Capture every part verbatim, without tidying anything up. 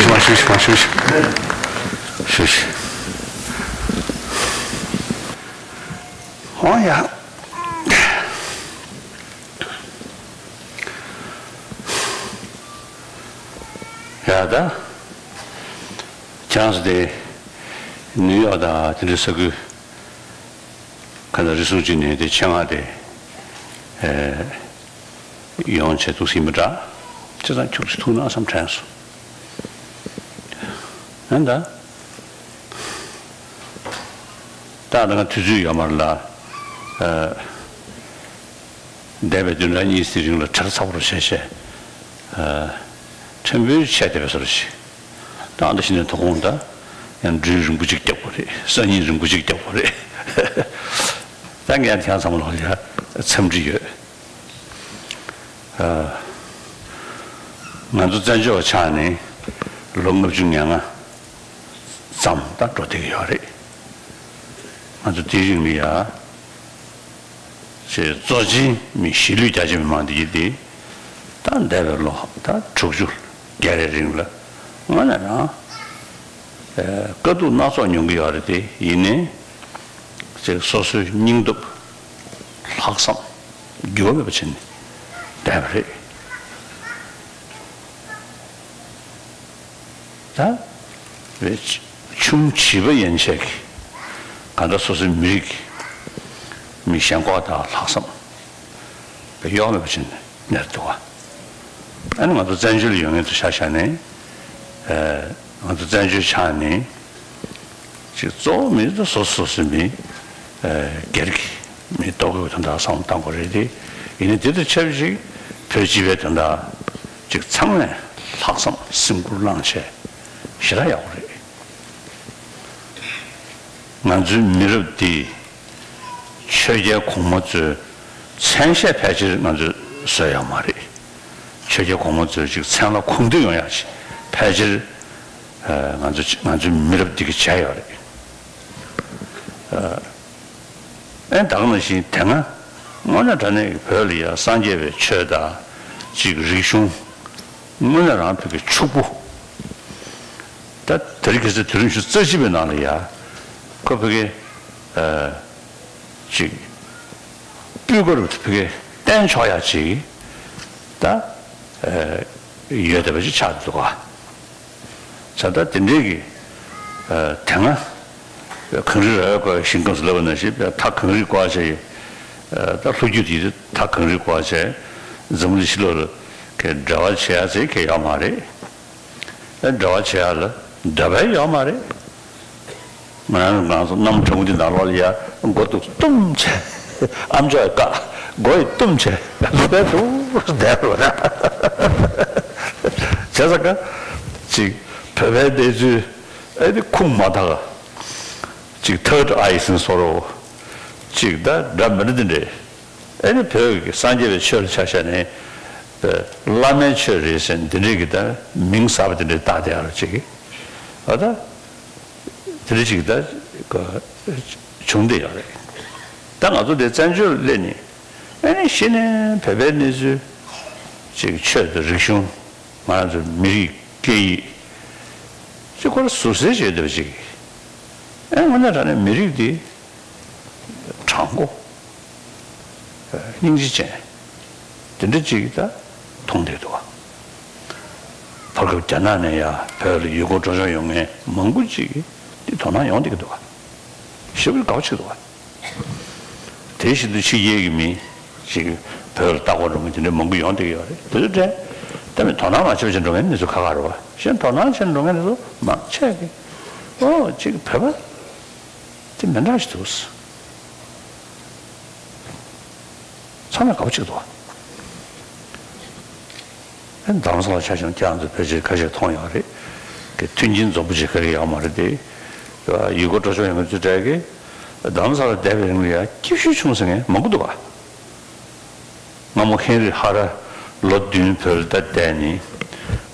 མ་ཞུ་ཞུ་མ་ཞུ་ཞུ་ཞུ་ཞུ། ཨོ་ཡ། ཡ་ད། ཁྱེད་རང་ཚོ་དེ་ནིའུ་ཡོག་དང་དེ་འདྲའི་ས་ཁུལ་ག་ད་རི་སུག་ཅིག་ནས་དེ་ཆེད་མངགས་དེ་ཡོང་བྱས་འདུག་སེ་མི་འདྲ། བྱས་ཙང་ཁྱུག་ཙམ་ཐུག་ན་བསམ་དྲན་སོང་། ཨ་ད། ད་ད་ང་དུས་ཚོད་ཡོད་མ་རེད་ལ། ཨ། འདས་པའི་བདུན་ཕྲག་གཉིས་ཙམ་རིང་ལ་གྲ་ཚ་པོ་རུ་བྱས་བྱས། ཨ། ཕྲན་བུ་ཆད་བསྡད་པའི་བཟོ་འདྲ་ཞིག་ད་ཨ་ད་ཕྱི་ནས་དོ་དགོང་ད་ཡང་སྦྲུལ་རིང་པོ་ཅིག་བརྒྱབ་པ་རེད། སང་ཉིན་རིང་པོ་ཅིག་བརྒྱབ་པ་རེད། ད་ངས་ཁྱེད་ཚང་མ་ལོག་ལ་འཚམས་འདྲི་ཡོད། ཨ། ང་ཚོ་བཙན་བྱོལ་བ་ཆགས་ནས་ལོ་ལྔ་བཅུ་ང་ལྔ་ཙམ་ད་འགྲོ་བསྡད་ཀྱི་ཡོད་རེད། ང་ཚོ་དེའི་རིང་ལ་ཡ་ཅེས་གཙོ་ཆེན་མི་གཞིས་ལུས་རྒྱ་ཆེ་མི་མང་འདི་གི་དེ་ད་འདས་པའི་ལོ་ད་དྲུག་ཅུ་བརྒལ་བའི་རིང་ལ་དངོས་གནས་རང་ཨ་དཀའ་སྡུག་སྣ་ཚོགས་མྱོང་གི་ཡོད་རེད་དེ། ཡིན་ནའི་ཅེས་སོ་སོའི་སྙིང་སྟོབས་ལྷག་བསམ་འགྱུར་བ་མེད་པ་བྱས་ནས་བསྡད་པ་རེད། ད་རེད། ཆུང་བྱིས་པ་ཡན་ཆད་ཀྱིས་གང་ལྟར་སོ་སོའི་མི་རིགས་མི་ཞེན་ཁོག་དང་ལྷག་བསམ་གཡོ་མེད་པ་བྱས་ནས་གནས་འདུག་བ། ཨ་ནི་ང་ཚོ་བཙན་བྱོལ་ཡོང་མཁན་ཚོ་ཆ་བཞག་ནས་ཨ་ང་ཚོ་བཙན་བྱོལ་ཆགས་ནས་ཅིག་གཙོ་བོ་མི་ཚོ་སོ་སོ་སོ་སོའི་མི་ཨ་སྒེར་གྱི་མི་ལྟོ་གོས་དོན་དག་བསམ་བློ་བཏང་དགོས་རེད་དེ། ཡིན་ནའི་དེ་དང་ཆབས་ཅིག་བོད་སྤྱི་པའི་དོན་དག་ཅིག་ཚང་མས་ལྷག་བསམ་སེམས་ཁུར་བླངས་བྱས་ཞེ་དྲག་ཡག་པོ་རེད། ང་ཚོའི་མི་རབས་འདིས་ཆོས་རྒྱལ་གོང་མ་ཚོའི་མཚན་ཤས་ཕལ་ཆེར་ང་ཚོས་བཟོས་ཡོད་མ་རེད། ཆོས་རྒྱལ་གོང་མ་ཚོའི་ཅིག་མཚན་ལ་གུས་འདུད་ཡོང་ཡག་ཅིག་ཕལ་ཆེར་ཨ་ང་ཚོ་ང་ཚོའི་མི་རབས་འདི་གིས་བྱས་ཡོད་རེད། ཨ་ཨེ་ད་ག་ནང་བཞིན་དེ་སྔ་དངོས་གནས་དྲང་གནས་ཀྱི་བོད་ལ་ཡ་སངས་རྒྱས་པའི་ཆོས་དང་ཅིག་རིག་གཞུང་དངོས་གནས་རང་བོད་ཀྱི་ཕྱུག་པོ། ད་དེ་རིང་ཁ་སང་དུས་རིམ་བཞི་བཅུ་རྩ་གཅིག་པའི་ནང་ལ་ཡ་ཁོ་བོད་ཀྱི་ཨ་ཅིག་སྤུས་ཀ་རུ་བོད་ཀྱི་བསྟན་ཆོག་ཡ་ཅིག་ད་ཨ་ཡོད་བསྡད་པ་ཅིག་ཆགས་འདུག་ག་ད་ལྟ་དེ་འདྲའི་གི་ཨ་དེ་སྔ་གངས་རི་ར་བས་བསྐོར་བའི་ཞིང་ཁམས་སུ་ལབ་པ་ནང་བཞིན་ད་གངས་རིས་བསྐོར་བྱས། ད་ལྷོ་རྒྱུད་དེ་ད་གངས་རིས་བསྐོར་བྱས། འཛམ་གླིང་ཕྱི་ལོགས་ལ་གི་འབྲེལ་བ་བྱེད་ཡ་ཟེར་གི་ཡོད་མ་རེད། ཨ་འབྲེལ་བ་བྱེད་ཡ་ལ་འདོད་པ་ཡོད་མ་རེད། ང་རང་ང་ཚོ་གནམ་གྲང་མོ་འདི་ནང་ལོགས་ལ་ཡ་མགོ་འདུག་བཏུམ་བྱས། ཨ་མཆོག་གིས་བཀག་མགོ་ཡི་བཏུམ་བྱས། ལྷོད་དུ་བསྡད་རོགས་གནང་། བྱས་ཙང་ཀ་ཅིག་བོད་པའི་གནས་ཚུལ་ཨེ་འདི་ཁུངས་མ་དག་ཅིག་ཐར་ཌ་ཨའི་ཟེར་བཟོ་འདྲ་བོ། ཅིག་ད་འདྲ་མི་འདྲ་འདི་འདྲས། ཨེ་ནི་བོད་ཀྱི་སངས་རྒྱས་པའི་ཆོས་ལ་ཆ་བཞག་ནས་བླ་མའི་ཆོས་རེད་ཟེར་འདི་འདྲས་ཀྱི་ད་མིང་གསར་པ་འདི་འདྲས་བཏགས་བསྡད་ཡོད་རེད་ཅིག་ཨ་ད་དེ་འདྲ་ཅིག་ད་བྱུང་བསྡད་ཡོད་རེད། ད་ང་ཚོ་འདི་བཙན་བྱོལ་སླེབས་ནས་ཨེ་ནི་གཞི་ནས་བོད་པའི་གནས་ཚུལ་ཅིག་ཆོས་དང་རིག་གཞུང་ང་རང་ཚོའི་མི་རིགས་སྐད་ཡིག་ཅིག་ཁོ་རང་ཟུར་ཟའི་བྱས་བསྡད་པ་ཅིག་ཨེ་དངོས་གནས་དྲང་གནས་མི་རིགས་འདི་དྲང་པོ། སྙིང་རྗེ་ཅན། དེ་འདྲ་ཅིག་ད་མཐོང་བསྡད་འདུག་བ། བར་སྐབས་རྒྱ་ནག་ནས་ཡ་བོད་ལ་ཡུལ་སྐོར་སྤྲོ་སྐྱོད་ཡོང་མཁན་མང་པོ་ཅིག་གིས་འདི་དོ་སྣང་ཡོང་བསྡད་ཀྱི་འདུག་བ། ཞེ་པོ་དགའ་པོ་ཅིག་འདུག་བ། དེ་བཞིན་དུ་ཕྱི་རྒྱལ་གྱི་མི་ཅིག་བོད་ལ་ལྟ་སྐོར་འགྲོ་མཁན་དེ་འདྲ་མང་པོ་ཡོང་བསྡད་ཀྱི་ཡོད་རེད། དེ་ཚོ་དྲན། ད་མི་དོ་སྣང་མ་བྱེད་པ་བྱས་འགྲོ་མཁན་མི་ཚོ་ཁག་ཁག་རེད་བ། གཞན་དོ་སྣང་བྱས་འགྲོ་མཁན་དེ་ཚོ་མང་ཆེ་གིས་ཨོ་ཅིག་བོད་པ་དེ་མི་འདྲ་ཞིག་འདུག་ཚང་མས་དགའ་པོ་ཅིག་འདུག་ཨ་རྡ་རམ་ས་ལ་ཆ་བཞག་ན་ཁྱེད་རང་ཚོ་ཕལ་ཆེར་ཁ་ཤས་མཐོང་ཡོད་རེད། གི་མཐུན་རྐྱེན་འཛོམས་པོ་ཅིག་ག་གི་ཡོད་མ་རེད་དེ། ཡུལ་སྐོར་སྤྲོ་སྐྱོད་ཡོང་མཁན་ཚོའི་གྲས་ཀྱིས་རྡ་རམ་ས་ལ་བསྡད་པའི་རིང་ལ་ཡ་སྐྱིད་ཤོས་བྱུང་ཟེར་མཁན་མང་པོ་འདུག་ག་སྔ་མོ་ཧེན་རི་ཧ་ར་ལོ་བདུན་བོད་ལ་བསྡད་ནས་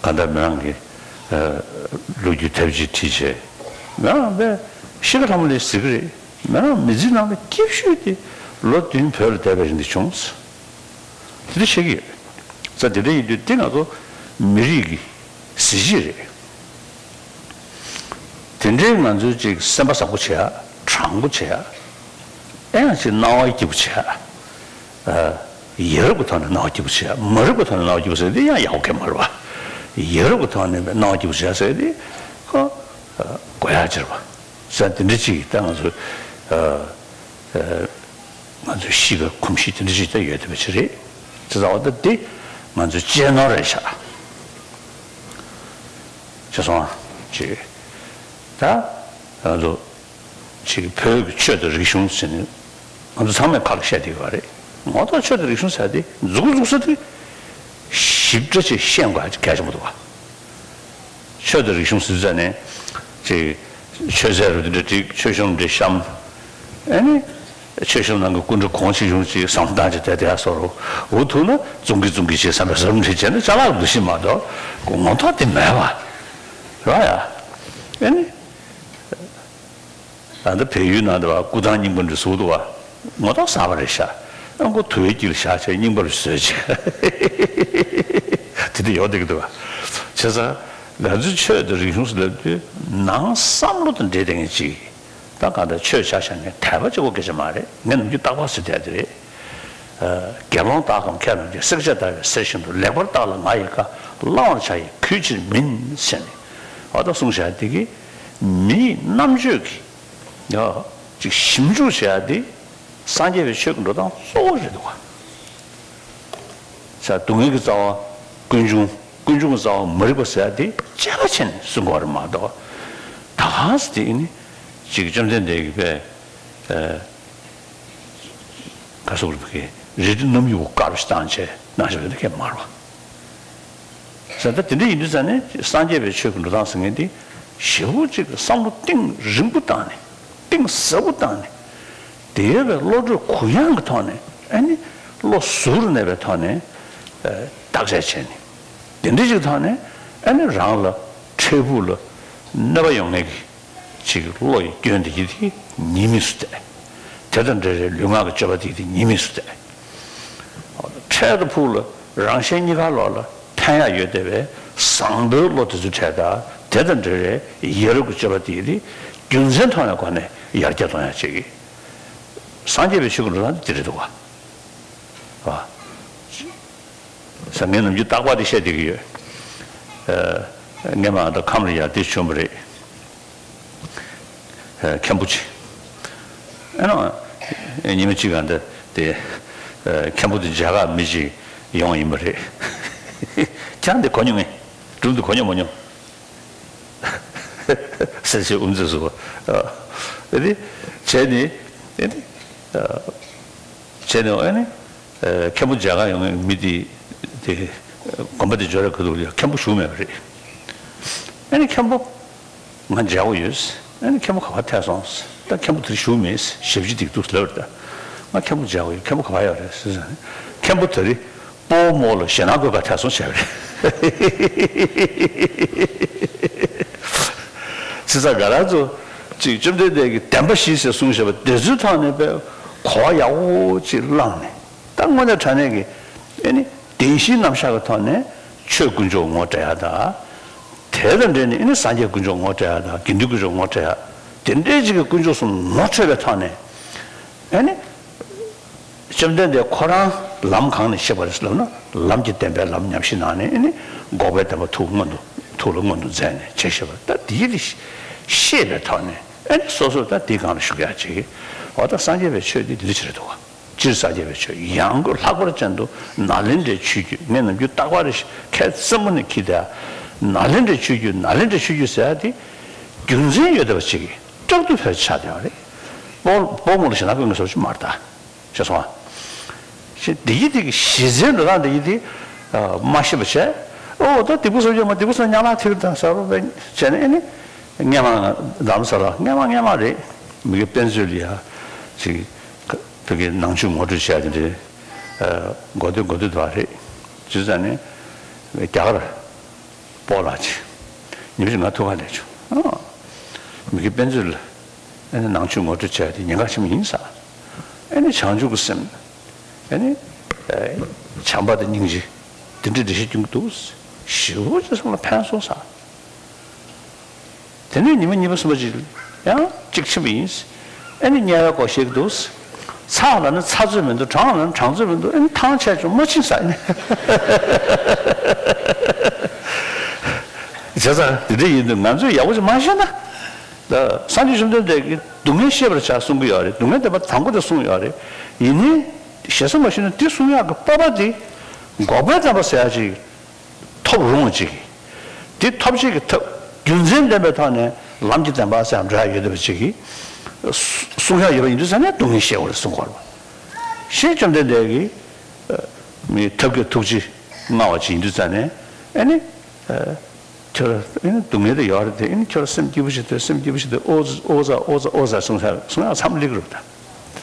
གང་ལྟར་མི་རང་གི་ལོ་རྒྱུས་དེབ་ཅིག་བྲིས་བྱས། མི་རང་དཔེ་ཤི་ཁ་ལྷ་མོ་ལས་གཟིགས་ཀྱི་རེད། མི་རང་མི་ཚེའི་ནང་ལ་སྐྱིད་ཤོས་དེ་ལོ་བདུན་བོད་ལ་བསྡད་པའི་རིང་འདི་བྱུང་། དེ་འདྲ་བཤད་ཀྱི་ཡོད། ས་དེ་འདྲ་ཡིན་དུས་དེ་ང་ཚོ་མི་རིགས་ཀྱི་གཟི་བརྗིད་རེད། དེ་འདྲའི་ང་ཚོའི་ཅིག་སེམས་པ་བཟང་པོ་བྱེད་ཡ། དྲང་པོ་བྱེད་ཡ། ཨེ་ཡང་ཅིག་སྣང་བ་སྐྱིད་པོ་བྱེད་ཡ། ཡ་རབས་ཀྱི་ཐོག་ནས་སྣང་བ་སྐྱིད་པོ་བྱེད་ཡ། མ་རབས་ཀྱི་ཐོག་ནས་སྣང་བ་སྐྱིད་པོ་ཟེར་དེ་ཡང་ཡག་པོ་གང་མ་རེད་པ། ཡ་རབས་ཀྱི་ཐོག་ནས་སྣང་བ་སྐྱིད་པོ་བྱེད་ཡ་ཟེར་དེ་ཁོ་དགོས་ཡ་ཅིག་རེད་པ། ཟེར་དེ་འདྲ་ཅིག་ད་ང་ཚོ། ང་ཚོའི་གཤིས་ཀ་གོམས་གཤིས་དེ་འདྲ་ཞིག་ད་ཡོད་བསྡད་པ་ཅིག་རེད། དེ་ཚོ་བ་ད་འདི་ང་ཚོའི་གཅེས་ནོར་རེད་ཤག་བྱས་སོང་ཅིག་ད་ང་ཚོ་ཅིག་བོད་ཀྱི་ཆོས་དང་རིག་གཞུང་ཟེར་ནས་ང་ཚོ་ཚང་མས་ཁ་ལ་བཤད་བསྡད་ཡོད་རེད། ངོ་ཐོག་ཆོས་དང་རིག་གཞུང་ཟེར་དེ་མཛུབ་གུ་འཛུགས་ས་དེ་ཞིབ་ཕྲ་ཅིག་ཤེས་དགོས་གལ་ཆེན་པོ་འདུག་བ། ཆོས་དང་རིག་གཞུང་ཟེར་ཙ་ནས་ཅིག་ཆོས་ཟེར་རུ་འདི་འདྲ་འགྲིག་ཆོས་གཞུང་འདི་བཤམས། ཨེ་ནི། ཆོས་གཞུང་ནང་གི་སྐུ་འདྲ་གོང་ཆེ་གཞུང་ཅིག་བསམ་བློ་བཏང་ཅིག་དེ་དེ་སོ་རུ་འུ་ཐུག་ན་ཙུང་གི་ཙུང་གི་ཅིག་བསམ་པའི་བཟོ་འདྲ་བྱས་ན་ཅ་ལག་འདུ་ཤེས་མ་གཏོགས་ངོ་ཐོག་དེ་མེད་པ། ར་ཡ། ཨེ་ནི། ད་ལྟ་བལ་ཡུལ་ནང་དུ་བ་སྐུ་ཐང་རྙིང་པ་འདྲ་བཟོ་འདུག་བ། ངོ་ཐོག་གསར་པ་རེད་ཤག་ཨ་ཁོ་དུ་བའི་དཀྱིལ་བཞག་བྱས་རྙིང་པ་རུ་བཟོས་བྱས། དེ་འདྲ་ཡོང་བསྡད་ཀྱི་འདུག་བ། བྱས་ཙང་ང་ཚོའི་ཆོས་དང་རིག་གཞུང་ཟེར་ལབ་དུས་ནང་བསམ་བློ་དང་འབྲེལ་བསྡད་མཁན་ཅིག་ད་གང་ལྟར་ཆོས་ཆ་བཞག་ནས་དད་པ་གཅིག་པོ་སྐད་ཆ་མ་རེད། ངས་ནམ་རྒྱུན་རྟག་པར་ཟེར་བསྡད་དེ་རེད། དགེ་སློང་དག་གམ་མཁས་པ་རྣམས་ཀྱིས། བསྲེག་བཅད་བརྡར་བའི་གསེར་བཞིན་དུ། ལེགས་པར་བརྟགས་ལ་ང་ཡི་བཀའ། བླང་བར་བྱ་ཡི་གུས་ཕྱིར་མིན། ཟེར་ནས་ཨ་ད་གསུངས་བཞག་དེ་གིས་མིའི་རྣམ་དཔྱོད་ཀྱིས་ཡ་ཅིག་ཞིབ་འཇུག་བྱེད་ཡ་དེ་སངས་རྒྱས་པའི་ཆོས་ཀྱི་འགྲོ་སྟངས་གཙོ་བོ་རེད་འདུག་ག་ས་སྡུག་བསྔལ་གྱི་རྩ་བ། ཀུན་འབྱུང་། ཀུན་འབྱུང་གི་རྩ་བ་མ་རིག་པ་ཟེར་ཡ་དེ་དཔྱད་པ་བྱས་ནས་གསུང་དགོས་རེད་མ་གཏོགས། ད་གང་ཟེར་དེ་ནི་ཅིག་བཅོམ་ལྡན་འདས་ཀྱིས་པས། ག་སོགས་རིག་པའི་རལ་གྲི་རྣམ་གཡུག་དཀར་པོ་ཞིག་བཏང་བྱས་གནང་བཞག་པ་དེ་གས་མ་རེད་བ། ཟེར་ད་དེ་འདྲ་ཡིན་དུས་ཙང་ནས་སངས་རྒྱས་པའི་ཆོས་ཀྱི་འགྲོ་སྟངས་ཟེར་མཁན་དེ་ཞེ་པོ་ཅིག་བསམ་བློ་གཏིང་རིང་པོ་བཏང་ནས་གཏིང་ཟབ་པོ་བཏང་ནས་དེ་ཡོད་པའི་བློ་གྲོས་གུ་ཡངས་ཀྱི་ཐོག་ནས་ཨ་ནི་བློ་གཟུ་བོར་གནས་པའི་ཐོག་ནས་བརྟག་དཔྱད་བྱས་ནས་དེ་འདྲ་ཅིག་ཐོག་ནས་ཨ་ནི་རང་ལ་འཕྲལ་ཕུགས་ལ་གནོད་པ་ཡོང་མཁན་གྱི། ཅིག་བློ་ཡི་སྐྱོན་དེ་ཡིད་ཀྱི་ཉེས་དམིགས་སུ་བལྟས། དེ་དང་འབྲེལ་བའི་ལུས་ངག་གི་སྤྱོད་པ་དེ་ཡིད་ཀྱི་ཉེས་དམིགས་སུ་བལྟས། འཕྲལ་དང་ཕུགས་ལ་རང་གཞན་གཉིས་ཀ་ལོག་ལ་ཕན་ཡག་ཡོད་བསྡད་པའི་བཟང་པོའི་བློ་དེ་ཚོ་འཕྲལ་དང་དེ་དང་འབྲེལ་བའི་ཡ་རབས་ཀྱི་སྤྱོད་པ་དེ་ཡིད་ཀྱི་རྒྱུ་མཚན་མཐོང་ཡག་སྒོ་ནས་ཡར་རྒྱས་གཏོང་ཡག་ཅིག་གི། སངས་རྒྱས་པའི་ཆོས་ཀྱི་འགྲོ་སྟངས་དེ་དེ་རེད་འདུག་བ། ཟེར་ངས་ནམ་རྒྱུན་རྟག་པར་དེ་བཤད་བསྡད་ཀྱི་ཡོད། ཨ། ངས་མ་ད་ཁམས་ལ་ཡར་དེ་བྱོན་པ་རེད། ཨ། མཁན་པོ་ཅིག་ཨ་ནི་ཉི་མ་གཅིག་ག་འདི་དེ། ཨ། མཁན་པོ་དེ་མཇལ་ཁ་མི་ཅིག་ཡོང་ཡིན་པ་རེད། ཁྱེད་རང་དེ་གོ་མྱོང་ངས། སྒྲུང་དེ་གོ་མྱོང་མ་མྱོང་། ཟེར་བྱས་དབུ་མཛད་ཟུར་པ། ཨ། ཨེ་དེ། བྱས་ནས། ཨེ་དེ། ཨ། བྱས་ནས་ཨེ་ནི། ཨ། མཁན་པོ་མཇལ་ཁ་ཡོང་མཁན་མི་དེ། དེ། གོམ་པ་དེ་འབྱོར་རེ་ག་འདུག་ལ་མཁན་པོ་བཞུགས་མེད་པ་རེད། ཨེ་ནི་མཁན་པོ། ང་མཇལ་དགོས་ཡོད། ཨེ་ནི་མཁན་པོ་ག་པར་ཐད་སོང་། ད་མཁན་པོ་དེར་བཞུགས་མེད། ཞབས་ཕྱི་འདེགས་འདུག་ལབ་རེད་ད། ང་མཁན་པོ་མཇལ་དགོས་ཡོད། མཁན་པོ་ག་པར་ཡོད་རེད་ཟེར་ཟེར་ནས། མཁན་པོ་དེ་རིང་། སྤོ་བོ་རྨོ་ལ་ཞེད་སྣང་འཁོལ་བ་ཐད་སོང་བྱས་པ་རེད། བྱས་ཙང་ང་རང་ཚོ་ཅིག་བཅོམ་ལྡན་འདས་ཀྱིས་བདེན་པ་བཞི་ཟེར་གསུངས་བཞག་པ་དེ་ཚོའི་ཐོག་ནས་དཔེ་གོ་བ་ཡག་པོ་ཅིག་བླངས་ནས་ད་དངོས་གནས་དྲང་གནས་ཀྱི་ཨེ་ནི་བདེན་བཞིའི་རྣམ་གཞག་གི་ཐོག་ནས་ཆོས་དཀོན་མཆོག་ངོ་སྤྲད་ཡག་དང་། དེ་དང་འབྲེལ་ནས་ཨེ་ནི་སངས་རྒྱས་དཀོན་མཆོག་ངོ་སྤྲད་ཡག་དང་དགེ་འདུན་དཀོན་མཆོག་ངོ་སྤྲད་ཡག་དེ་འདྲའི་ཅིག་གི་དཀོན་མཆོག་གསུམ་ངོ་འཕྲོད་པའི་ཐོག་ནས་ཨེ་ནི། བཅོམ་ལྡན་འདས་ཁོ་རང་ལམ་གང་ནས་ཤེས་པ་རེད་ལབ་ན་ལམ་གྱི་བདེན་པའི་ལམ་ཉམས་བཞེས་གནང་ནས་ཨེ་ནི་འགོག་པའི་བདེན་པ་ཐུགས་མངོན་དུ་ཐུགས་ལ་མངོན་དུ་མཛད་ནས་བྱས་ཤེས་པ་ད་དེའི་རིགས་ཤེས་པའི་ཐོག་ནས་ཨེ་ནི་སོ་སོར་ད་དེའི་སྒང་ལ་ཞུགས་ཡག་ཅིག་འོ་ད་སངས་རྒྱས་པའི་ཆོས་འདི་འདི་འདྲ་ཅིག་རེད་འདུག་ག་སྤྱིར་སངས་རྒྱས་པའི་ཆོས་ཡང་སྒོས་ལྷག་པར་ཅན་དུ་ནཱ་ལེནྡྲའི་ཆོས་བརྒྱུད་ངས་ནམ་རྒྱུན་རྟག་པར་ཁ་རྩེ་མོ་ནས་འཁྱེར་བསྡད་ཡག་ནཱ་ལེནྡྲའི་ཆོས་བརྒྱུད་ནཱ་ལེནྡྲའི་ཆོས་བརྒྱུད་ཟེར་ཡག་དེ་རྒྱུ་མཚན་ཡོད་བསྡད་པ་ཅིག་གིས་སྐྲག་སྡུག་ཕལ་ཆེར་ཆགས་བསྡད་པ་རེད། སྤོ་སྤོ་རྨོ་ལ་ཞེད་སྣང་འཁོལ་མཁན་བཟོ་ཅིག་མ་རེད་ད། ཤེས་སོང་ཨ། ཞེས་བདེ་སྐྱིད་དེ་གི་གཞི་རྩའི་འགྲོ་སྟངས་བདེ་སྐྱིད་དེ་མ་ཤེས་པ་བྱས། ཨོ་ད་སྡིག་པ་གསུམ་སྦྱོང་བ་སྡིག་པ་གསུམ་ཉམས་ལེན་ཐིག་དང་ཟེར་བ་བྱས་ནས་ཨེ་ནི་སྔས་མ་རྡ་རམ་ས་ལ་སྔས་མ་སྔས་མ་རེད། མི་དགེ་དཔེ་མཛོད་ལ་ཡ་ཅིག་བོད་ཀྱི་ནང་ཆོས་ངོ་སྤྲོད་བྱས་དེ་འདྲའི་འགོ་སྟོད་འགོ་སྟོད་དུ་བ་རེད། བྱས་ཙང་ནས་རྒྱ་གར། སྤོ་ལགས་ཀྱིས། ཉིན་ཞིག་ང་ཐུག་ག་སླེབས་བྱུང་། ཨ། མི་དགེ་དཔེ་མཛོད་ལ། ཨེ་ནི་ནང་ཆོས་ངོ་སྤྲོད་བྱས་ཏེ་ཉེན་ཁ་ཆེན་པོ་ཡིན་ས། ཨེ་ནི་བྱང་ཆུབ་ཀྱི་སེམས། ཨེ་ནི། ཨེ། བྱམས་པ་དང་སྙིང་རྗེ། དེ་འདྲའི་འགྲེལ་བཤད་སྐྱོན་གྱི་འདུག་ཞེ་པོ་ཅིག་སེམས་ལ་ཕན་སོང་ས། དེ་ནས་ཉི་མ་གཉིས་པ་གསུམ་པ་ཅིག་ཡང་གཅིག་ཕྱིན་པ་ཡིན། ཨ་ནི་དམྱལ་བའི་སྐོར་བཤད་ཀྱི་འདུག། ཚ་ལ་ནི་ཚ་ཚོད་མི་འདུག། གྲང་ལ་ནི་གྲང་ཚོད་མི་འདུག། ཨ་ནི་ཐང་ཆད་བྱུང་མ་ཕྱིན་ས་ནི། བྱས་ཙང་དེ་འདྲ་ཡིན་དུས་ང་ཚོས་ཡག་པོ་ཞིག་མ་ཤེས་ན། ད་སངས་རྒྱས་བཅོམ་ལྡན་འདས་ཀྱིས་སྡུག་བསྔལ་ཤེས་པར་བྱ་གསུང་གི་ཡོད་རེད། སྡུག་བསྔལ་བདེན་པ་དང་པོ་དེ་གསུངས་ཡོད་རེད། ཡིན་ནའི་ཞེ་ས་མ་ཞུས་ན་དེ་གསུང་ཡག་གི་སྤོབས་པ་དེ་འགོག་པའི་བདེན་པ་ཟེར་ཡག་ཅིག་ཐོབ་རུང་བ་ཅིག། དེ་ཐོབ་བྱེད་ཀྱི་ཐབས་རྒྱུ་མཚན་ལྡན་པའི་ཐོག་ནས་ལམ་གྱི་བདེན་པ་ཟེར་ཡང་འགྲོ་ཡག་ཡོད་བསྡད་པ་ཅིག་གིས་གསུང་ཡག་ཡོད་པ་ཡིན་དུས་ཙང་ནས་སྡུག་བསྔལ་ཤེས་དགོས་རེད་གསུང་གི་ཡོད་རེད་པ། ཞེས་བཅོམ་ལྡན་འདས་ཀྱིས་མི་ཐབས་མཁས་ཐུགས་རྗེ་མངའ་བ་ཅིག་ཡིན་དུས་ཙང་ནས་ཨ་ནི། ཁྱོད་ལ་ཨེ་ནི་སྡུག་བསྔལ་དེ་ཡོད་རེད་དེ། ཨེ་ནི་ཁྱོད་ལ་སེམས་སྐྱིད་པོ་ཞིག་དེ། སེམས་སྐྱིད་པོ་ཞིག་དེ། ཨོ་ཙི་ཨོ་ཙི་ཨོ་ཙི་ཨོ་ཙི་གསུང་ས་གསུང་ཡག་མཚམས་སླེབས་རེད་ད།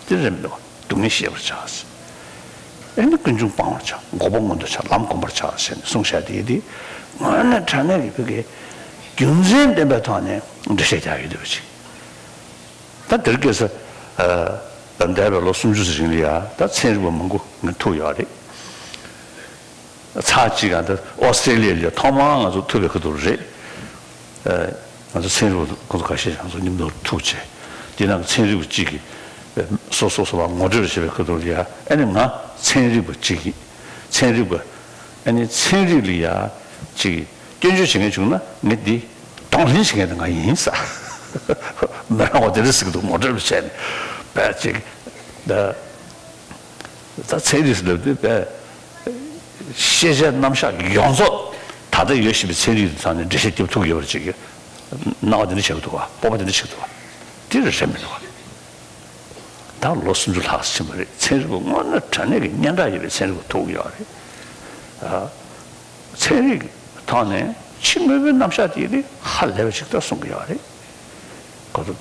དེ་རེད་མི་འདུག། སྡུག་བསྔལ་ཤེས་པར་བྱ། ཨེ་ནི་ཀུན་འབྱུང་སྤང་བར་བྱ། འགོག་པ་མངོན་དུ་བྱ། ལམ་བསྒོམ་པར་བྱ་ཞེས་ནས་གསུངས་བཞག་དེ་དེ་དངོས་གནས་དྲང་གནས་ཀྱི་བོད་ཀྱི་རྒྱུ་མཚན་ལྡན་པའི་ཐོག་ནས་འགྲེལ་བཤད་རྒྱག་ཡོད་འདུག་པ་ཅིག། ད་དེར་སྐྱེས་ས། ཨ། འདས་པའི་ལོ་སུམ་ཅུ་ཙམ་རིང་ལ་ཡ་ད་ཚན་རིག་པ་མང་པོ་ངས་ཐུག་ཡོད་རེད། ཚར་གཅིག་ག་ད་ཨོ་སི་ཀྲེ་ལི་ཡ་ལ་ཐོག་མར་ང་ཚོ་ཐུག་པའི་ཁ་ཐུག་རེད། ཨ། ང་ཚོ་ཚན་རིག་པ་ཁོང་ཚོ་ཁ་ཤས་ང་ཚོ་མཉམ་དུ་ཐུག་བྱས། དེ་ནང་གི་ཚན་རིག་པ་གཅིག་གིས་སོ་སོ་སོ་ལ་ངོ་སྤྲོད་བྱེད་པའི་ཁ་ཐུག་ལ་ཡ། ཨ་ནི་ང་ཚན་རིག་པ་གཅིག་གིས། ཚན་རིག་པ། ཨ་ནི་ཚན་རིག་ལ་ཡ་གཅིག་གིས་སྐྱོན་བརྗོད་བྱེད་མཁན་བྱུང་ན་ངས་འདི་གདོང་ལེན་བྱེད་མཁན་དེ་ང་ཡིན་ཟེར། མི་རང་བ་དེ་འདྲ་ཟེར་གི་འདུག། ངོ་སྤྲོད་བྱས་ནས་བས་ཅིག་ད། ད་ཚན་རིག་ཟེར་ལབ་དུས་བས་ཤེས་བྱའི་རྣམ་གཞག་ཡོངས་རྫོགས་ད་ལྟ་ཡོད་བཞིན་པའི་ཚན་རིག་དེ་ཚང་ནས་འགྲེལ་བཤད་རྒྱབ་ཐུབ་ཡོད་པར་ཅིག་གི་སྣང་བ་དེ་འདྲ་བྱེད་ཀྱི་འདུག་ག། སྤོབས་པ་དེ་འདྲ་བྱེད་ཀྱི་འདུག་ག། དེ་རེད་རེད་མི་འདུག་ག། ད་ལོ་སུམ་ཅུ་ལྷག་ཕྱིན་པ་རེད། ཚན་རིག་པ་དངོས་གནས་དྲང་གནས་ཀྱི་སྙན་གྲགས་ཡོད་པའི་ཚན་རིག་པ་ཐུག་ཡོད་རེད། ཨ། ཚན་རིག་ཐོག་ནས་ཕྱི་དངོས་པོའི་རྣམ་གཞག་དེ་ནི་ཧ་ལས་པ་ཞིག་ད་གསུང་གི་ཡོད་རེད། ཁོ་ཚོ་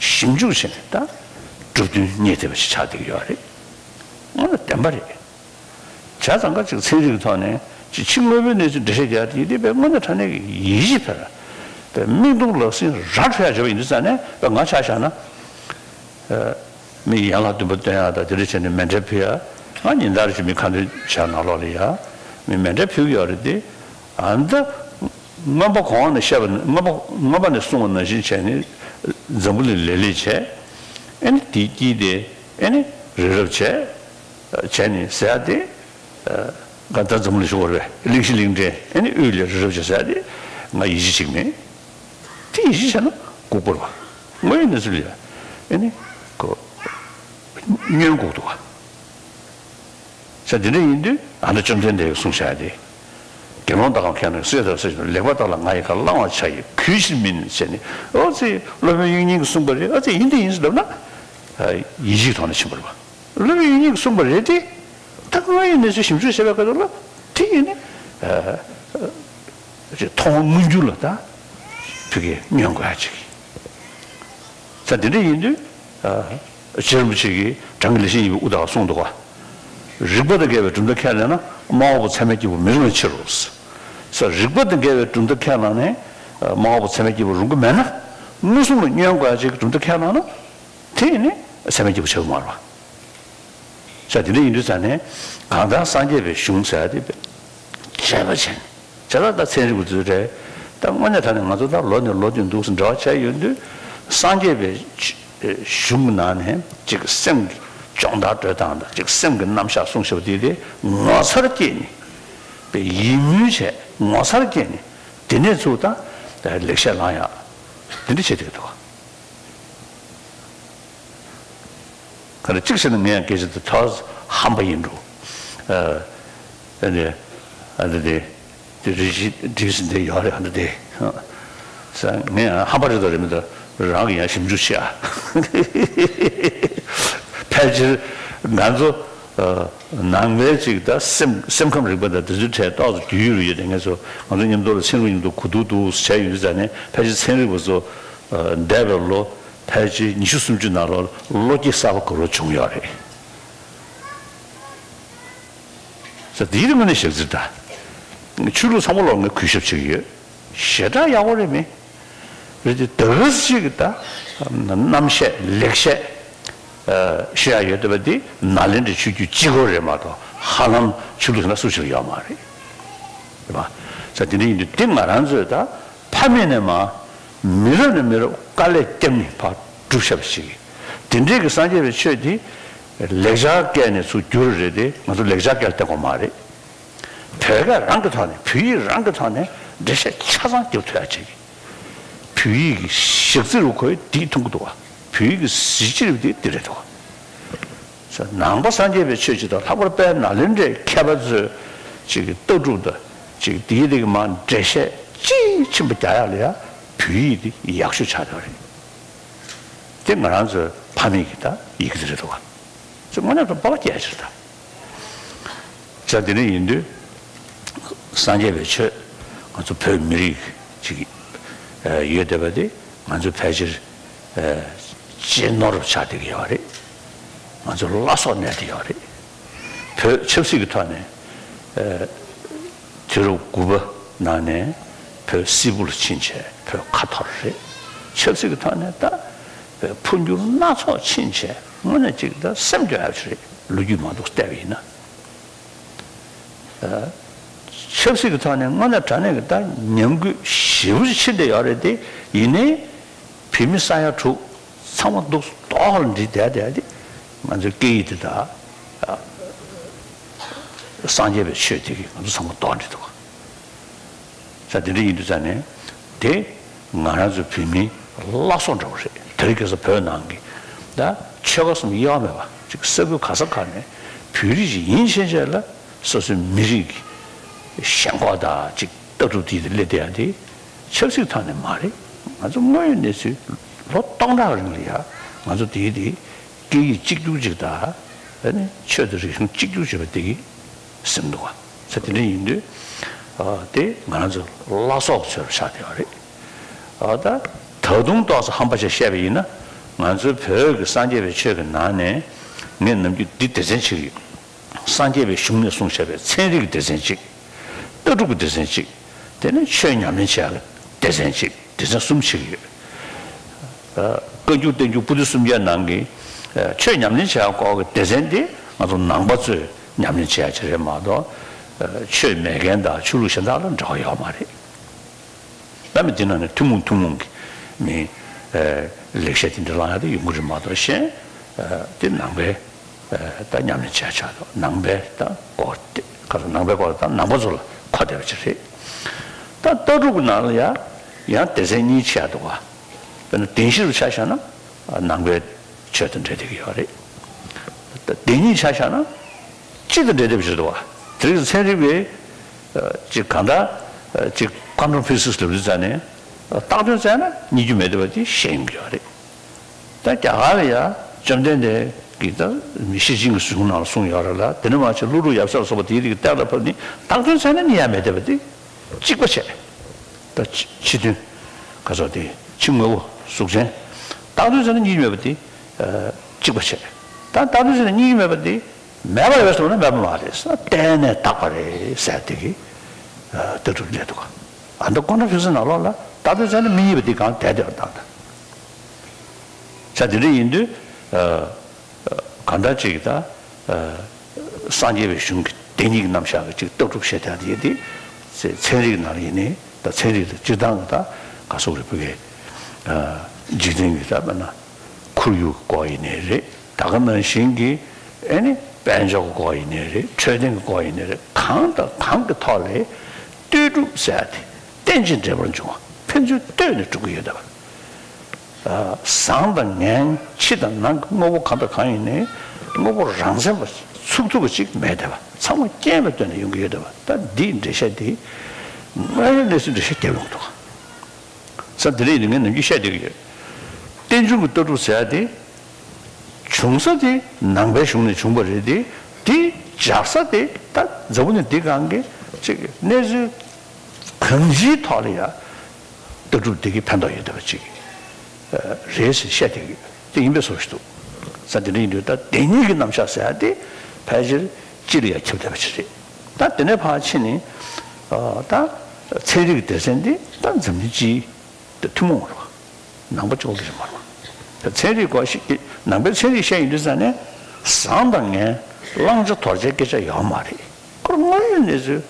ཞིབ་འཇུག་བྱས་ནས་ད་གྲུབ་དོན་རྙེད་བསྡད་པ་ཞིག་ཆགས་བསྡད་ཀྱི་ཡོད་རེད། དངོས་གནས་བདེན་པ་རེད། བྱས་ཙང་ཀ་ཅིག་ཚན་རིག་གི་ཐོག་ནས་ཅིག་ཕྱི་དངོས་པོའི་གནས་ཚུལ་འགྲེལ་བཤད་རྒྱག་དེ་དེ་དཔེ་དངོས་གནས་དྲང་གནས་ཀྱི་ཡིད་ཆེས་འཕེར། དཔེ་མིག་མཐོང་ལག་ཟིན་ར་འཕྲོད་ཡག་བྱས་པ་ཡིན་དུས་ཙང་ནས་དཔེ་ང་ཆ་བཞག་ན། ཨ། མི་ཡན་ལག་བདུན་པ་སྟོན་ཡག་དང་དེ་འདྲ་བྱས་ནས་མེ་མདའ་ཕུལ་ཡག། ང་ཉིན་ལྟར་གྱི་མི་ཁ་འདོན་བྱ་ནང་ལོགས་ལ་ཡ། མི་མེ་མདའ་ཕུལ་གྱི་ཡོད་རེད་དེ། ཨ་ནི་ད་མངོན་པ་གོང་ནས་བཤད་པ་ནི། མངོན་པ་མངོན་པ་ནས་གསུངས་པ་ནང་བཞིན་བྱས་ནས་འཛམ་བུ་གླིང་ལེ་ལེ་བྱས། ཨ་ནི་དེའི་དཀྱིལ་དེ་ཨ་ནི་རི་རབ་བྱས། བྱས་ནས་ཟེར་ཡག་དེ། ཨ། ད་འཛམ་བུ་གླིང་ཞུ་བར་བས་གླིང་བཞི་གླིང་ཕྲན་ཨ་ནི་དབུས་ལ་རི་རབ་བྱས་ཟེར་ཡག་དེ་ང་ཡིད་ཆེས་བྱེད་ཀྱི་མེད། དེ་ཡིད་ཆེས་བྱས་ན་ལྐུགས་པ་རེད་པ། དངོས་ཡོད་གནས་ཚུལ་ལ་ཡ་ཨ་ནི་ཁོ་ཉོན་ལྐུགས་འདུག་ག། ས་འདི་འདྲ་ཡིན་དུས་ཨ་ནི་བཅོམ་ལྡན་འདས་ཀྱིས་གསུངས་བཞག་དེ། དགེ་སློང་དག་གམ་མཁས་རྣམས་ཀྱིས། སྲོད་ལྟར་སྲོད་ཅིག་ལེགས་པར་བརྟགས་ལ། ང་ཡི་བཀའ་བླང་བར་བྱ་ཡི་གུས་ཕྱིར་མིན། ཟེར་ནས། ཨོ་ཙི་སློབ་དཔོན་དབྱིག་གཉེན་གྱིས་གསུངས་པ་རེད། ཨོ་ཙི་ཡིན་དེ་ཡིན་ཟེར་ལབ་ན། ཡིད་ཆེས་ཐོག་ནས་ཕྱིན་པ་རེད་པ། སློབ་དཔོན་དབྱིག་གཉེན་གྱིས་གསུངས་པ་རེད་དེ། ད་དངོས་ཡོད་གནས་ཚུལ་ཞིབ་འཇུག་བྱས་པའི་སྐབས་ལ་དེ་ཡིན་ནི། ཨ། ཅིག་མཐོང་བ་མངོན་གྱུར་ལ་ད་བོད་སྐད་ཉོན་དགོས་ཡ་ཅིག། ས་འདི་འདྲ་ཡིན་དུས། ཨ། རྗེ་རིན་པོ་ཆེ་གིས་དྲང་གི་ལེགས་བཤད་ཡིན་པའི་དབུ་ཐག་གསུངས་འདུག་ག། རིགས་པ་དང་འགལ་བའི་གྲུབ་མཐའ་ཁས་བླངས་ན་སྨྲ་བ་པོ་ཚད་མའི་སྐྱེས་བུ་མི་རུང་བའི་ཕྱིར་རོ། ས་རིགས་པ་དང་འགལ་བའི་གྲུབ་མཐའ་ཁས་བླངས་ནས་སྨྲ་བ་པོ་ཚད་མའི་སྐྱེས་བུ་རུང་གི་མེད་ན། མངོན་སུམ་ལ་ཉོན་དགོས་ཡ་ཅིག་གི་གྲུབ་མཐའ་ཁས་བླངས་ན། དེ་ཡིན་ནི་ཚད་མའི་སྐྱེས་བུ་ཆགས་ཀྱི་མ་རེད་པ། ས་དེ་འདྲ་ཡིན་དུས་ཙང་ནས་གང་ལྟར་སངས་རྒྱས་པའི་གཞུང་ཟེར་ཡ་དེ་དཔྱད་པ་བྱས་ནས། བྱས་ཙང་ད་ཚན་རིག་པ་ཚོས་རེད། ད་དངོས་གནས་དྲང་གནས་ང་ཚོ་ད་ལོ་ནས་ལོ་བསྟུད་འདུག་སེ་འབྲེལ་བ་བྱས་ཡོང་དུས། སངས་རྒྱས་པའི་གཞུང་གི་ནང་ནས་ཅིག་སེམས་ཀྱི་སྦྱོང་བརྡར་སྤྲོད་སྟངས་དང་ཅིག་སེམས་ཀྱི་རྣམ་གཞག་གསུངས་བཞག་པ་དེ་དེ་ངོ་མཚར་སྐྱེས་ནས། དཔེ་ཡིད་སྨོན་བྱས་ངོ་མཚར་སྐྱེས་ནས། དེ་ནས་ཚུར་ད་ལེགས་བཤད་བླང་ཡག་དེ་འདྲ་བྱེད་བསྡད་འདུག། ག་རེ་གཅིག་བྱས་ན་ངས་ཡང་སྐད་ཆ་དེ་ཐོག་ཧམ་པ་ཡིན་འགྲོ། ཨ། ཨ་ནི། ཨ་ནི་དེ། དེ་རེ་ཞིག་འགྲིག་ཟིན་དེ་ཡོད་རེད། ཨ་ནི་དེ། ས་ངས་ཡང་ཧམ་པ་རེད་དོ་རེད་མི་དོ་རང་གི་ཡང་ཞིབ་འཇུག་བྱེད་ཨ། ཕལ་ཆེར་ང་ཚོ། ཨ། ནང་པའི་ཅིག་ད་སེམས་སེམས་ཁམས་རིག་པ་དང་དེ་ཚོའི་གྲས་ཏོག་ཙམ་རྒྱུས་ཡོད་རུ་ཡོད་དེ། ངས་ཚོ་ང་ཚོ་མཉམ་དུ་ལ་ཚན་རིག་མཉམ་དུ་གོ་བསྡུར་འདུག་བྱས་ཡོང་དུས་ཙང་ནས་ཕལ་ཆེར་ཚན་རིག་པ་ཚོ། ཨ། འདས་པའི་ལོ་ཕལ་ཆེར་ཉི་ཤུ་སུམ་ཅུ་ནང་ལོགས་བློ་སྐྱེད་གསར་པ་ག་རེ་བྱུང་ཡོད་རེད། ས་དེའི་རིང་ངོས་ནས་ཞག་ཚིར་ད། ཆོས་ལུགས་ཚང་མ་ལོག་ངས་གུས་ཞབས་བྱེད་ཀྱི་ཡོད། ཞེ་དྲག་ཡག་པོ་རེད་མི། རེད་དེ་ད་ག་ཟེ་ཅིག་གི་ད། རྣམ་བཤད་ལེགས་བཤད། ཨ། ཤེས་ཡག་ཡོད་བསྡད་པ་དེ་ནཱ་ལེནྡྲའི་ཆོས་བརྒྱུད་གཅིག་པོ་རེད་མ་གཏོགས་ཧ་ལམ་ཆོས་ལུགས་ཡིན་ན་སུ་ཞིག་ཡོད་མ་རེད། རེད་པ། ས་དེ་འདྲ་ཡིན་དུས་དེ་ང་རང་ཚོས་ད་ཕ་མེས་ནས་མ། མི་རབས་ནས་མི་རབས་དཀའ་ལས་བརྒྱབ་ནས་ཕར་སྒྲུབ་བཞག་པ་ཞིག་གིས། དེ་འདྲའི་གི་སངས་རྒྱས་པའི་ཆོས་དེ་ལེགས་སྦྱར་སྐད་ནས་ཚུར་བསྒྱུར་རེད་དེ། ང་ཚོ་ལེགས་སྦྱར་སྐད་ལ་བརྟེན་དགོས་མ་རེད། བོད་སྐད་རང་གི་ཐོག་ནས། བོད་ཡིག་རང་གི་ཐོག་ནས་འགྲེལ་བཤད་ཆ་ཚང་རྒྱབ་ཐུབ་ཡ་བྱེད་ཀྱི། བོད་ཡིག་གི་ཞག་རྩི་རུ་ཁོས་འདི་མཐོང་གི་འདུག་བ། བོད་ཡིག་གི་གཟི་བརྗིད་རུ་འདི་འདི་རེད་འདུག་བ། ནང་པ་སངས་རྒྱས་པའི་ཆོས་ཅིག་དང་། ལྷག་པར་དཔལ་ནཱ་ལེནྡྲའི་མཁས་པ་ཚོས་ཅིག་ལྟ་གྲུབ་དང་ཅིག་དེའི་དེ་གི་མར་འགྲེལ་བཤད་དཔྱིས་ཕྱིན་པ་རྒྱག་ཡག་ལ་ཡ་བོད་ཡིག་འདི་ཡག་ཤོས་ཆགས་བསྡད་པ་རེད། དེ་ང་རང་ཚོའི་ཕ་མེས་ཀྱི་ད་ཡི་གེ་དེ་རེད་འདུག་བ། ཚོ་དངོས་གནས་དྲང་པོ་སྐྱེས་ཕྱིར་ད། ས་དེ་འདྲ་ཡིན་དུས། སངས་རྒྱས་པའི་ཆོས་ང་ཚོ་བོད་མི་རིགས་ཅིག་ཡོད་བསྡད་པ་དེ་ང་ཚོ་ཕལ་ཆེར་གཅེས་ནོར་ཆགས་བསྡད་ཀྱི་ཡོད་རེད། ང་ཚོ་བླ་སྲོག་གནས་བསྡད་ཡོད་རེད། བོད་ཆབ་སྲིད་ཀྱི་ཐོག་ནས། དུས་རབས་དགུ་པ་ནང་ནས་བོད་སིལ་བུ་ལ་ཕྱིན་བྱས་བོད་ཁ་འཐོར་རེད། ཆབ་སྲིད་ཀྱི་ཐོག་ནས་ད་བོད་འཕོ་འགྱུར་སྣ་ཚོགས་ཕྱིན་བྱས་དངོས་གནས་ཅིག་ད་སེམས་སྐྱོ་ཡག་ཅིག་རེད། ལོ་རྒྱུས་མ་གཏོགས་བལྟས་པ་ཡིན་ན། ཆབ་སྲིད་ཀྱི་ཐོག་ནས་དངོས་གནས་དྲང་གནས་ཀྱི་ད་ཉམས་རྒུད་ཞེ་པོ་ཅིག་ཕྱིན་བསྡད་ཡོད་རེད་དེ། ཡིན་ནའི་བོད་མི་ས་ཡ་དྲུག་ཚང་མ་སྡུག་ཏོག་ལ་འདྲིས་བསྡད་བསྡད་དེ། ང་ཚོའི་སྐད་ཡིག་དེ་དང་། སངས་རྒྱས་པའི་ཆོས་དེ་གིས་ང་ཚོ་ཚང་མ་ལྡོག་འདྲེས་འདུག་ག། ས་དེ་འདྲ་ཡིན་དུས་ཙང་ནས་དེ་ང་རང་ཚོ་བོད་མིའི་བླ་སྲོག་འདྲ་བོ་རེད། དེ་རིང་ཁ་སང་བོད་ནང་གི་ད་ཆོལ་ཁ་གསུམ་དབྱེ་བ་མེད་པ་ཅིག་ས་ཁུལ་ག་ས་ག་ནས་བོད་རིགས་ཤིག་ཡིན་ཕྱིན་ཆད་ལ་སོ་སོའི་མི་རིགས་ཀྱི་ཞེན་ཁོག་དང་ཅིག་ལྟ་གྲུབ་དེ་དེ་སླེབས་བསྡད་ཡ་དེ་ཆབ་སྲིད་ཐོག་ནས་མ་རེད། ང་ཚོ་དངོས་ཡོད་གནས་ཚུལ་ལོ་སྟོང་ཕྲག་རིང་ལ་ཡ་ང་ཚོ་དེའི་དེ་སྐད་ཡིག་གཅིག་གྱུར་ཅིག་དང་། ཨ་ནི་ཆོས་དང་རིག་གཞུང་གཅིག་གྱུར་བྱེད་པ་དེ་གི་སེམས་འདུག་བ། ས་དེ་འདྲ་ཡིན་དུས། ཨ། དེ་ང་རང་ཚོ་བླ་སྲོག་ཚོར་ཆགས་བསྡད་པ་རེད། ཨ། ད་ད་དུང་ཏོག་ཙམ་ཧམ་པ་བྱས་བཤད་པ་ཡིན་ན། ང་ཚོའི་བོད་ཀྱི་སངས་རྒྱས་པའི་ཆོས་ཀྱི་ནང་ནས་ངས་ནམ་རྒྱུན་འདི་སྡེ་ཚན་བྱེད་ཀྱི་ཡོད། སངས་རྒྱས་པའི་གཞུང་ནས་གསུངས་བཞག་པའི་ཚན་རིག་གི་སྡེ་ཚན་གཅིག། ལྟ་གྲུབ་ཀྱི་སྡེ་ཚན་གཅིག། དེ་ནས་ཆོས་ཉམས་ལེན་བྱེད་ཡག་གི་སྡེ་ཚན་གཅིག། སྡེ་ཚན་གསུམ་ཕྱེ་གི་ཡོད། བཀའ་འགྱུར་བསྟན་འགྱུར་པོ་ཏི་སུམ་བརྒྱ་ནང་གི་ཆོས་ཉམས་ལེན་བྱེད་ཡག་སྐོར་གྱི་སྡེ་ཚན་དེ་ང་ཚོ་ནང་པ་ཚོས་ཉམས་ལེན་བྱེད་ཡག་ཅིག་རེད་མ་གཏོགས། ཆོས་མེད་མཁན་དང་ཆོས་ལུགས་གཞན་དག་ལ་འབྲེལ་བ་ཡོད་མ་རེད། ད་མི་དེ་ནང་ནས་ཐུན་མོང་ཐུན་མོང་གི་མི་ལེགས་བཤད་དེ་འདྲ་བླང་ཡག་དེ་ཡོང་གི་རེད་མ་གཏོགས། གཞན་དེ་ནང་པའི་ད་ཉམས་ལེན་བྱེད་ཡག་ཆགས་འདུག། ནང་པའི་ད་སྐོར་དེ་ག་ཚོད། ནང་པའི་སྐོར་ད་ནང་པ་ཚོ་ལ་གོ་བསྡད་པ་ཅིག་རེད། ད་ལྟ་གྲུབ་ཀྱི་ནང་ལ་ཡང་ཡང་སྡེ་ཚན་གཉིས་ཕྱེ་ཡག་འདུག་བ། དཔེར་ན་བདེན་བཞི་རུ་ཆ་བཞག་ན་ནང་པའི་ཆོས་དང་འབྲེལ་བསྡད་ཀྱི་ཡོད་རེད། བདེན་གཉིས་ཆ་བཞག་ན་སྤྱི་དང་འབྲེལ་བསྡད་པ་ཞིག་འདུག་བ། དེ་རིང་ཚན་རིག་པས་ཅིག་གང་ལྟར་ཅིག་ཀོན་ཊམ་ཕི་སིག་སི་ལབ་དུས་ཙ་ནས་བཏགས་དོན་བཙལ་ན་རྙེད་རྒྱུ་མེད་བསྡད་པ་དེ་ཤེས་ཡོང་གི་ཡོད་རེད། ད་རྒྱ་གར་ལ་ཡང་བཅོམ་ལྡན་འདས་ཀྱིས་ད་མི་ཤེར་ཕྱིན་གྱི་གཞུང་ནང་ལ་གསུངས་ཡོད་རེད་ལ། དེ་ནས་མར་ཕྱིན་ཀླུ་སྒྲུབ་ཡབ་སྲས་ལ་སོགས་པ་དེའི་རིགས་གཏན་ལ་ཕབ་ནས་བཏགས་དོན་བཙལ་ན་རྙེད་ཡག་མེད་བསྡད་པ་དེ་གཅིག་པ་བྱས། ད་ཕྱི་ཕྱི་དོན་ག་ཚོད་དེ་ཕྱི་དངོས་པོ་གཟུགས་ཅན་བཏགས་དོན་བཙལ་ན་རྙེད་རྒྱུ་མེད་པ་དེ་གཅིག་པ་བྱས། ད་བཏགས་དོན་བཙལ་ན་རྙེད་རྒྱུ་མེད་པ་དེ་མེད་པ་རེད་ཟེར་ན་མེད་པ་མ་རེད། གཏན་ནས་དག་པ་རེད་ཟེར་དེ་གི་ལྟ་གྲུབ་སླེབས་འདུག་ག། ཨ། ད་ཀོན་ཊམ་ཕི་སིག་སི་ནང་ལོགས་ལ་བཏགས་དོན་བཙལ་ན་མི་རྙེད་པ་དེ་གང་བསྡད་བསྡད་པ་དང་། ད་ཆ་དེ་འདྲ་ཡིན་དུས། ཨ། གང་ལྟར་ཅིག་ད། ཨ། སངས་རྒྱས་པའི་གཞུང་གི་བདེན་གཉིས་ཀྱི་རྣམ་གཞག་གི་ཅིག་ལྟ་གྲུབ་བཤད་སྟངས་དེ་དེ་ཚན་རིག་ནང་ལ་ཡིན་ནའི། ད་ཚན་རིག་ལ་སྤྱིར་བཏང་གི་ད་ག་སོགས་རེད། བོད་ཀྱི། ཨ། འཇིག་རྟེན་གྱི་ད་དཔེར་ན་ཁོར་ཡུག་གི་སྐོར་ཡིན་ནའི་རེད། ད་ག་ནང་བཞིན་གྱི་ཨེ་ནི་དཔལ་འབྱོར་གྱི་སྐོར་ཡིན་ནའི་རེད། འཕྲོད་བསྟེན་གྱི་སྐོར་ཡིན་ནའི་རེད། གང་དང་གང་གི་ཐོག་ལ་ལྟོས་གྲུབ་ཟེར་ཡ་དེ་རྟེན་ཅིང་འབྲེལ་བར་འབྱུང་བ། ཕན་ཚུན་ལྟོས་ནས་གྲུབ་ཀྱི་ཡོད་བསྡད་པ། ཨ། བཟང་དང་ངན། ཕྱི་དང་ནང་གི་དངོས་པོ་གང་དང་གང་ཡིན་ནའི་དངོས་པོ་རང་མཚན་པ་ཚུགས་ཐུབ་པ་ཅིག་མེད་བསྡད་པ། ཚང་མ་རྐྱེན་ལ་ལྟོས་ནས་ཡོང་གི་ཡོད་བསྡད་པ། ད་འདིའི་འགྲེལ་བཤད་འདི་དངོས་ཡོད་གནས་ཚུལ་འགྲེལ་བཤད་རྒྱབ་ཡོང་འདུག་ག། ས་དེ་རིང་ནི་ངས་ནམ་རྒྱུན་བཤད་བསྡད་ཀྱི་ཡོད། རྟེན་འབྱུང་གི་ལྟ་གྲུབ་ཟེར་ཡ་དེ། བྱུང་ས་དེ་ནང་པའི་གཞུང་ནས་བྱུང་བ་རེད་དེ། དེ་སྦྱར་ས་དེ་ད་འཛམ་བུ་གླིང་འདི་སྒང་གི་ཅིག་གནས་ཚུལ་གང་ཅིའི་ཐོག་ལ་ཡ་ལྟ་གྲུབ་འདི་གིས་ཕན་ཐོགས་ཡོད་བསྡད་པ་ཅིག་རེད་ཟེར་བཤད་བསྡད་ཀྱི་ཡོད། དེ་ཡིན་པའི་བཟོ་ཞིག་འདུག། ས་དེ་འདྲ་ཡིན་དུས་ད་བདེན་གཉིས་ཀྱི་རྣམ་གཞག་ཟེར་ཡ་དེ་ཕལ་ཆེར་སྤྱི་ལ་ཡ་ཁྱབ་བསྡད་པ་ཅིག་རེད། ད་དེ་ནས་ཕར་ཕྱིན་ནས། ཨ། ད་ཚན་རིག་སྡེ་ཚན་འདི་ད་འཛམ་གླིང་སྤྱིའི་ད་ཐུན་མོང་བ་རེད་བ། ནང་པ་གཅིག་པོ་གི་རེད་མ་རེད་བ། ད་ཚན་རིག་སྐོར་ཞིག་གི་ནང་པའི་ཚན་རིག་བཤད་ཡོང་དུས་ཙ་ནས་བཟང་དང་ངན། བླང་བྱ་དོར་བྱའི་སྐད་ཆ་ཡོད་མ་རེད། ཁོ་རང་དངོས་ཡོད་གནས་ཚུལ་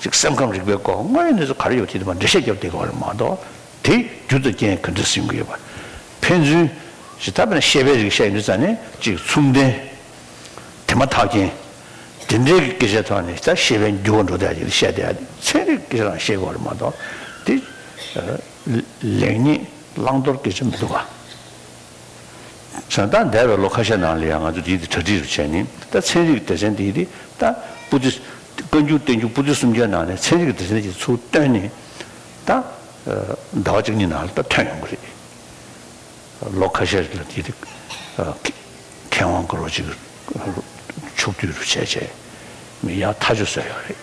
ཅིག་སེམས་ཁམས་རིག་པའི་སྐོར་དངོས་ཡོད་གནས་ཚུལ་ག་རེ་ཡོད་དེ་དེ་མར་འགྲེལ་བཤད་རྒྱབ་བསྡད་ཀྱི་ཡོད་རེད་མ་གཏོགས། དེ་རྒྱུ་དང་རྐྱེན་ག་འདྲ་ཟིན་དགོས་པ། ཕན་ཚུན་ཞེ་དྲག་པའི་ཤེས་པའི་རིགས་བཤད་ཡོང་དུས་ཙང་ནས་ཅིག་མཚུངས་ལྡན། དེ་མ་ཐག་རྐྱེན། དེ་འདྲའི་གི་སྐད་ཆའི་ཐོག་ནས་ད་ཤེས་པའི་འགྱུར་བ་འགྲོ་བསྡད་ཡ་དེ་བཤད་བསྡད་ཡ་དེ་ཚན་རིག་སྐད་ཆ་རང་བཤད་དགོས་རེད་མ་གཏོགས་དེ་ལེགས་ཉེས་བླང་དོར་སྐད་ཆ་མི་འདུག་ག་བྱས་ཙང་ད་འདས་པའི་ལོ་ཁ་ཤས་ནང་ལ་ཡང་ང་ཚོ་དེའི་དེ་གྲ་སྒྲིག་རུ་བྱས་ནས་ད་ཚན་རིག་སྡེ་ཚན་དེའི་དེ་ད་པུ་ཏི་བཀའ་འགྱུར་བསྟན་འགྱུར་པུ་ཏི་སུམ་བརྒྱའི་ནང་ནས་ཚན་རིག་སྡེ་ཚན་གྱི་ཚུར་བཏོན་ནས་ད་ཟླ་བ་གཅིག་གཉིས་ནང་ལ་ད་ཐོན་ཡོང་གི་རེད། ལོ་ཁ་ཤས་ལ་དེའི་དེ་མཁས་དབང་དཀར་པོ་ཅིག་ཕྱོགས་བསྡུས་རུ་བྱས་བྱས་མི་ཡར་ཐག་གཅོད་བཟོས་ཡོད་རེད།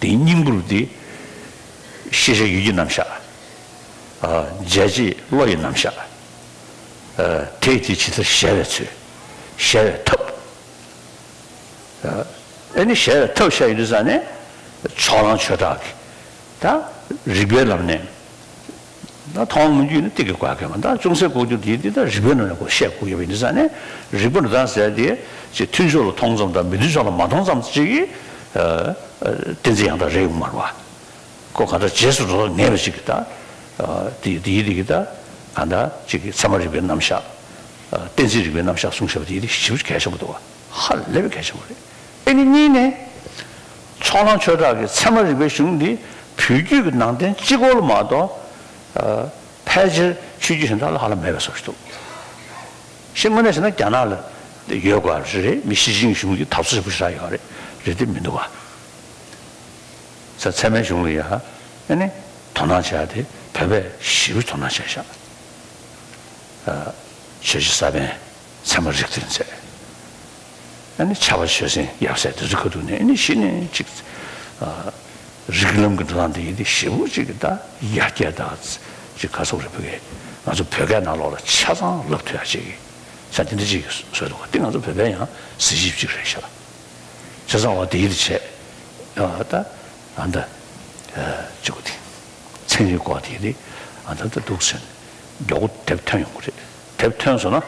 དེའི་སྙིང་པོ་རུ་དེ་ཤེས་བྱ་ཡུལ་གྱི་རྣམ་གཞག་ཨ། བྱས་རྗེས་བློ་ཡི་རྣམ་གཞག་ཨ། དེས་དེ་ཇི་ལྟར་གཞལ་བའི་ཚུལ། གཞལ་བའི་ཐབས། ཨ་ནི་གཞལ་བའི་ཐབས་བཤད་ཡོང་དུས་ཙང་ནས་ཕྱོགས་གླང་ཆོས་གྲགས་ཀྱིས་ད་རིགས་པའི་ལམ་ནས་ད་མཐོང་མི་རྒྱུད་ནི་གཏིང་གི་བཀའ་བརྒྱད་མ་ད་ཅུང་ཟད་ལྐོག་གྱུར་དེ་འདི་ད་རིགས་པའི་ལམ་ནས་ཁོ་བཤད་དགོས་ཡོད་པ་ཡིན་དུས་ཙང་ནས་རིགས་པ་འགྲོ་སྟངས་ཟེར་དེ་ཅིག་མཐུན་ཕྱོགས་ལ་མཐོང་ཙམ་དང་མི་མཐུན་ཕྱོགས་ལ་མ་མཐོང་ཙམ་ཅིག་གིས་ཨ། ཨ། གཏན་ཚིགས་ཡང་དག་རེད་ཡོང་མ་རེད་བ། ཁོ་གང་ལྟར་རྗེས་སུ་འགྲོ་ངེས་པ་ཞིག་གིས་ད། དེ་དེ་ཡིན་དེ་གིས་ད་གང་ལྟར་ཅིག་གིས་ཚད་མ་རིག་པའི་རྣམ་གཞག་གཏན་ཚིགས་རིག་པའི་རྣམ་གཞག་གསུངས་བཞག་པ་དེ་ཡིན་དེ་ཞེ་པོ་གལ་ཆེན་པོ་འདུག་བ། ཧ་ལས་པའི་གལ་ཆེན་པོ་རེད། ཨེ་ནི་གཉིས་ནས། ཕྱོགས་གླང་ཆོས་གྲགས་ཀྱིས་ཚད་མ་རིག་པའི་གཞུང་འདི་བོད་བརྒྱུད་ཀྱི་ནང་བསྟན་སྤྱི་སྐོར་ལ་མ་གཏོགས། ཕལ་ཆེར་ཆོས་བརྒྱུད་གཞན་དག་ལ་ཧ་ལམ་མེད་པའི་བཟོ་ཞིག་འདུག་ཤེས་དངོས་གནས་བྱས་ན་རྒྱ་ནག་ལ་ཡོད་དགོས་རེད། མི་ཞི་ཅིན་གཞུང་གི་དར་སྲོལ་ཞེ་པོ་ཞིག་རག་ཡོད་རེད། རེད་དེ་མི་འདུག་བ། ས་ཚད་མའི་གཞུང་ལ་ཡ་ཨ་ནི་དོ་སྣང་བྱས་ཏེ་བོད་པས་ཞེ་པོ་དོ་སྣང་བྱས་ཤག་ཆོས་རྗེ་ས་པཎ་ཚད་མ་རིག་མཐུན་མཛད། ཨ་ནི་ཕྱྭ་པ་ཆོས་སེང་ཡབ་སྲས་དེ་ཚོ་ཁ་ཐུག་ནས་ཨ་ནི་གཞི་ནས་ཅིག་རིགས་ལམ་གྱི་འགྲོ་སྟངས་དེ་ཡིན་ཏེ་ཞེ་པོ་ཅིག་གི་ད་ཡར་རྒྱས་དང་ཅིག་ག་སོགས་རེད། བོད་སྐད་ང་ཚོ་བོད་སྐད་ནང་ལོགས་ལ་ཆ་ཚང་ལབ་ཐུབ་ཡ་ཅིག་གི་ས་དེ་འདྲ་ཅིག་བཟོས་འདུག་བ། དེ་ང་ཚོ་བོད་པའི་ཡང་གཟི་བརྗིད་ཅིག་རེད་ཤག་བྱས་ཙང་བ་དེ་ཡིན་དེ་བྱས་ཨ་ད་ཨ་ད་ཅིག་གོ་དེ་ཚན་རིག་སྐོར་དེ་ཡིན་དེ་ཨ་ད་ད་འདུག་ཟེར་ནས་མགྱོགས་པོ་དེབ་ཐོན་ཡོང་གི་རེད། དེབ་ཐོན་སོང་ན།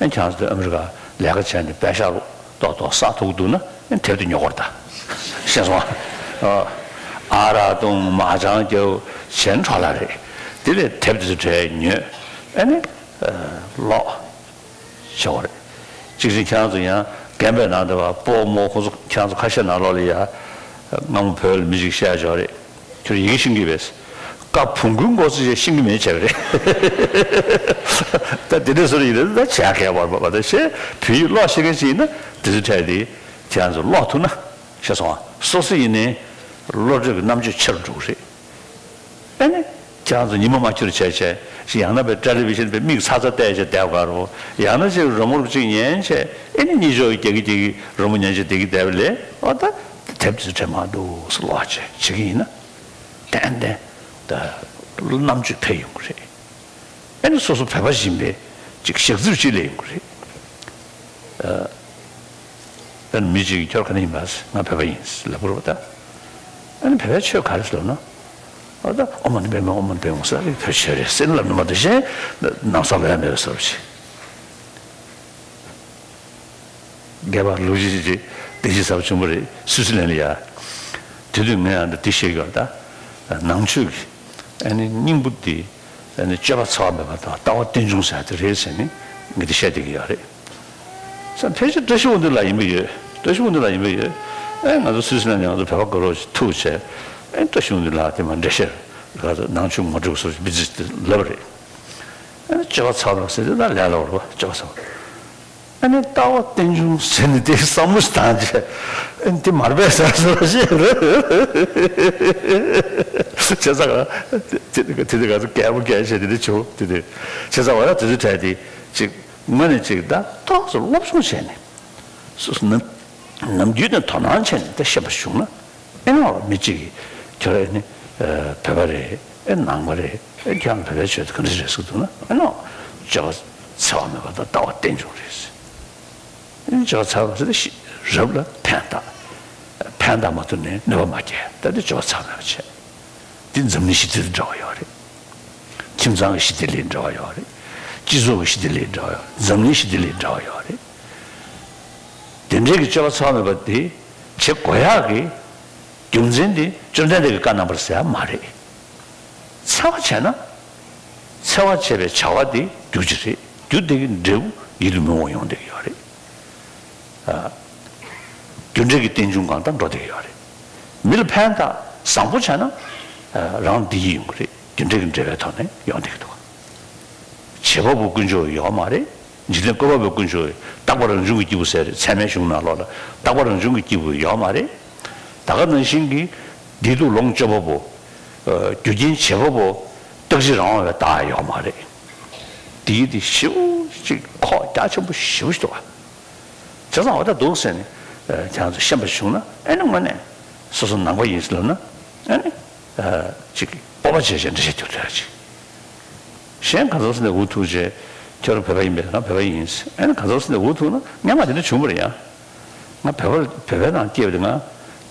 ཨེ་ཁྱེད་ཚོ་ཨ་མི་རི་ཀ་ལས་ཀ་བྱས་ནས་པད་ཤག་རུ་ཏོག་ཏོག་ས་ཐུག་འདུག་ན་ཨེ་དེབ་དེ་ཉོ་དགོས་རེད་ད། ཤེས་སོང་ཨ། ཨ་རག་བཏུང་མ་ཅང་རྒྱབ་བྱས་ནས་འཕྲོ་བརླག་རེད། དེ་ལས་དེབ་དེ་ཚོ་བྲིས་ཉོས་ཨེ་ནི་ཀློག་བྱེད་དགོས་རེད། གཅིག་བྱས་ཁྱེད་ཚོ་ཡང་རྒན་པའི་ནང་དུ་བ་སྤོ་རྨོ་ཁོ་ཚོ་ཁྱེད་ཚོ་ཁ་ཤས་ནང་ལོགས་ལ་ཡ་སྔ་མོ་བོད་ལ་མི་ཞིག་བཤད་ཆོག་རེད། ཁྱོད་ཡི་གེ་ཤེས་ཀྱི་མེད། ཀ་བོང་གུའི་མགོ་ཚོས་ཤེས་ཀྱི་མེད་བྱས་པ་རེད། ད་དེ་འདྲ་བཟོ་རེ་ཡིན་ན་ད་བྱས་མཁས་པ་བ་ད་ཤེས་བོད་ཡིག་ཀློག་ཤེས་མཁན་ཅིག་ཡིན་ན་དེ་ཚོའི་གྲས་དེ་ཁྱེད་ཚོ་ཀློག་ཐུབ་ན་ཤེས་སོང་ཨ། སོ་སོ་ཡིན་ནའི་བློ་གྲོས་ཀྱི་རྣམ་དཔྱོད་ཆེ་རུ་འགྲོ་གི་རེད། ཨེ་ནི། ཁྱེད་རང་ཚོ་ཉི་མ་མ་འཁྱོལ་བྱས་བྱས་ཡང་ན་པའི་ཊེ་ལི་ཝི་ཤན་པའི་མིག་ཚ་ཚ་བལྟས་བྱས་བསྡད་དགོས་རོ། ཡང་ན་ཅིག་རི་མོ་རུ་ཅིག་ཉན་བྱས་ཨེ་ནི་གཉིད་ཅོག་རྒྱག་གི་རྒྱག་གི་རི་མོ་ཉན་བྱས་བསྡད་ཀྱི་བསྡད་པ་ལས་ཨ་ད་དེབ་དེ་ཚོ་དྲན་མ་འདུག་སུ་ལོག་བྱས་བྱེད་ཀྱི་ཡིན་ན་ཏན་ཏན་ད་རྣམ་དཔྱོད་འཕེལ་ཡོང་གི་རེད། ཨེ་ནི་སོ་སོ་བོད་པ་ཡིན་པའི་ཅིག་ཞག་ཚིར་ཅིག་སླེབས་ཡོང་གི་རེད། ཨ་ནི་མི་གཅིག་གིས་ཁྱོད་ག་ནས་ཡིན་པ། ང་བོད་པ་ཡིན་ལབ་དགོས་རེད་པ་ད། ཨ་ནི་བོད་པའི་ཆོས་ག་རེ་ཟེར་ལབ་ན། ཨ་ད་ཨོཾ་མ་ཎི་པདྨེ་ཧཱུྃ་ཨོཾ་མ་ཎི་པདྨེ་ཧཱུྃ་ཟེར་ལབ་ནི་བོད་ཆོས་རེད་ཟེར་ལབ་ནི་མ་གཏོགས་གཞན་ནམ་སང་ལབ་ཡ་མེད་པའི་བཟོ་འདྲ་ཅིག་རྒྱལ་བ་ལུགས་ཀྱི་ཅིག་བདེ་སྐྱིད་ཟབ་ཆེན་པོ་རེད་སུད་སི་ལན་ལ་ཡ། དེ་དུས་ངས་ཨ་འདྲ་འདི་བཤད་ཀྱི་ཡོད་ད། ནང་ཆོས་ཀྱི་ཨ་ནི་སྙིང་པོ་འདི་ཨ་ནི་སྤྱོད་པ་འཚེ་བ་མེད་པ་དང་ལྟ་བ་རྟེན་འབྱུང་ཟེར་ཡ་དེ་རེད་ཟེར་ནས་ངས་འདི་བཤད་བསྡད་ཀྱི་ཡོད་རེད། ས་ཕལ་ཆེར་བཀྲ་ཤིས་དབང་འདུས་ལགས་ཡིན་པ་ཡོད། བཀྲ་ཤིས་དབང་འདུས་ལགས་ཡིན་པ་ཡོད། ཨེ་ང་ཚོ་སུད་སི་ལན་ནས་ང་ཚོ་བོད་པ་དགའ་རོགས་ཐུག་བྱས་ཨེ་བཀྲ་ཤིས་དབང་འདུས་ལགས་དེ་མ་འགྲེལ་བཤད་ལ་ནང་ཆོས་ངོ་སྤྲོད་སོགས་སྤི་ཙི་ལབ་པ་རེད། ཨེ་སྤྱོད་པ་འཚེ་བ་མེད་ཟེར་དུས་ད་ལས་སླ་བོ་རེད་པ། སྤྱོད་པ་འཚེ་བ། ཨེ་ནི་ལྟ་བ་རྟེན་འབྱུང་ཟེར་ནས་དེ་བསམ་བློ་ཞིག་བཏང་བྱས་ཨེ་ནི་དེ་མར་པས་ཟེར་སོ་ཞེས་རེད། བྱས་ཙང་དེ་དེ་ང་ཚོ་གད་མོ་བགད་བྱས་དེ་འདྲ་བྱུང་དེ་དེ་བྱས་ཙང་བ་ཡ་དེ་ཚོའི་གྲས་དེ་ཅིག་དངོས་གནས་ཅིག་ད་ཏོག་ཙམ་སློབ་སྦྱོང་བྱས་ནས་སོ་སོ་ནམ་ནམ་རྒྱུན་ནས་དོ་སྣང་བྱས་ནས་ད་ཤེས་པ་བྱུང་ན་ཨེ་ནའོ་མི་གཅིག་གིས་ཁྱོད་ཨེ་ནི་བོད་པ་རེད་ཨེ་ནང་པ་རེད་ཨེ་ཁྱོད་རང་བོད་པའི་ཆོས་དེ་ག་འདྲ་རེད་ཟེར་འདུག་ན་ཨེ་ནའོ་སྤྱོད་པ་འཚེ་བ་མེད་པ་དང་ལྟ་བ་རྟེན་འབྱུང་རེད། ཨེ་ནི་སྤྱོད་པ་འཚེ་བ་ཟེར་ཏེ་རབ་ལ་ཕན་བཏགས། ཕན་བཏགས་མ་ཐུབ་ནས་གནོད་པ་མ་སྐྱེལ་ད་དེ་སྤྱོད་པ་འཚེ་བ་མེད་པ་བྱས། འདི་འཛམ་གླིང་ཞི་བདེ་དང་འབྲེལ་བ་ཡོད་རེད། ཁྱིམ་ཚང་གི་ཞི་བདེ་ལ་འབྲེལ་བ་ཡོད་རེད། སྤྱི་ཚོགས་ཀྱི་ཞི་བདེ་ལ་འབྲེལ་བ་ཡོད་རེད། འཛམ་གླིང་ཞི་བདེ་ལ་འབྲེལ་བ་ཡོད་རེད། དེ་འདྲའི་གི་སྤྱོད་པ་འཚེ་བ་མེད་པ་དེ་བྱེད་དགོས་ཡག་གི་རྒྱུ་མཚན་དེ་བཅོམ་ལྡན་འདས་ཀྱི་བཀའ་རྣམ་པར་ཟེར་ཡ་མ་རེད། འཚེ་བ་བྱས་ན། འཚེ་བ་བྱས་པའི་བྱ་བ་དེ་རྒྱུ་ཅིག་རེད། རྒྱུ་དེ་གི་འབྲས་བུ་ཡིད་དུ་མི་འོང་བ་ཡོང་བསྡད་ཀྱི་ཡོད་རེད། ཨ། རྒྱུ་འབྲས་ཀྱི་རྟེན་འབྱུང་གང་དང་འགྲོ་བསྡད་ཀྱི་ཡོད་རེད། མི་ལ་ཕན་ཐོགས་བཟང་པོ་བྱས་ན། ཨ། རང་བདེ་སྐྱིད་ཡོང་གི་རེད། རྒྱུ་འབྲས་ཀྱི་འབྲེལ་བའི་ཐོག་ནས་ཡོང་བསྡད་ཀྱི་འདུག་བྱེད་པ་པོ་ཀུན་སྤྱོད་ཡོད་མ་རེད། འཇིག་རྟེན་བཀོད་པ་པོའི་ཀུན་སྤྱོད་རྟག་པ་རང་བྱུང་གི་སྐྱེས་བུ་ཟེར་རེད། ཚད་མའི་གཞུང་ནང་ལོགས་ལ་རྟག་པ་རང་བྱུང་གི་སྐྱེས་བུ་ཡོད་མ་རེད། ད་ག་ནང་བཞིན་གྱི་བདེ་སྡུག་ལོངས་སྤྱོད་པ་པོ། ཨ། རྒྱུ་རྐྱེན་བྱེད་པ་པོ་རྟག་གཅིག་རང་དབང་བའི་བདག་ཡོད་མ་རེད། དེའི་དེ་ཞེ་པོ་ཅིག་ཁག་རྒྱ་ཆེན་པོ་ཞེ་པོ་ཞིག་འདུག་བ། བྱས་ཙང་འོ་ད་འདུག་ཟེར་ནས། ཨ། ཁྱེད་རང་ཚོ་ཤེས་པ་བྱུང་ན། ཨ་ནི་དངོས་གནས་སོ་སོ་ནང་པ་ཡིན་ལབ་ན། ཨ་ནི། ཨ། ཅིག་སྤོབས་པ་བྱས་བྱས་འགྲེལ་བཤད་རྒྱབ་ཐུབ་ཡ་ཅིག་གཞན་ག་ཚོད་ཟེར་ནས་འུ་ཐུག་བྱས། ཁྱོད་རང་བོད་པ་ཡིན་པས། ང་བོད་པ་ཡིན། ཨ་ནི་ག་ཚོད་ཟེར་ནས་འུ་ཐུག་ན་སྔན་མ་དེ་འདྲ་བྱུང་བ་རེད་ཡ། ང་བོད་པ་བོད་པའི་ནང་སྐྱེས་པ་དེ་ང་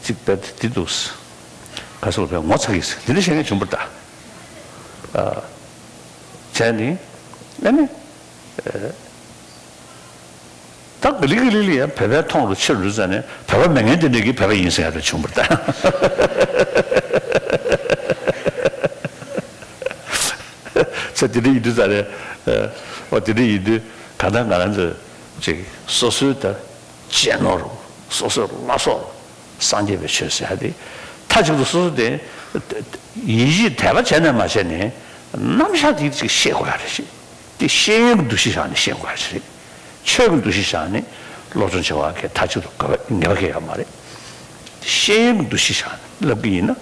ཅིག་བོད་དེ་འདུག་ག་ཚོད་བོད་ངོ་ཚ་གི་ཟེར་དེ་འདྲ་བཤད་མཁན་བྱུང་བ་རེད་ད། ཨ། བྱས་ནས། ཨ་ནི། ཨ། ད་ག་ལེ་ག་ལེ་ལ་ཡང་བོད་པའི་མཐོང་རུ་ཆེ་རུ་ཟེར་ནས། བོད་པ་མེད་མཁན་དེ་འདྲས་ཀྱིས་བོད་པ་ཡིན་ཟེར་ཡ་དེ་བྱུང་བ་རེད་ད། ཚེ་དེ་འདྲ་ཡིན་དུས་ཙ་ནས། ཨོ། དེ་འདྲ་ཡིན་དུས་གང་ལྟར་ང་རང་ཚོ་ཅིག་སོ་སོའི་ད་གཅེས་ནོར། སོ་སོའི་བླ་སྲོག། སངས་རྒྱས་པའི་ཆོས་ཟེར་ཡ་དེ་མཐའ་གཅིག་ཏུ་སོ་སོ་དེ་ཡིད་ཆེས་དད་པ་བྱས་ནས་མ་བྱས་ནས། རྣམ་གཞག་དེ་ཅིག་ཤེས་དགོས་ཡ་རེད། ཅིག་དེ་ཤེས་ཡོན་གྱི་འདུ་ཤེས་བཞག་ནས་ཤེས་དགོས་ཡ་ཅིག་རེད། ཆོས་ཀྱི་འདུ་ཤེས་བཞག་ནས་སློབ་སྦྱོང་བྱེད་པ་གི་མཐའ་གཅིག་ཏུ་དགོས་པ་ངེས་པ་གང་ཡང་ཡོད་མ་རེད། ཤེས་ཡོན་གྱི་འདུ་ཤེས་བཞག་ནས་བསླབ་ཀྱི་ཡིན་ན།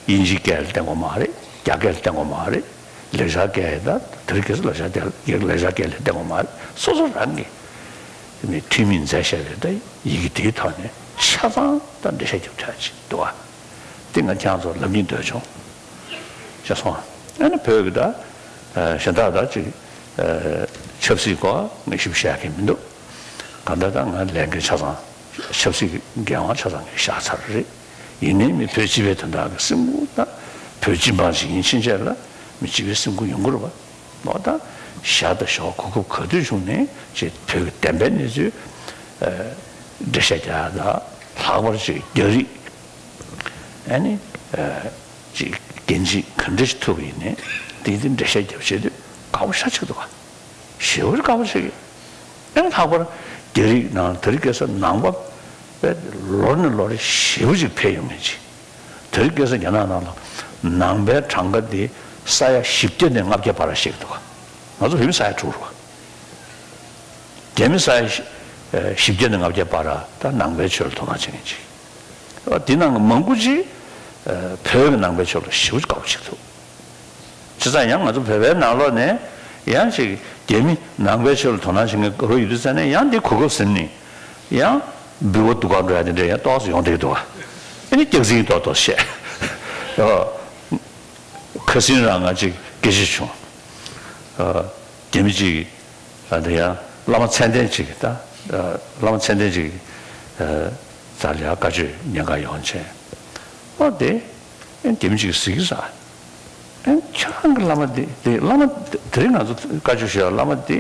དབྱིན་ཇིའི་སྐད་ལ་བརྟེན་དགོས་མ་རེད། རྒྱ་སྐད་ལ་བརྟེན་དགོས་མ་རེད། ལེགས་སྦྱར་སྐད་ད་དེ་རིང་ཁ་སང་ལེགས་སྦྱར་སྐད། ལེགས་སྦྱར་སྐད་ལ་བརྟེན་དགོས་མ་རེད། སོ་སོ་རང་གིས་ནི་ཐུན་མིན་མཛད་བཞག་པའི་ད་ཡི་གེ་དེའི་ཐོག་ནས་ཆ་ཚང་ད་འགྲེལ་བཤད་རྒྱབ་ཐུབ་ཡ་ཅིག་འདུག་བ། དེ་ང་ཁྱེད་རང་ཚོར་ལབ་སྙིང་འདོད་བྱུང་། ཤེས་སོང་། ཨ་ནི་བོད་ཀྱི་ད་གཞན་དག་ད་ཅིག་ཆབ་སྲིད་སྐོར་ངས་ཞིབ་བཤད་མཁན་མི་འདུག་གང་ལྟར་ད་ང་ལས་འགན་ཆ་ཚང་། ཆབ་སྲིད་ཀྱི་འགན་དབང་ཆ་ཚང་ངས་བཞག་ཚར་རེད། ཡིན་ནའི་མི་བོད་སྤྱི་པའི་དོན་དག་གི་སེམས་ཁུར་དང་། བོད་སྤྱི་འབངས་ཤིག་ཡིན་ཕྱིན་ཆད་ལ་མི་སྤྱི་པའི་སེམས་ཁུར་ཡོང་གི་རེད་པ། ལོ་ད་ཞག་དང་ཞོགས་གོ་སྐབས་ག་དུས་བྱུང་ནའི་ཅིག་བོད་ཀྱི་བདེན་པའི་གནས་ཚུལ་འགྲེལ་བཤད་རྒྱག་ཡ་དང་། ལྷག་པར་ཅིག་རྒྱ་རིགས། ཨ་ནི་ཅིག་འགན་ཅིག་ག་འདྲ་ཞིག་ཐུབ་པ་ཡིན་ནའི་དེ་དེ་འགྲེལ་བཤད་རྒྱབ་བྱེད་དུས་དགའ་པོ་ཞེ་པོ་ཅིག་འདུག་ག་ཞེ་པོ་དགའ་པོ་ཞིག་ཡོད། ཨེ་ལྷག་པར་རྒྱ་རིགས་ནང་དེ་རིང་ཁ་སང་ནང་པ་པས་ལོར་ནས་ལོར་ཞེ་པོ་ཅིག་འཕེལ་ཡོང་མཁན་ཅིག་དེ་རིང་ཁ་སང་རྒྱ་ནག་ནང་ལ་ནང་པའི་གྲངས་ཀ་དེ་ས་ཡ་བཞི་བརྒྱ་ནས་ལྔ་བརྒྱ་བར་བཤད་ཀྱི་འདུག་ག་ང་ཚོ་བོད་མི་ས་ཡ་དྲུག་རེད་པ། རྒྱ་མི་ས་ཡ་བཞི་བརྒྱ་ནས་ལྔ་བརྒྱ་བར་ད་ནང་པའི་ཆོས་ལ་དོ་སྣང་བྱེད་མཁན་ཅིག་འདི་ནང་གི་མང་པོ་ཅིག་བོད་ཀྱི་ནང་པའི་ཆོས་ལ་ཞེ་པོ་ཅིག་དགའ་པོ་བྱེད་ཀྱི་འདུག་བྱས་ཙང་ཡང་ང་ཚོ་བོད་པའི་ནང་ལོགས་ནས་ཡང་ཅིག་རྒྱ་མི་ནང་པའི་ཆོས་ལ་དོ་སྣང་བྱེད་མཁན་རོ་ཡོད་དུས་ཙ་ནས། ཡང་འདི་གོ་སྐབས་ཟིན་ནས་ཡང་འབུལ་བ་སྡུག་ག་འགྲོ་ཡ་དེ་འདྲ་ཡང་ཏོག་ཙམ་ཡོང་བསྡད་ཀྱི་འདུག་བ། ཨ་ནི་སྐྱག་རྫུན་ཏོག་ཏོག་བཤད། ཨ། ཁ་སང་རང་ང་ཅིག་སྐད་ཆ་བྱུང་། ཨ། རྒྱ་མི་ཅིག་ཨ། འདི་ཡང་བླ་མ་མཚན་ལྡན་ཅིག་གིས་ད། ཨ། བླ་མ་མཚན་ལྡན་ཅིག་གིས། ཨ། རྩ་ལ་ཡ་བཀའ་ཆོས་ཉན་ག་ཡོང་བྱས། ཨོ་དེ། ཨེ་རྒྱ་མི་ཅིག་གིས་ཟེར་གྱི་ས། ཨེ་ཁྱེད་རང་གི་བླ་མ་དེ་དེ་བླ་མ་དེ་རིང་ང་ཚོ་བཀའ་ཆོས་ཞུ་ཡ་བླ་མ་དེ་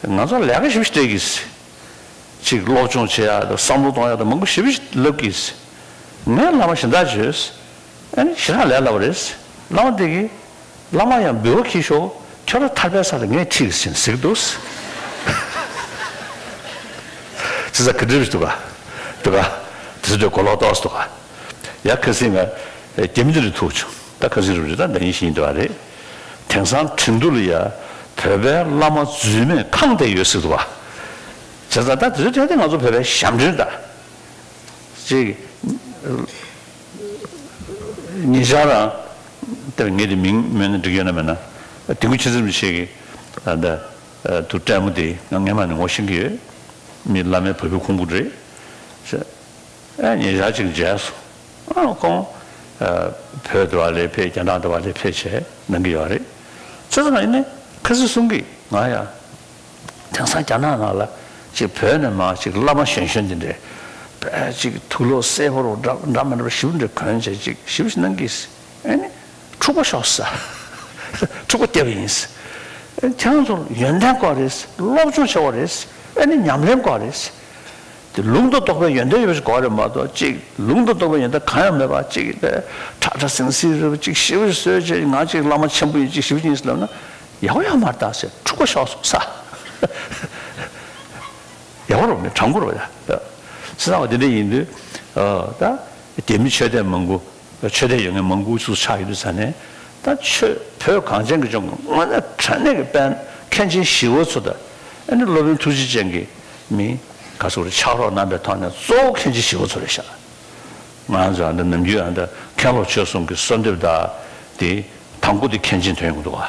ང་ཚོ་ལས་ཀ་ཞེ་པོ་ཞིག་སྤྲད་ཀྱི་ཟེར། ཅིག་སློབ་སྦྱོང་བྱེད་ཡ་དང་བསམ་བློ་གཏོང་ཡ་དང་མང་པོ་ཞེ་པོ་ཞིག་ལབ་ཀྱི་ཟེར། ངས་བླ་མ་གཞན་དག་བྱོས། ཨ་ནི་ཞེ་དྲག་ལས་སླ་པོ་རེད། བླ་མ་དེ་གིས། བླ་མ་ཡང་འབུལ་བ་འཁྱེར་ཤོག་ཁྱོད་རང་ཐར་པའི་ས་ལ་ངས་ཁྲིད་ཀྱི་ཟེར་ཟེར་གྱི་འདུག་བྱས་ཙང་ག་འདྲ་རེད་འདུག་ག་འདུག་ག་དེ་ཚོ་འདྲ་གོ་ལོག་ཏོག་ཙམ་འདུག་ག་ཡ་ཁ་སང་ང་རྒྱ་མི་འདི་རུ་ཐུག་བྱུང་། ད་ཁ་སང་རུ་རེད། ད་ཟླ་ཉིན་ཤིག་ཡིན་འདུག་ག་རེད། དེང་སང་ཁྲིན་ཏུའུ་ལ་ཡ་བོད་པའི་བླ་མ་རྫུན་མས་ཁེངས་བསྡད་ཡོད་ཟེར་འདུག་ག་བྱས་ཙང་ད་དེ་ཚོ་འདྲ་དེ་ང་ཚོ་བོད་པའི་ཞབས་འདྲེན་ད། ཅིག་ཉེ་ཆར་རང་། དེར་ངས་དེ་མིང་སྨོས་ན་འགྲིག་ཡོད་ན་མེད་ན། དིལ་མགོ་མཁྱེན་བརྩེ་རིན་པོ་ཆེ་གི་ཨ་ད་ཨ་དུ་སྤྲད་མོ་དེ་ང་སྔན་མ་ནས་ངོ་ཤེས་ཀྱི་ཡོད། མི་བླ་མའི་བུ་ཕྲུག་ཁུང་བུ་རེད། ཨ་ཉེ་ཆར་ཅིག་མཇལ་སོང་། ཨ་ཁོང་ཨ་བོད་དུ་བ་ལས་ཕེབས། རྒྱ་ནག་དུ་བ་ལས་ཕེབས་བྱས་གནང་གི་ཡོད་རེད། བྱས་ཙང་ཡིན་ནའི་ཁ་སང་གསུང་གི་ང་ཡང་། དེང་སང་རྒྱ་ནག་ནང་ལ་ཅིག་བོད་ནས་མར་ཅིག་བླ་མ་གཞོན་གཞོན་དེ་འདྲས་དཔེ་ཅིག་དུག་ལོག་སེར་པོ་རུ་འདྲ་འདྲ་མི་འདྲ་བ་ཞིབ་འདྲ་གོན་བྱས་ཅིག་ཞིབ་ཞིག་གནང་གིས། ཨ་ནི་འཁྲུག་པ་ཤོག་ཟེར། འཁྲུག་པ་བརྒྱབ་པ་ཡིན། ཁྱེད་རང་ཚོར་ཡོན་ཏན་དགོས་རེད། སློབ་སྦྱོང་བྱེད་དགོས་རེད། ཨ་ནི་ཉམས་ལེན་དགོས་རེད། ལུང་དང་རྟོགས་པའི་ཡོན་ཏན་ཡོད་པ་ཞིག་དགོས་རེད་མ་གཏོགས། གཅིག་ལུང་དང་རྟོགས་པའི་ཡོན་ཏན་གང་ཡང་མེད་པ་གཅིག་གིས་ཁྲ་ཁྲ་ཟིང་ཟིང་རེད་པ། གཅིག་ཞི་བ་ཞིག་བཟོས་བྱས། ང་གཅིག་བླ་མ་ཆེན་པོ་ཡིན། གཅིག་ཞི་བ་ཅིག་ཡིན་ཟེར་ལབ་ན་ཡག་པོ་ཡོད་མ་རེད་ད་ཟེར། འཁྲུག་པ་ཤོར་སོང་ས། ཡག་པོ་རེད་མེད། དྲང་པོ་རེད་ད། བྱས་ཙང་དེ་འདྲ་ཡིན་དུས། ཨ། ད་རྒྱ་མི་ཆོས་དད་མང་པོ། ཆོས་དད་ཡོད་མཁན་མང་པོ་ཚུར་ཆགས་ཡོད་དུས་ཙ་ནས། ད་ཆོས་བོད་གངས་ཅན་གྱི་ལྗོངས་ཀྱི་དངོས་གནས་དྲང་གནས་ཀྱི་དཔལ་མཁན་ཆེན་ཞི་བ་འཚོ་དང་། ཨ་ནི་སློབ་དཔོན་ཐུགས་རྗེ་ཅན་གྱི་མི་ག་ཚོད་རེད། ཕྱག་རོགས་གནང་པའི་ཐོག་ནས་གཙོ་བོ་མཁན་ཆེན་ཞི་བ་འཚོ་རེད་ཤག། ང་ཚོ་ཨ་ནི་ནམ་རྒྱུན་ཨ་ནི་མཁན་སློབ་ཆོས་གསུམ་གྱི་གསོལ་འདེབས་ད་དེ་དང་པོ་དེ་མཁན་ཆེན་ཐོན་ཡོང་གི་འདུག་ག།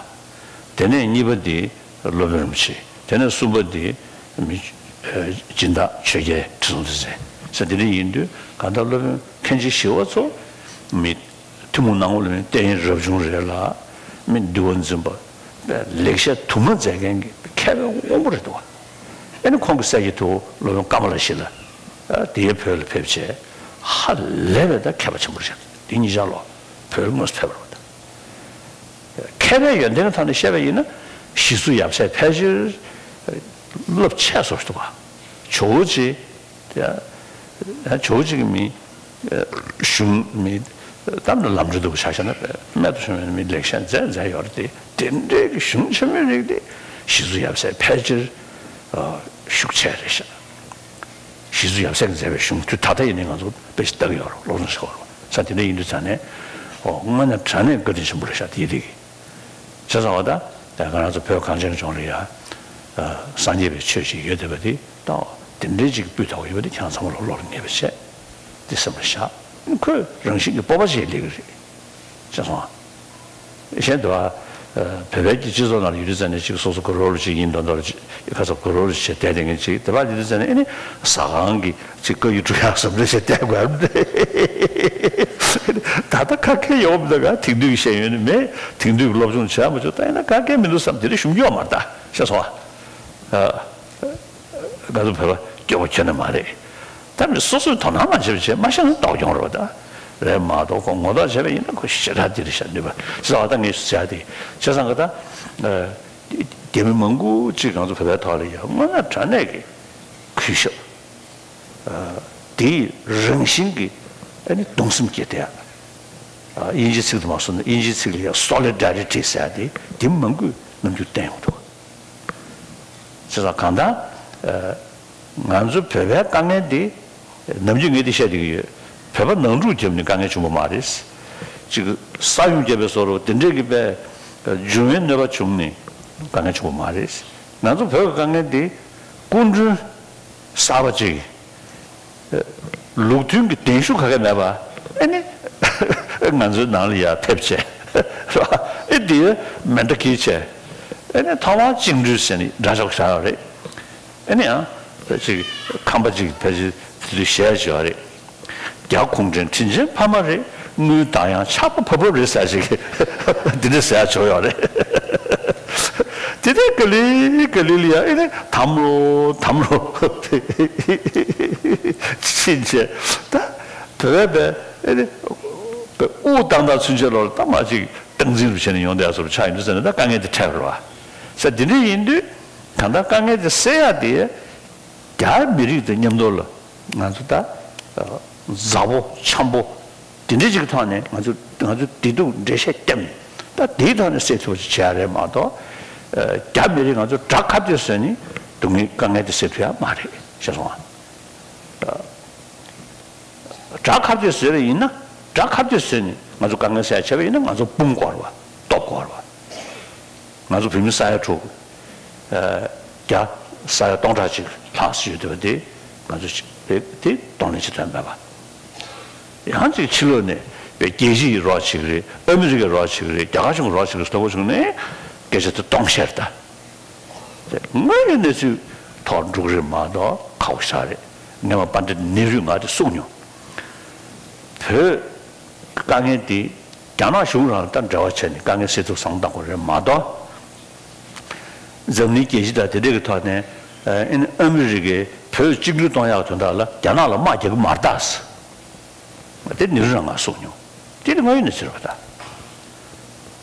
དེ་ནས་གཉིས་པ་དེ་སློབ་དཔོན་རིན་པོ་ཆེ། དེ་ནས་གསུམ་པ་དེ་མི་ཨ་སྦྱིན་བདག་ཆོས་རྒྱལ་ཁྲི་སྲོང་ལྡེ་བཙན་ཟེར། དེ་འདྲ་ཡིན་དུས་གང་ལྟར་སློབ་དཔོན་མཁན་ཆེན་ཞི་བ་འཚོ་མི་ཐུན་མོང་སྣང་ངོ་ལ་མི་བསྟན་རབ་བྱུང་རེད་ལ། མི་འདུལ་བ་འཛིན་པ། ལེགས་བཤད་དུ་མ་མཛད་མཁན་གྱི་མཁས་པའི་དབང་པོ་རེད་འདུག་ག། ཨ་ནི་ཁོང་གི་སྲས་ཀྱི་ཐུ་བོ་སློབ་དཔོན་ཀ་མ་ལ་ཤཱི་ལ། ཨ། དེའི་བོད་ལ་ཕེབས་བྱས། ཧ་ལས་པའི་ད་མཁས་པ་ཆེན་པོ་རེད། དེ་གཉིས་ཆར་ལོ་བོད་ལ་དངོས་སུ་ཕེབས་པ་རེད། མཁས་པའི་ཡོན་ཏན་གྱི་ཐོག་ནས་བཤད་པ་ཡིན་ན། ཞི་འཚོ་ཡབ་སྲས་ཕལ་ཆེར་རླབས་ཆེ་སོ་ཞིག་འདུག་ག། ཇོ་བོ་རྗེ། ཇོ་བོ་རྗེ་གི་མི་གཞུང་མི་གཏམ་དང་ལམ་འགྲོ་འདུག་ཆ་བཞག་ན། རྨད་དུ་བྱུང་བའི་མི་ལེགས་བཤད་མཛད་མཛད་ཡོད་རེད་དེ། དེ་འདྲའི་གི་གཞུང་ཆེན་མོའི་རིགས་དེ་ཞི་འཚོ་ཡབ་སྲས་ཕལ་ཆེར་ཤུགས་ཆེ་རེད་ཤག། ཞི་འཚོ་ཡབ་སྲས་ཀྱིས་མཛད་པའི་གཞུང་དུས་ད་ལྟ་ཡིན་ནའི་ང་ཚོ་དཔེ་ཞིག་ལྟ་གི་ཡོད་རེད། སློབ་སྦྱོང་བྱེད་ཀྱི་ཡོད་རེད། ས་དེ་འདྲ་ཡིན་དུས་ཙང་ནས། ཨོ། དངོས་གནས་དྲང་གནས་བཀའ་དྲིན་ཆེན་པོ་རེད་ཤག་དེ་ཡི་དེ་གི། བྱས་ཙང་བ་ད་ང་རང་ཚོ་བོད་གངས་ཅན་གྱི་ལྗོངས་ལ་ཡ། ཨ། སངས་རྒྱས་པའི་ཆོས་ཅིག་ཡོད་བསྡད་པ་དེ་ད་དེ་འདྲའི་ཅིག་སྤུས་དག་པོ་ཡོད་པ་དེ་ཁྱེད་རང་ཚང་མ་ལ་བློ་ལ་ངེས་པ་བྱས། དེ་སེམས་ལ་བཞག། ཁོས་རང་བཞིན་གྱི་སྤོབས་པ་ཞིག་སླེབས་ཀྱི་རེད། བྱས་ཙང་། གཞན་དུ་བ། ཨ། བོད་པའི་གི་སྤྱི་ཚོགས་ནང་ལ་ཡོད་དུས་ཙང་ནས་ཅིག་སོ་སོ་གུ་རུ་ལོ་ཅིག་ཡིན་མདོག་མདོག་ཅིག་ཁ་ཚ་གུ་རུ་ལོ་ཅིག་བྱས་བསྡད་དེ་ངས་ཅིག་དེ་བ་ཡོད་དུས་ཙང་ནས། ཨེ་ནི་ཟ་ཁང་གི་ཅིག་བཀའ་ཡིག་སྒྲུབ་ཡག་བཟོ་འདྲ་བྱས་བསྡད་དགོས་རེད། ད་ལྟ་ག་གེ་ཡོང་མི་འདུག་ག། དེང་དུས་ཀྱི་ཤེས་ཡོན་ནི་མེད། དེང་དུས་ཀྱི་སློབ་སྦྱོང་བྱས་མ་བྱུང་། ད་ཡིན་ན་ག་གེ་མི་འདུག་བསམ། དེ་འདྲ་ཞུ་རྒྱུ་ཡོད་མ་རེད་ད། ཤེས་སོང་ཨ། ཨ། ང་ཚོ་བོད་པ་སྐྱོ་པོ་ཁྱོན་ནས་མ་རེད། ད་མི་སོ་སོས་དོ་སྣང་མ་བྱས་པ་བྱས་མ་ཤེས་ན་ལྟོགས་ཀྱང་རེད་པ། ད་རེད་མ་གཏོགས་ཁོ་ངོ་ཐག་བྱས་པ་ཡིན་ན་ཁོ་ཞེ་དྲག་འདི་རེད་ཤག་ནུས་པ་ཟེར་བ་ད་ངས་ཟེར་ཡ་དེ། བྱས་ཙང་གི་ད། ཨ། རྒྱ་མི་མང་པོ་ཅིག་ང་ཚོ་བོད་པའི་ཐོག་ལ་ཡ་དངོས་གནས་དྲང་གནས་ཀྱི་གུས་ཞབས། ཨ། དེའི་རང་བཞིན་གྱི་ཨ་ནི་གདུང་སེམས་སྐྱེས་བསྡད་ཡ། ཨ། དབྱིན་ཇིའི་ཚིག་དུ་མ་སོང་ན། དབྱིན་ཇིའི་ཚིག་ལ་ཡ་སོ་ལི་ཌ་རི་ཊི་ཟེར་ཡ་དེ། དེ་མང་པོས་ནམ་རྒྱུན་བསྟན་ཡོང་འདུག། བྱས་ཙང་གང་ལྟར། ཨ། ང་ཚོ་བོད་པའི་དཀའ་ངལ་འདི་ནམ་རྒྱུན་ངས་འདི་བཤད་བསྡད་ཀྱི་ཡོད། བོད་པ་ནང་འཁྲུག་བརྒྱབ་ནས་དཀའ་ངལ་བྱུང་བ་མ་རེད། ཅིག་ས་ཡོམ་བརྒྱབ་པའི་བཟོ་འདྲ་དེ་འདྲས་ཀྱི་པའི་འབྱུང་བའི་གནོད་པ་བྱུང་ནས་དཀའ་ངལ་བྱུང་བ་མ་རེད། ང་ཚོ་བོད་ཀྱི་དཀའ་ངལ་འདི་སྐུ་མགྲོན་གསར་པ་ཅིག་ལུགས་མཐུན་གྱི་གདན་ཞུ་ག་གེ་མེད་པ། ཨེ་ནི་ང་ཚོའི་ནང་ལ་ཡར་ཕེབས་བྱས། རེད་པ། ཨེ། དེ་མེ་མདའ་འཁྱེར་བྱས། ཨེ་ནི་ཐོག་མར་བཅིངས་འགྲོལ་ཟེར་ནས་འདྲ་ཆགས་བཞག་ཡོད་རེད། ཨེ་ནི་ཡང་ཅིག་ཁང་པ་ཅིག་ཕལ་ཆེར་དེ་དུས་ཞལ་བྱས་པ་རེད། རྒྱ་གུང་ཁྲན་དྲིན་ཅན་ཕ་མ་རེད། དངུལ་གདངས་དབྱངས་ཆར་པ་བབས་བབས་རེད་ཟེར་ཞིག་འདི་འདྲ་ཟེར་ཡ་བྱུང་ཡོད་རེད། དེ་ནས་ག་ལེ་ག་ལེ་ལ་ཡ་ཨེ་ནི་དམ་ལོ་དམ་ལོ་ཕྱིན་བྱས། ད་བོད་པའི་ཨེ་ནི་དབུགས་བཏང་བཏང་ཚུན་ཆད་ལོ་ལ་ད་མ་ཅིག་སྟངས་འཛིན་རུ་བྱས་ནས་ཡོང་བསྡད་ཡ་བཟོ་འདྲ་ཆགས་ཡོང་དུས་ཙ་ནས། ད་དཀའ་ངལ་འདི་འཕྲད་པ་རེད་པ། ས་དེ་འདྲ་ཡིན་དུས་གང་ལྟར་དཀའ་ངལ་འདི་སེལ་ཡ་དེ། རྒྱ་མི་རིགས་དང་མཉམ་དུ་ལ་ང་ཚོ་ད་མཛའ་པོ་འཆམ་པོ་དེ་འདྲ་ཅིག་གི་ཐོག་ནས་ང་ཚོ་ང་ཚོ་བདེ་སྡུག་འགྲེལ་བཤད་བརྒྱབ་ནས། ད་དེའི་ཐོག་ནས་སེལ་ཐུབ་པ་ཅིག་བྱེད་ཡ་རེད་མ་གཏོགས། རྒྱ་མི་རིགས་ང་ཚོ་དགྲ་ཁ་གཏད་བཟོས་ནས་སྡུག་བསྔལ་དཀའ་ངལ་དེ་སེལ་ཐུབ་ཡ་མ་རེད། ཤེས་སོང་ཨ། དགྲ་ཁ་གཏད་བཟོས་པ་ཡིན་ན། དགྲ་ཁ་གཏད་བཟོས་ནས་ང་ཚོ་དཀའ་ངལ་སེལ་ཡ་བྱས་པ་ཡིན་ན། ང་ཚོ་དཔུང་དཀོར་བ། སྟོབས་དཀོར་བ། ང་ཚོ་བོད་མི་ས་ཡ་དྲུག་ཨ། རྒྱ་ས་ཡ་སྟོང་ཕྲག་གཅིག་ལྷག་ཙམ་ཡོད་བསྡད་པ་དེ་ང་ཚོ་ཅིག་རེད་དེ། གདོང་ལེན་བྱེད་ཐུབ་མེད་པ། ཡང་ཅིག་ཕྱི་ལོགས་ནས་བའི་རྒྱལ་སྤྱིའི་རོགས་བྱེད་ཀྱི་རེད། ཨ་མི་རི་ཀའི་རོགས་བྱེད་ཀྱི་རེད། རྒྱ་གར་གཞུང་གི་རོགས་བྱེད་ཀྱི་རེད་ཟེར་བ་བྱུང་ནས་སྐད་ཆ་དེ་སྟོང་བཤད་ད། དངོས་ཡོད་གནས་ཚུལ་ཐོག་འགྲོ་གི་རེད་མ་གཏོགས་ཁག་པོ་ཞེ་དྲག་རེད། སྔོན་མ་པཎྜི་ཏ་ནེ་རུས་ང་དེ་གསུངས་མྱོང་། བོད་དཀའ་ངལ་དེ་རྒྱ་ནག་གཞུང་རང་དང་འབྲེལ་བ་བྱས་ནས་དཀའ་ངལ་སེལ་ཐབས་བསམ་བློ་བཏང་དགོས་རེད་མ་གཏོགས། འཛམ་གླིང་རྒྱལ་སྤྱི་དང་དེ་འདྲས་ཀྱི་ཐོག་ནས། ཨ། ཨ་ནི་ཨ་མི་རི་ཀས་བོད་གཅིག་གྱུར་གཏོང་ཡག་དོན་དག་ལ་རྒྱ་ནག་ལ་དམག་རྒྱག་གི་མ་རེད་ད། དེ་ནེ་རུ་རང་ང་གསུངས་མྱོང་། དེ་ནི་དངོས་ཡོད་གནས་ཚུལ་རེད་པ་ད།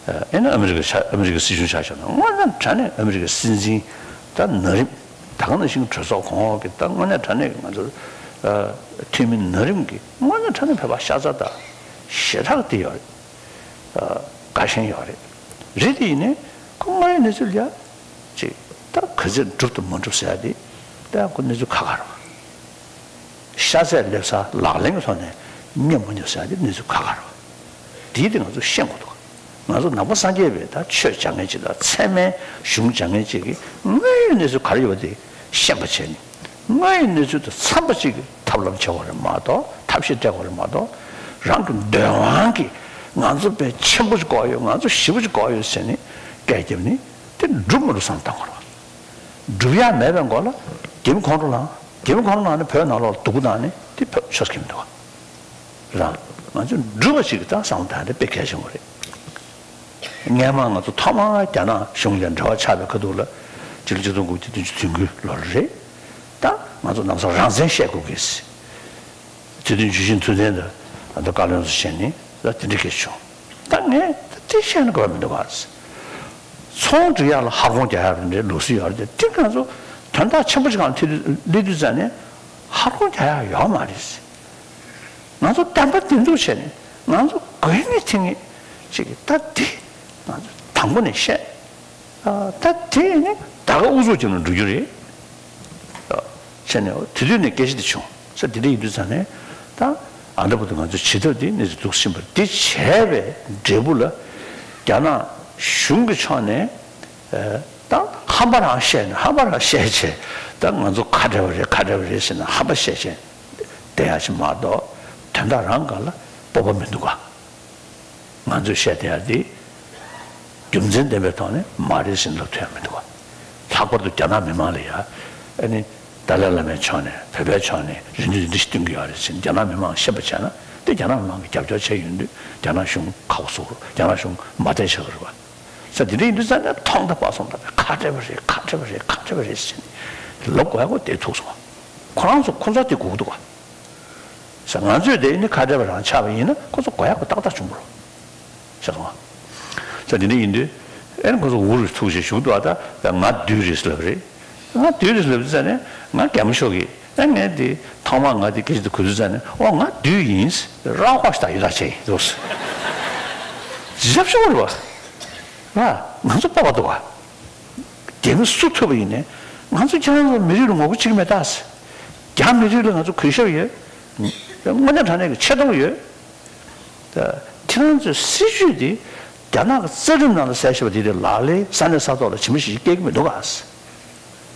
ཨ་ནི་ཨ་མི་རི་ཀ་ཆ་ཨ་མི་རི་ཀའི་སྲིད་གཞུང་ཆ་བཞག་ན་དངོས་གནས་དྲང་གནས་ཨ་མི་རི་ཀའི་སྲིད་འཛིན་ད་ན་རིམ་ ད་ག་ནང་བཞིན་གྲོས་ཚོགས་གོང་འོག་གི་ད་དངོས་གནས་དྲང་གནས་ཀྱི་ང་ཚོ་ཨ་འཐུས་མི་ན་རིམ་གྱི་དངོས་གནས་དྲང་གནས་བོད་པ་ཤ་ཚ་དང་ཞེ་དྲག་དེ་ཡོད་རེད། ཨ་དགའ་ཞེན་ཡོད་རེད། རེད་དེ་ཡིན་ནའི་ཁོ་དངོས་ཡོད་གནས་ཚུལ་ལ་ཅིག་ད་ག་ཚོད་འགྲུབ་དང་མ་འགྲུབ་ཟེར་ཡ་དེ་ད་ཁོ་གནས་ཚུལ་ཁ་ཁ་རེད། ཤ་ཚ་སླེབས་ས་ལག་ལེན་གྱི་ཐོག་ནས་རྙེད་མ་རྙེད་ཟེར་ཡ་དེ་གནས་ཚུལ་ཁ་ཁ་རེད། དེའི་དེ་ང་ཚོ་ཤེས་དགོས་འདུག་ང་ཚོ་ནང་པ་སངས་རྒྱས་པའི་ད་ཆོས་སྦྱང་མཁན་ཅིག་དང་ཚད་མའི་གཞུང་སྦྱང་མཁན་ཅིག་གིས་དངོས་ཡོད་གནས་ཚུལ་ག་རེ་ཡོད་པ་དེ་ཤེས་པ་བྱས་ནས་དངོས་ཡོད་གནས་ཚུལ་དང་འཚམས་པ་ཅིག་གི་ཐབས་ལམ་བྱེད་དགོས་རེད་མ་གཏོགས། ཐབས་ཤེས་སྤྲད་དགོས་རེད་མ་གཏོགས། རང་གི་འདོད་དབང་གིས་ང་ཚོ་དཔེ་ཆེན་པོ་ཅིག་དགོས་ཡོད། ང་ཚོ་ཞེ་པོ་ཅིག་དགོས་ཡོད་ཟེར་ནས་སྐད་བརྒྱབ་ནས་དེ་འགྲུབ་མི་འགྲུབ་བསམ་བཏང་དགོས་རེད། འགྲུབ་ཡ་མེད་པའི་མགོ་ལ་རྒྱ་མི་ཁོང་ཁྲོ་ལངས། རྒྱ་མི་ཁོང་ཁྲོ་ལངས་ནས་བོད་ནང་ལོགས་ལ་སྡུག་པོ་བཏང་ནས་དེ་བོད་ཆོས་སྐྱིད་མི་འདུག་ག་རང་ང་ཚོ་འགྲུབ་པ་ཞིག་གི་ད་བསམ་བློ་བཏང་ནས་དཔེ་གལ་ཆེན་པོ་རེད། སྔས་མ་ང་ཚོ་ཐོག་མར་རྒྱ་ནག་གཞུང་ལ་འབྲེལ་བ་ཆགས་པའི་ཁ་ཐུག་ལ་ཕྱི་ལོ་ཆིག་སྟོང་དགུ་བརྒྱ་བདུན་ཅུ་དོན་དགུ་ལོར་རེད། ད་ང་ཚོ་ནམ་སང་རང་བཙན་བཤད་དགོས་ཀྱི། དེ་དུས་ཇུས་ཆེན་ཐུབ་བསྟན་དང་ཨ་ད་བཀའ་བློན་ཚོ་བྱས་ནས་ད་དེ་འདྲ་སྐད་བྱུང་། ད་ངས་ད་དེ་བཤད་ན་དགོས་པ་མི་འདུག་ག་ཚོང་སྒྲིག་ཡག་ལ་ཧ་གོང་རྒྱག་ཡག་རེད་འདྲའི་ལུགས་སྲོལ་ཡོད་རེད་དེ། དེ་ང་ཚོ་དོན་དག་ཆེན་པོ་ཞིག་སྒང་ལ་སླེབས་དུས་ཙང་ནས་ཧ་གོང་རྒྱག་ཡག་ཡོད་མ་རེད། ང་ཚོ་བདེན་པ་བདེན་ཚུགས་བྱས་ནས་ང་ཚོ་དགོས་ངེས་ཐེངས་ངེས་ཅིག་གི་ད་དེ་ང་ཚོ་དང་པོ་ནས་བཤད། ཨ་ད་དེ་ནི་ད་ག་ཨུ་ཚུགས་ཀྱི་ནང་འགྲོ་རྒྱུ་རེད། ཨ་བྱས་ནས་དེ་དུས་ནས་སྐད་ཆ་དེ་བྱུང་ས་དེ་འདྲ་ཡིན་དུས་ཙང་ནས་ད་ཨ་འདྲ་པོ་དེ་ང་ཚོ་བྱེད་ཐབས་དེ་གནས་ཚུལ་འདུག་ཕྱིན་པ་དེ་བྱས་པའི་འབྲས་བུ་ལ་རྒྱ་ནག་གཞུང་གི་ཕྱོགས་ནས་ཨ་ད་ཧམ་པ་རང་བཤད་ནས་ཧམ་པ་རང་བཤད་བྱས་ད་ང་ཚོ་ཁ་བྲལ་བ་རེད་ཁ་བྲལ་བ་རེད་ཟེར་ནས་ཧམ་པ་བཤད་བྱས་བསྡད་ཡག་ཅིག་མ་གཏོགས་དོན་དག་རང་སྒང་ལ་སྤོབས་པ་མི་འདུག་ག་ང་ཚོས་བཤད་བསྡད་ཡ་དེ་རྒྱུ་མཚན་ལྡན་པའི་ཐོག་ནས་མ་རེད་ཟེར་ལབ་ཐུབ་ཡ་མི་འདུག་བ། ལྷག་པར་དུ་རྒྱ་ནག་མི་མང་ལ་ཡ་ཨ་ནི་ཏཱ་ལའི་བླ་མའི་ཕྱོགས་ནས་བོད་པའི་ཕྱོགས་ནས་རེ་འདུན་འདི་འདྲ་ཞིག་བཏོན་གྱི་ཡོད་རེད་ཟེར་རྒྱ་ནག་མི་མང་ཤེས་པ་བྱས་ན་དེ་རྒྱ་ནག་མི་མང་གིས་རྒྱབ་སྐྱོར་བྱས་ཡོང་དུས་རྒྱ་ནག་གཞུང་ཁག་པོ་བཟོ་གི་རེད། རྒྱ་ནག་གཞུང་མ་བརྟེན་བྱེད་ཀྱི་རེད་བ། ས་དེ་འདྲ་ཡིན་དུས་ཙང་ནས་ཐོག་མཐའ་བར་གསུམ་དང་ཁ་བྲལ་བ་རེད་ཁ་བྲལ་བ་རེད་ཁ་བྲལ་བ་རེད་ཟེར་ནས་ལབ་དགོས་ཡ་ཁོ་དེ་ཐུག་སོང་བ། ཁོ་རང་ཚོ་ཁོ་ཚོ་དེ་སྒུག་འདུག་བ། ས་ང་ཚོས་དེ་ནི་ཁ་བྲལ་བ་རང་ཆགས་པ་ཡིན་ན་ཁོ་ཚོ་དགོས་ཡག་ཁོ་ཏག་ཏག་བྱུང་བ་རེད། ཤེས་སོང་ང་། ས་དེ་འདྲ་ཡིན་དུས་ཨེ་ནི་ཁོ་ཚོ་འུ་རུ་ཐུག་བྱས་བཞུགས་འདུག་ཨ། ད་ད་ང་བདུད་རེད་ཟེར་ལབ་རེད། ང་བདུད་རེད་ཟེར་ལབ་དུས་ཙང་ནས་ང་རྒན་མོ་ཤོག་གིས་ཨེ་ངས་དེ་ཐོག་མར་ང་དེ་སྐད་ཆ་དེ་གོ་དུས་ཙང་ནས་ཨོ་ང་བདུད་ཡིན་ར་ཧོ་ཤ་ད་ཡོད་ད་ཆེ་ཡིན་འདུག་ཟེར། ཇབ་ཤོག་རེད་བ། ང་ང་ཚོ་སྤོབས་པ་འདུག་བ། རྒྱ་མི་སུ་ཐུབ་པ་ཡིན་ནའི་ང་ཚོ་ཁྱེད་རང་ཚོ་མི་རིགས་ལ་ངོ་རྒོལ་བྱེད་ཀྱི་མེད་ད་ཟེར། རྒྱ་མི་རིགས་ལ་ང་ཚོ་གུས་ཞབས་ཡོད། དངོས་གནས་དྲང་གནས་ཀྱི་ཆེ་མཐོང་ཡོད། ད་ཁྱེད་རང་ཚོའི་སྲིད་ཇུས་དེ་རྒྱ་ནག་གི་རྩ་ཁྲིམས་ནང་ལ་གསལ་བཞག་པ་དེ་དེ་ལག་ལེན་ས་གནས་ས་ཐོག་ལ་ཇི་མ་ཇི་བཞིན་སྐྱེལ་གྱི་མི་འདུག་ག་ཟེར།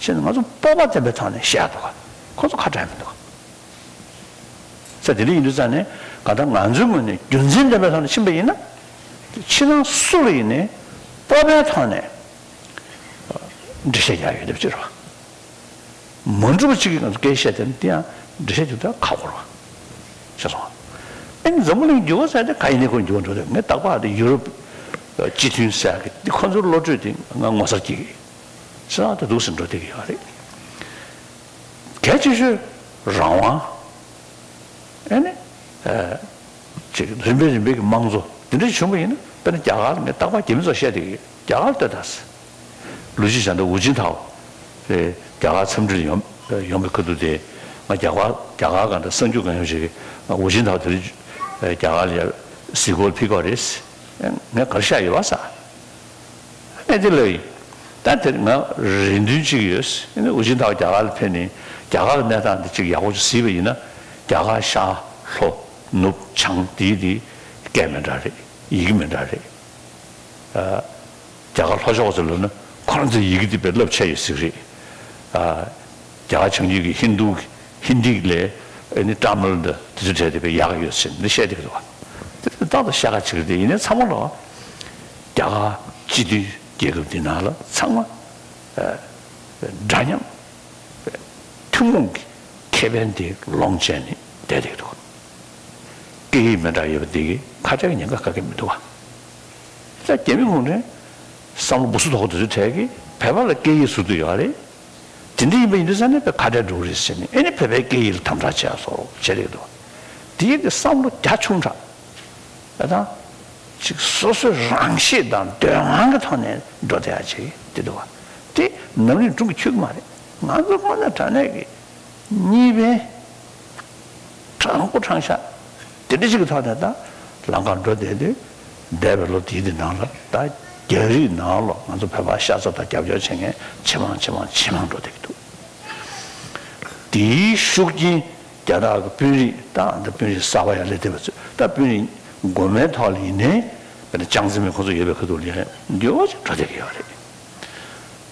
བྱས་ནས་ང་ཚོ་སྤོབས་པ་ལྡན་པའི་ཐོག་ནས་བཤད་འདུག་ག་ཁོ་ཚོ་ཁ་བྲལ་མི་འདུག་ག་ས་དེ་འདྲ་ཡིན་དུས་ཙང་ནས་གང་ལྟར་ང་ཚོའི་ངོས་ནས་རྒྱུ་མཚན་ལྡན་པའི་ཐོག་ནས་ཕྱིན་པ་ཡིན་ན། ཕྱི་ནང་སུ་ལ་ཡིན་ནའི་སྤོབས་པའི་ཐོག་ནས་འགྲེལ་བཤད་རྒྱག་ཡོད་དེ་ཅི་རེད་བ། མ་འགྲུབ་པ་གཅིག་གིས་ང་ཚོ་སྐད་བཤད་དེ་ནི་དེ་ཡང་འགྲེལ་བཤད་རྒྱག་ད་ཁག་པོ་རེད་བ། ཤེས་སོང་ང་། ཨེ་འཛམ་བུ་གླིང་འགྱུར་བ་ཟེར་དེ་ག་ཡིན་ནའི་ཁོ་འགྱུར་བ་འགྲོ་དེ་ངས་རྟག་པར་དེ་ཡུ་རོབ་སྤྱི་མཐུན་ཟེར་གི་དེ་ཁོ་ཚོའི་བློ་གྲོས་དེ་ང་ངོ་མཚར་སྐྱེ་གི། ཤེས་སོང་ང་། དེ་འདུག་སེ་འགྲོ་བསྡད་ཀྱི་ཡོད་རེད། གལ་ཆེ་ཤོས་རང་དབང་། ཨེ་ནི། ཨ། ཅིག་རིམ་པས་རིམ་པས་ཀྱི་དམངས་གཙོ་དེ་འདྲ་བྱུང་བ་ཡིན་ན་དཔེར་ན་རྒྱ་གར་ལ་ངས་རྟག་པར་རྒྱ་མི་ཚོར་བཤད་བསྡད་ཀྱི་ཡོད། རྒྱ་གར་ལ་ལྟོས་དང་། ལུའུ་ཅི་ཞང་དང་ཝུ་ཅིན་ཐའོ་དེ་རྒྱ་གར་འཚམས་འདྲིར་ཡོང་ཡོང་བའི་ཁ་ཐུག་དེ་ང་རྒྱ་གར་རྒྱ་གར་གང་འདྲ་གསར་འགྱུར་གང་ཡོང་ཞིག་གི་ང་ཝུ་ཅིན་ཐའོ་དེ་རིང་རྒྱ་གར་ལ་ཡར་གཟིགས་སྐོར་ཕེབས་ཀྱི་ཡོད་རེད། ངས་ག་རེ་བཤད་ཡོད་པ་ཟེར། ཨེ་དེ་ལབ་ཡིན། ད་དེར་ང་རེ་འདུན་གཅིག་ཡོད། ཨེ་ནི་ཝུ་ཅིན་ཐའོ་རྒྱ་གར་ལ་ཕེབས་ནས་རྒྱ་གར་གྱི་གནས་སྟངས་འདི་གཅིག་ཡག་པོ་ཅིག་གཟིགས་པ་ཡིན་ན་རྒྱ་གར་ཤར་ལྷོ་ནུབ་བྱང་དེའི་དེ་སྐད་མི་འདྲ་རེད། ཡི་གེ་མི་འདྲ་རེད། ཨ། རྒྱ་གར་ལྷོ་ཕྱོགས་ཚོ་ལབ་ན་ཁོ་རང་ཚོའི་ཡི་གེ་དེ་དཔེ་རླབས་ཆེ་ཡོད་ཟེར་གྱི་རེད། ཨ། རྒྱ་གར་བྱང་རྒྱུད་ཀྱི་ཧིན་རྡུ་ཧིན་དི་ལས་ཨེ་ནི་ཏཱ་མིལ་འདི་དེ་ཚོ་གྲས་དེ་དཔེ་ཡག་ཡོད་ཟེར་འདི་བཤད་བསྡད་ཀྱི་འདུག་བ། དེ་ཏག་ཏག་བཤད་ཁ་བྱེད་ཀྱི་རེད། དེ་ཡིན་ནའི་ཚང་མ་ལ་རྒྱ་གར་སྤྱི་མཐུན་རྒྱལ་ཁབ་འདི་ནང་ལ་ཚང་མ་ཨ་འདྲ་མཉམ་ཐུན་མོང་གི་ཁེ་ཕན་དེ་ལོངས་སྤྱད་ནས་བསྡད་བསྡད་ཀྱི་འདུག་སྐད་ཡིག་མི་འདྲ་ཡོད་པ་འདི་གིས་ཁ་བྲལ་གྱི་ཉེན་ཁ་ག་གེ་མི་འདུག་བ། ད་རྒྱ་མི་ངོས་ནས་བསམ་བློ་སྦུ་སུ་དོག་དེ་ཚོའི་གྲས་ཀྱིས་བོད་པ་ལ་སྐད་ཡིག་ཟུར་དུ་ཡོད་རེད། དེ་འདྲ་ཡིན་པ་ཡིན་དུས་ཙང་ནས་བོད་ཁ་བྲལ་འགྲོ་གི་རེད་ཟེར་ནས་ཨེ་ནི་བོད་པའི་སྐད་ཡིག་ལ་དམ་དྲག་བྱས་སོགས་བྱས་རེད་འདུག་དེ་ཡིན་དུས་བསམ་བློ་རྒྱ་ཆུང་དྲགས། ཨ་དང་། ཅིག་སོ་སོའི་རང་ཤེད་དང་འདོད་དབང་གི་ཐོག་ནས་འགྲོ་བསྡད་ཡ་ཅིག་དེ་འདུག་བ། དེ་ནམ་རིང་སྒྲུང་གི་ཆོད་ཀྱི་མ་རེད། ང་ཚོ་དངོས་གནས་དྲང་གནས་ཀྱི་གཉིས་ཕན་དྲང་པོ་དྲང་བཞག་དེ་འདྲ་ཞིག་གི་ཐོག་ནས་ད་ལམ་ཁར་འགྲོ་བསྡད་དུས། འདས་པའི་ལོ་དེའི་དེ་ནང་ལ་ད་རྒྱ་རིགས་ནང་ལོགས་ང་ཚོ་བོད་པ་ཤ་ཚ་དང་རྒྱབ་སྐྱོར་བྱེད་མཁན་ཇེ་མང་ཇེ་མང་ཇེ་མང་འགྲོ་བསྡད་ཀྱི་འདུག་དེའི་ཤུགས་རྐྱེན་རྒྱ་ནག་གི་དཔོན་རིགས་དང་། ད་དཔོན་རིགས་གསར་པ་ཡར་སླེབས་བསྡད་པ་ཚོས། ད་དཔོན་རིགས་མགོ་མའི་ཐོག་ལ་ཡིན་ནའི་དཔེར་ན་ཅང་ཙེ་མིན་ཁོང་ཚོ་ཡོད་པའི་ཁ་ཐུག་ལ་ཡང་འགྱུར་བ་ཅིག་འགྲོ་བསྡད་ཀྱི་ཡོད་རེད།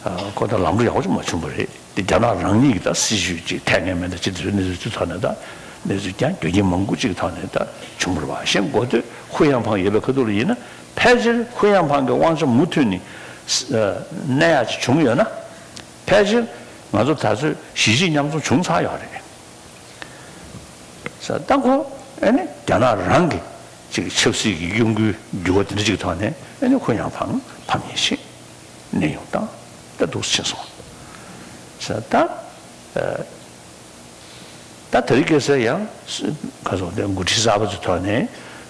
ཨ། ཁོ་ད་ལམ་འགྲོ་ཡག་པོ་ཅིག་མ་བྱུང་བ་རེད། དེ་རྒྱ་ནག་རང་ཉིད་ཀྱི་ད་སྲིད་ཇུས་ཅིག་འཐད་ངེས་མེད། ད་ཅི་དེ་ཚོའི་གནས་ཚུལ་ཚོའི་ཐོག་ནས། ད་གནས་ཚུལ་ཀྱང་རྒྱུ་རྐྱེན་མང་པོ་ཅིག་གི་ཐོག་ནས་ད་བྱུང་བ་རེད་པ། གཞན་འགོ་སྟོད་ཧུའུ་ཡང་ཕང་ཡོད་པའི་ཁ་ཐུག་ལ་ཡིན་ན། ཕལ་ཆེར་ཧུའུ་ཡང་ཕང་གི་དབང་ཆ་མུ་མཐུད་ནས་གནས་ཡག་ཅིག་བྱུང་ཡོད་ན། ཕལ་ཆེར་ང་ཚོ་ད་ཚོད་གཞིས་བྱེས་མཉམ་འཛོམས་བྱུང་ཚར་ཡོད་རེད། ས་ད་ཁོ་ཨ་ནི་རྒྱ་ནག་རང་གི་ཅིག་ཆབ་སྲིད་ཀྱི་གཡོ་འགུལ་འགྱུར་བ་དེ་འདྲ་ཅིག་ཐོག་ནས། ཨ་ནི་ཧུའུ་ཡང་ཕང་ཕམ་ཉེས་ཤིག་གནས་དབྱུང་བཏང་། ད་འདུག་སེ་ཕྱིན་སོང་། ས་ད་ཨ་ད་དེ་རིང་ཁ་སང་ཡང་ཁ་སང་དེ་འགོ་ཁྲིད་གསར་པ་ཚོའི་ཐོག་ནས།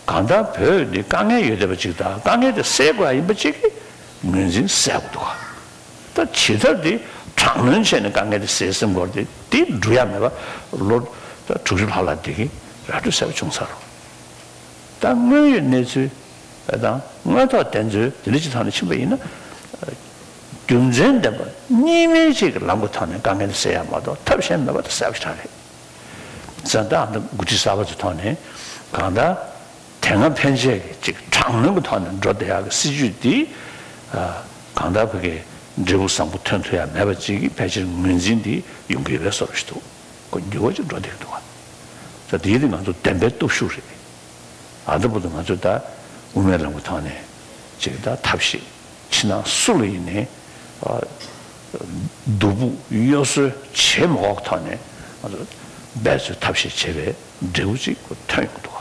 གང་ལྟར་བོད་འདི་དཀའ་ངལ་ཡོད་བསྡད་པ་ཅིག་དང་། དཀའ་ངལ་དེ་སེལ་དགོས་ཡ་ཡིན་པ་ཅིག་གི་ངོས་འཛིན་གསལ་པོ་འདུག་ག་ད་ཇི་ལྟར་དེ་དྲག་གནོན་བྱས་ནས་དཀའ་ངལ་དེ་སེལ་སེམས་ཁོར་དེ་དེ་འགྲུབ་ཡ་མེད་པ། ལོ་ད་དྲུག་ཅུ་ལྷག་ལ་དེ་གི་ར་སྤྲོད་གསལ་པོ་བྱུང་ཚར་རོ། ད་དངོས་ཡོད་གནས་ཚུལ་དང་དངོས་ཐོག་བདེན་འཚོལ་དེ་འདྲ་ཅིག་ཐོག་ནས་ཕྱིན་པ་ཡིན་ན། རྒྱུ་མཚན་ལྡན་པ་གཉིས་སྨན་ཅིག་གི་ལམ་གྱི་ཐོག་ནས་དཀའ་ངལ་དེ་སེལ་ཡ་མ་གཏོགས་ཐབས་གཞན་མེད་པ་དེ་གསལ་པོ་ཞེ་དྲག་རེད། ས་ད་ཨ་ནི་འགོ་ཁྲིད་གསར་པ་ཚོའི་ཐོག་ནས་གང་ལྟར། དེ་སྔ་ཕན་ཆད་ཀྱི་ཅིག་དྲག་གནོན་གྱི་ཐོག་ནས་འགྲོ་བསྡད་ཡག་གི་སྲིད་ཇུས་འདི། ཨ། གང་ལྟར་ཕ་གིའི་འབྲས་བུ་བཟང་པོ་ཐོན་ཐུབ་ཡ་མེད་པ་ཅིག་གི་ཕལ་ཆེར་ངོས་འཛིན་འདི་ཡོང་གི་ཡོད་པའི་བཟོ་འདྲ་ཞིག་འདུག་ཁོ་འགྱུར་བ་ཅིག་འགྲོ་བསྡད་ཀྱི་འདུག་ག་ད་དེའི་དེ་ང་ཚོ་བདེན་པའི་སྟོབས་ཤུགས་རེད། ཨ་ད་བར་དུ་ང་ཚོ་ད་དབུ་མའི་ལམ་གྱི་ཐོག་ནས་ཅིག་ད་ཐབས་ཤེས། ཕྱི་ནང་སུ་ལ་ཡིན་ནའི། ཨ། སྡུག་ཕུག་གཡོ་ཟོལ་བྱེད་མ་དགོས་ཐོག་ནས་ང་ཚོ་འབད་རྩོལ་ཐབས་ཤེས་བྱས་པའི་འབྲས་བུ་ཅིག་ཐོན་ཡོང་གི་འདུག་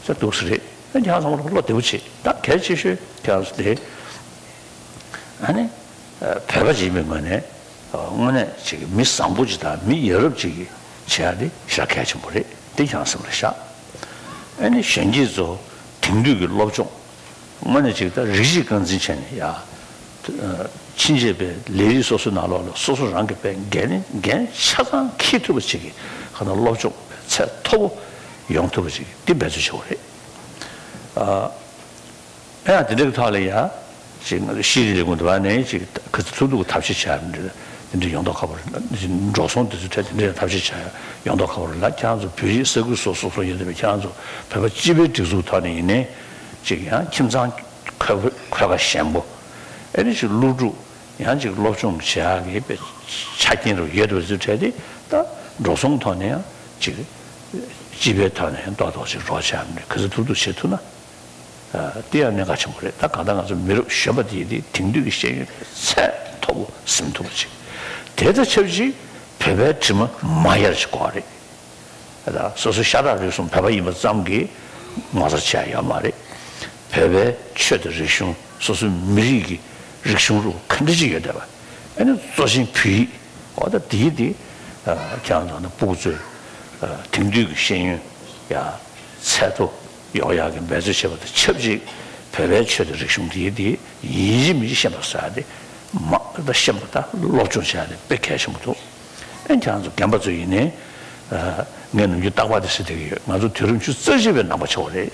ག་ས་འདུག་སེ་རེད། ཨ། ཁྱེད་རང་ཚང་མ་བློ་བདེ་པོ་བྱེད། ད་གལ་ཆེ་ཤོས་ཁྱེད་རང་ཚོ་དེ། ཨ་ནི། ཨ། བོད་པ་ཅིག་ཡིན་པའི་ངོས་ནས། ཨ། དངོས་གནས་ཅིག་མི་བཟང་པོ་ཅིག་དང་མི་ཡ་རབས་ཅིག་གིས་བྱེད་ཡ་དེ་ཞེ་དྲག་གལ་ཆེན་པོ་རེད། དེ་ཁྱེད་རང་སེམས་ལ་བཞག་ཨ་ནི་གཞོན་སྐྱེས་ཚོ་དེང་དུས་ཀྱི་སློབ་སྦྱོང་། དངོས་གནས་ཅིག་ད་རིགས་གཅིག་རྐང་འཛིན་བྱས་ནས་ཡ། ཕྱིན་ཆད་པའི་ལས་རིགས་སོ་སོའི་ནང་ལོགས་ལ་སོ་སོ་རང་གི་དཔེ་འགན་འགན་ཆ་ཚང་འཁྱེར་ཐུབ་པ་ཅིག་གི་ཁ་ན་སློབ་སྦྱོང་ཚད་མཐོ་པོ་ཡོང་ཐུབ་པ་ཅིག་འདི་འབད་རྩོལ་བྱེད་དགོས་རེད། ཨ། ཨ་ཡང་དེ་འདྲའི་ཐོག་ལ་ཡ། ཅིག་ང་ཚོ་ཤེས་རིག་ལས་ཁུངས་དེ་བ་ནས་ཅིག་ག་ཚོད་ཐུབ་ཐུབ་ཐབས་ཤེས་བྱ་ཡ་འདི་འདྲ་ཡོང་མདོག་ཁ་པོ་རེད། འགྲོ་སོང་དེ་ཚོ་ཐད་དེ་འདྲའི་ཐབས་ཤེས་བྱ་ཡ་ཡོང་མདོག་ཁ་པོ་རེད་ལ། ཁྱེད་རང་ཚོ་བོད་ཡིག་ས་ཁུལ་སོ་སོ་སོ་ཡོད་བསྡད་པའི་ཁྱེད་རང་ཚོ་བོད་པ་སྤྱི་པའི་སྒྲིག་འཛུགས་ཐོག་ནས་ཡིན་ནའི། ཅིག་ཡང་ཁྱིམ་ཚང་འཁོས་འཁོས་ཀ་ཞན་པོ། ཨེ་ནི་ཅིག་སློབ་ཕྲུག་ཡང་ཅིག་སློབ་སྦྱོང་བྱེད་ཡག་གི་དཔེ་ཆ་རྐྱེན་རུ་ཡོད་པ་ཚོའི་གྲས་དེ་ད་འགྲོ་སོང་ཐོག་ནས་ཡང་ཅིག་སྤྱི་པའི་ཐོག་ནས་ཡང་ཏོག་ཏོག་ཅིག་རོགས་བྱ་ཡ་ག་ཚོད་ཐུབ་ཐུབ་བྱེད་ཐུབ་ན། ཨ། དེ་ཡང་གནད་འགག་ཆེན་པོ་རེད། ད་གང་ལྟར་ང་ཚོ་མི་རབས་གཞོན་པ་དེ་དེ་དེང་དུས་ཀྱི་ཤེས་ཡོན་ཚད་མཐོ་པོ་ཟིན་ཐུབ་པ་ཅིག་དེ་དང་ཆབས་ཅིག་བོད་པའི་དྲི་མ་མ་ཡལ་ཞིག་དགོས་རེད། ད་སོ་སོའི་ཤ་ཁྲག་རུས་གསུམ་བོད་པ་ཡིན་པ་ཙམ་གྱིས་ངོ་མཚར་ཆེ་ཡ་ཡོད་མ་རེད། བོད་པའི་ཆོས་དང་རིག་གཞུང་། སོ་སོའི་མི་རིགས་ཀྱི་རིག་གཞུང་རུ་ག་འདྲ་ཅིག་ཡོད་བསྡད་པ། ཨ་ནི་གཙོ་ཆེན་བོད་ཡིག་འོ་ད་དེའི་དེ། ཨ། ཁྱེད་རང་ཚོ་ནི་སྤུ་གུ་ཚོས། ཨ། དེང་དུས་ཀྱི་ཤེས་ཡོན་ཡ་ཚད་མཐོ་ཡོང་ཡག་གི་འབད་རྩོལ་བྱེད་པ་དང་ཆབས་ཅིག་བོད་པའི་ཆོས་དང་རིག་གཞུང་དེའི་དེ་ཡིན་གཅིག་མིན་གཅིག་ཤེས་པ་བཟོ་ཡ་དེ་མ་ད་ཤེས་པ་དང་སློབ་སྦྱོང་བྱེད་ཡ་དེ་དཔེ་གལ་ཆེན་པོ་འདུག་ཨེ། ཁྱེད་རང་ཚོ་རྒན་པ་ཚོ་ཡིན་ནའི། ཨ། ངས་ནམ་རྒྱུན་རྟག་པར་དེ་ཟེར་བསྡད་ཀྱི་ཡོད། ང་ཚོ་དུས་རབས་ཉི་ཤུ་རྩ་གཅིག་པའི་ནང་པ་ཆགས་པ་རེད།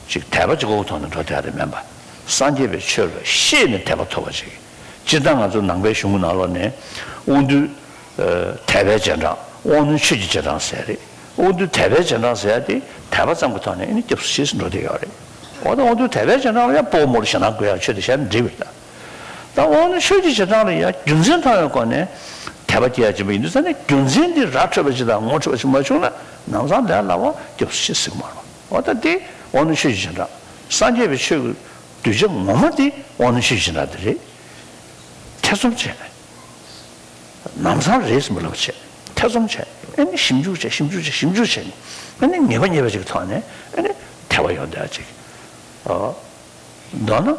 ཅིག་དད་པ་གཅིག་པོའི་ཐོག་ནས་འགྲོ་བསྡད་ཡ་དེ་མིན་པ། སངས་རྒྱས་པའི་ཆོས་ལ་ཤེས་ནས་དད་པ་ཐོབ་པ་ཅིག་སྤྱིར་བཏང་ང་ཚོ་ནང་པའི་གཞུང་གི་ནང་ལོགས་ནས་དབང་འདུས། ཨ། དད་པའི་རྗེས་འབྲང་། དབང་རྣོན་ཆོས་ཀྱི་རྗེས་འབྲང་ཟེར་རེད། དབང་འདུས་དད་པའི་རྗེས་འབྲང་ཟེར་ཡ་དེ་དད་པ་ཙམ་གྱི་ཐོག་ནས་ཨ་ནི་སྐྱབས་སུ་མཆི་ཟེར་འགྲོ་བསྡད་ཡོད་རེད། འོ་ད་དབང་འདུས་དད་པའི་རྗེས་འབྲང་ལ་ཡང་སྤོ་བོ་མོ་ལ་ཞེ་སྡང་དགོས་ཡ་ཆོས་དེ་བཤད་ན་འགྲིག་པ་རེད་ད། ད་དབང་རྣོན་ཆོས་ཀྱི་རྗེས་འབྲང་ལ་ཡང་རྒྱུ་མཚན་མཐོང་བའི་སྒོ་ནས་དད་པ་སྐྱེ་ཡ་བྱེད་པ་ཡིན་དུས་ཙང་ནས། རྒྱུ་མཚན་འདི་ར་འཕྲོད་པ་ཅིག་དང་ངོ་འཕྲོད་པ་ཅིག་མ་བྱུང་ན་ལམ་སང་ལས་སླ་བ་སྐྱབས་སུ་མཆི་ཟེར་གྱི་མ་རེད། འོ་ད་དེ་དབང་རྣོན་ཆོས་ཀྱི་རྗེས་འབྲང་། སངས་རྒྱས་པའི་ཆོས་ཀྱི་གདུལ་བྱ་ངོ་མ་དེ་དབང་རྣོན་ཆོས་ཀྱི་རྗེས་འབྲང་དེ་རེད། ཐེ་ཚོམ་བྱས་ནས། ལམ་སང་རེད་ཟེར་མི་ལབ་བྱས། ཐེ་ཚོམ་བྱས། ཨ་ནི་ཞིབ་འཇུག་བྱས། ཞིབ་འཇུག་བྱས། ཞིབ་འཇུག་བྱས་ནས། ཨ་ནི་ངེས་པ་རྙེད་པ་ཅིག་གི་ཐོག་ནས་ཨ་ནི་དད་པ་ཡོང་བསྡད་ཅིག་ཨ། མདོར་ན།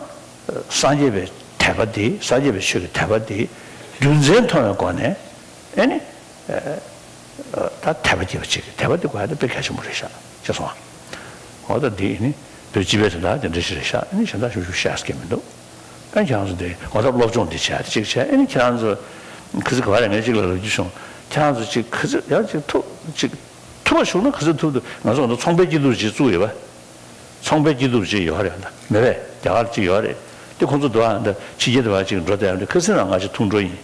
སངས་རྒྱས་པའི་དད་པ་འདི། སངས་རྒྱས་པའི་ཆོས་ཀྱི་དད་པ་འདི་རྒྱུ་མཚན་མཐོང་བའི་སྒོ་ནས་ཨ་ནི། ཨ། ད་དད་པ་སྐྱེ་བ་ཅིག་དད་པ་འདི་དགོས་ཡ་དེ་དཔེ་གལ་ཆེན་པོ་རེད་ཤག་ཅེས་གསུངས་པ། འོ་ད་འདི་ནི་བོད་སྤྱི་པའི་དོན་དག་དེ་འདྲ་ཞིག་རེད་ཤག་ཨ་ནི་གཞན་དག་ཞུ་ཞུ་བཤད་ས་གང་ཡང་མི་འདུག་ཨ་ནི་ཁྱེད་རང་ཚོ་དེ་འོ་ད་སློབ་སྦྱོང་འདི་བྱས་ཏེ་གཅིག་བྱས། ཨ་ནི་ཁྱེད་རང་ཚོ་ ཁ་སང་ག་བ་རེ་ངས་གཅིག་ལ་ལབ་རྒྱུ་བྱུང་། ཁྱེད་རང་ཚོ་གཅིག་ཁ་སང་ཡང་གཅིག་ཐུབ་གཅིག་ཐུབ་པ་བྱུང་ན་ཁ་སང་ཐུབ་ཐུབ་ང་ཚོ་ང་ཚོ་ཚོང་པའི་སྐྱིད་སྡུག་ཅིག་བཙུགས་ཡོད་པ། ཚོང་པའི་སྐྱིད་སྡུག་ཅིག་ཡོད་རེད་ད་མེད་པས་རྒྱ་གར་ཅིག་ཡོད་རེད། དེ་ཁོང་ཚོ་འདུག་ཨ་འདི་ཕྱི་རྒྱལ་དུ་བ་ཅིག་འགྲོ་བསྡད་ཡོད་རེད། ཁ་སང་རང་ང་ཅིག་ཐུག་འགྲོ་ཡིན།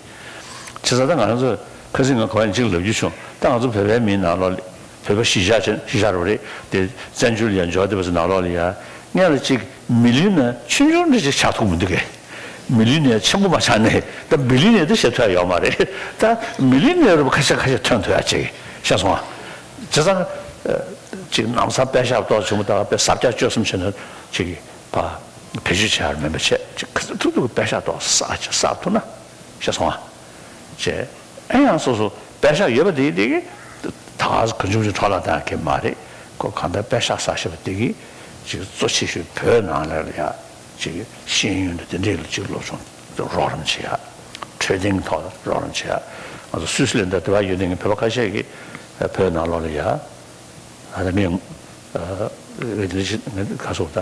བྱས་ཙང་ད་ང་རང་ཚོ་ཁ་སང་ང་ག་བ་ཡིན་གཅིག་ལབ་རྒྱུ་བྱུང་། ད་ང་ཚོ་བོད་པའི་མིའི་ནང་ལོགས་ལ་བོད་པ་གཞིས་ཆགས་ཆེན་གཞིས་ཆགས་རུ་རེད་དེ་བཙན་བྱོལ་ཡང་འབྱོར་བསྡད་པ་ཚོ་ནང་ལོགས་ལ་ཡ་ངས་ལ་ཅིག་མི་ལི་ནི་ཆུང་ཆུང་འདྲ་ཅིག་ཆགས་ཐུབ་མི་འདུག་གས། མི་ལི་ནི་ཆེན་པོ་མ་ཆགས་ནས་ད་མི་ལི་ནི་ད་བཤད་ཐུབ་ཡ་ཡོད་མ་རེད། ད་མི་ལི་ནི་རུ་ཁ་ཤས་ཁ་ཤས་ཐོན་ཐུབ་ཡ་ཅིག་ཤེས་སོང་ཨ། བྱས་ཙང་ཅིག་ལམ་སང་པད་ཤག་ཏོག་བྱུང་བ་ད་པད་ཟབ་རྒྱ་གཅོད་གསུམ་བྱས་ན་ཅིག་ཕ་བེད་སྤྱོད་བྱ་ཡ་མིན་པ་བྱས་ཅིག་ག་ཚོད་ཐུབ་ཐུབ་པད་ཤག་ཏོག་བསགས་ཅིག་བསགས་ཐུབ་ན་ཤེས་སོང་ཨ། བྱས། ཨེ་ཡང་སོ་སོ་པད་ཤག་ཡོད་པ་དེ་དེ་གི་ད་ག་གང་བྱུང་བྱུང་འཕྲོ་བརླག་བཏང་གི་མ་རེད། ཁོ་གང་ལྟར་པད་ཤག་བསགས་ཤེས་པ་དེ་གི་ཅིག་གཙོ་ཆེ་ཤོས་བོད་ནང་ལ་ཡ་ཅིག་ཤེས་ཡོན་དང་དེ་འདྲས་ལ་ཅིག་སློབ་སྦྱོང་རོགས་རམ་བྱེད་ཡ། འཕྲོད་བསྟེན་ཐོག་ལ་རོགས་རམ་བྱེད་ཡ། ང་ཚོ་སུད་སི་ལན་ད་དེ་བ་ཡོད་ནས་བོད་པ་ཁ་ཤས་ཀྱིས་བོད་ནང་ལོགས་ལ་ཡ། ཨ་ད་ངས་ཨ་ངས་དེ་འདྲ་ཞིག་ངས་ག་སོགས་ད་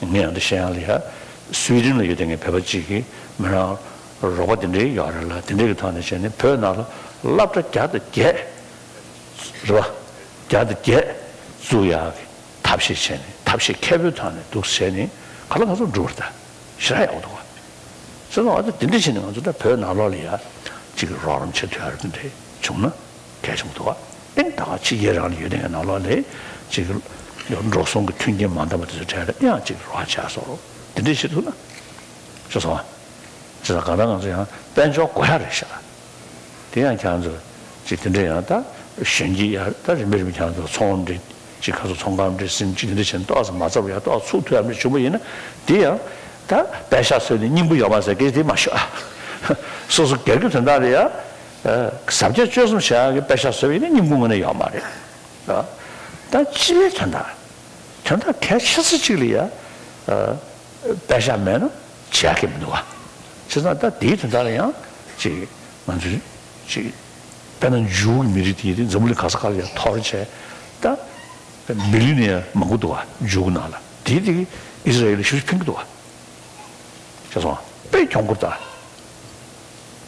ངས་ཡང་འདི་བཤད་ཡང་ལ་ཡ། སུའི་ཌེན་ལ་ཡོད་དེ་ངས་བོད་པ་གཅིག་གིས་མི་རང་རོགས་པ་དེ་འདྲའི་ཡོད་རེད་ལ་དེ་འདྲའི་གི་ཐོག་ནས་བྱས་ནས་བོད་ནང་ལ་སློབ་གྲྭ་བརྒྱ་དང་བརྒྱད་རེད་པ། བརྒྱ་དང་བརྒྱད་བཙུགས་ཡག་གི་ཐབས་ཤེས་བྱས་ནས་ཐབས་ཤེས་མཁས་པོའི་ཐོག་ནས་འདུག་བྱས་ནས་ག་ལ་ག་ཚོད་འགྲུབ་པ་རེད་ད་ཞེ་དྲག་ཡག་པོ་འདུག་ག་བྱས་ཙང་ང་ཚོ་དེ་འདྲ་བྱས་ནས་ང་ཚོ་ད་བོད་ནང་ལོགས་ལ་ཡ་གཅིག་གི་རོགས་རམ་བྱེད་ཐུབ་ཡ་རེད་དེ་འདྲ་བྱུང་ན། གལ་ཆེན་པོ་འདུག་ག་ཨེ་ད་ག་ཕྱི་རྒྱལ་རང་ལ་ཡོད་དེ་ནང་ལོགས་ལ་ཅིག་འགྲོ་སོང་གི་མཐུན་རྐྱེན་མ་འདང་བ་དེ་ཚོ་གྲས་ལ་ཡང་ཅིག་རོགས་བྱ་སོགས་དེ་འདྲས་བྱེད་ཐུབ་ན་ཤོད་སོང་བ། ཅེས་གང་ལྟར་ང་ཚོ་ཡང་དཔལ་འབྱོར་དགོས་ཡ་རེད་ཤག་དེ་ཡང་ཁྱེད་ཚོ་ཅིག་དེ་འདྲས་ཡང་ད་གཞོན་སྐྱེས་ཡ་ད་རིམ་པས་རིམ་པས་ཁྱེད་ཚོ་ཚོང་འབྲེལ་ཅིག་ཁ་སོ་ཚོང་ཁང་འབྲེལ་ཟིན་ཅིག་དེ་འདྲས་བྱས་ནས་ཏོག་ཙམ་མ་ཚར་བ་ཡ་ཏོག་ཚུགས་ཐུབ་ཡ་མི་བྱུང་བ་ཡིན་ན་དེ་ཡང་ད་དཔལ་ཤག་ཟེར་ནས་སྙིང་པོ་ཡོད་མ་ཟེར་སྐད་ཆ་དེ་མ་ཤོད་ཨ། སོ་སོ་སྒེར་གྱི་དོན་དག་ལ་ཡ། ཨ། ཟབ་རྒྱས་བཅོས་གསུམ་བྱ་ཡག་གི་དཔེ་ཆ་བཟོས་པ་ཡིན་ན་སྙིང་པོ་དངོས་གནས་ཡོད་མ་རེད། ཨ། ད་སྤྱི་པའི་དོན་དག་དོན་དག་གལ་ཆེ་ས་གཅིག་ལ་ཡ། ཨ། དཔེ་ཆ་མེད་ན་བྱེད་ཡག་གི་མི་འདུག་ག་བྱས་ཙང་ད་དེའི་དོན་དག་ལ་ཡང་ཅིག་ང་ཚོས་ཅིག་དཔེར་ན་འཇུའུ་གི་མི་རིགས་དེ་ཡིན་དུས་འཛམ་བུ་གླིང་ག་ས་ག་ལ་ཡང་འཐོར་བྱས་ད་མི་ལི་ནི་ཡ་མང་པོ་འདུག་ག་འཇུའུ་གི་ནང་ལ་དེའི་དེ་གི་ཨི་སི་ར་ཨེལ་ལ་ཞེ་པོ་ཕན་གི་འདུག་ག་བྱས་སོང་། དཔེ་གྱོང་ཁུར་དང་།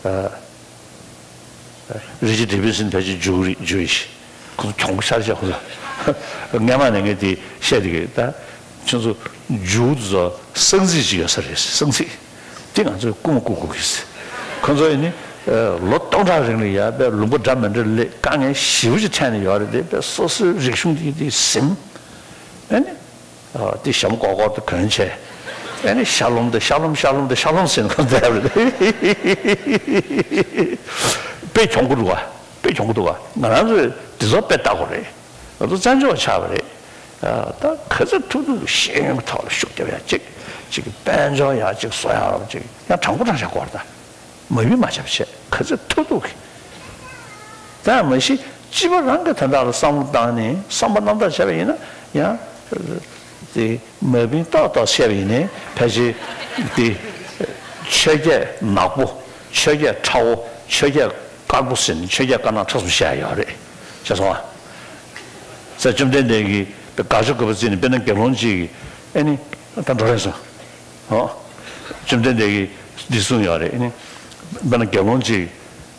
ཨ། རི་ཅར་ཌེ་བི་སན་ཕལ་ཆེར་འཇུའུ་རེད་འཇུའུ་ཡིན། ཁོ་ཚོ་གྱོང་ཁུར་ཤར་ཤར་ཁོ་ཚོ། སྔན་མ་ནས་ངས་དེ་བཤད་དེ་གི་ད། ཁྱོད་ཚོ་འཇུའུ་དེ་ཚོ་གསང་ཚིག་ཅིག་ཡོད་ས་རེད་གསང་ཚིག་དེ་ང་ཚོས་རྐུ་མ་རྐུ་དགོས་ཀྱི། ཁོ་ཚོ་ཡིན་ནི། ལོ་སྟོང་ཕྲག་རིང་ལ་ཡ་དཔེ་ལུང་པ་འདྲ་མི་འདྲ་སླེབས་དཀའ་ངལ་ཞེ་པོ་ཅིག་འཕྲད་ནས་ཡོད་རེད་དེ་དཔེ་སོ་སོའི་རིག་གཞུང་དེ་དེ་ཟིན། ཨ་ནི། ཨ། དེ་ཞྭ་མོ་ཀོར་ཀོར་དུ་གོན་བྱས། ཨ་ནི་ཤར་ལྷུམ་དུ་ཤར་ལྷུམ་ཤར་ལྷུམ་དུ་ཤར་ལྷུམ་ཟེར་ནས་ཁོ་བསྡད་རེད། དཔེ་གྱོང་གུ་འདུག་ག་དཔེ་གྱོང་གུ་འདུག་ག་ང་རང་ཚོས་འདི་ཚོ་དཔེ་ལྟ་དགོས་རེད། ང་ཚོ་བཙན་བྱོལ་བ་ཆགས་པ་རེད། ཨ། ད་ག་ཚོད་ཐུབ་ཐུབ་ཤེས་ཡོན་གྱི་ཐོག་ལ་ཤུགས་རྒྱབ་ཡ་གཅིག་གཅིག་དཔལ་འབྱོར་ཡ་གཅིག་བཟོ་ཡ་རོགས་གཅིག་ཡང་དྲང་པོ་དྲང་བཞག་དགོས་རེད་ད། མ་བི་མ་ཆབ་བྱས་ག་ཚོད་ཐུབ་ཐུབ་ཀྱི། ད་མ་གཞི་སྤྱི་པ་རང་གི་དོན་དག་ལ་བསམ་བློ་བཏང་ནས་བསམ་པ་རྣམ་དག་བྱས་པ་ཡིན་ན་ཡང་། དེ་མ་བི་ཏག་ཏག་བཤད་པ་ཡིན་ནའི་ཕལ་ཆེར་དེ་ཆོས་བརྒྱད་ནག་པོ་ཆོས་བརྒྱད་ཁྲ་བོ་ཆོས་བརྒྱད་དཀར་པོ་ཟེར་ནས་ཆོས་བརྒྱད་དཀར་ནག་ཁྲ་གསུམ་བཤད་ཡ་ཡོད་རེད། བྱས་སོང་ཨ། ས་བཅོམ་ལྡན་འདས་ཀྱིས་དགག་བྱ་དགོས་པ་བརྩིས་ནས་དཔེར་ན་དགེ་སློང་གཅིག་གིས་ཨེ་ནི་ད་འགྲོ་རན་སོང་། ཨོ། བཅོམ་ལྡན་འདས་ཀྱིས་འདི་གསུངས་ཡོད་རེད་ཨེ་ནི། དཔེར་ན་དགེ་སློང་གཅིག་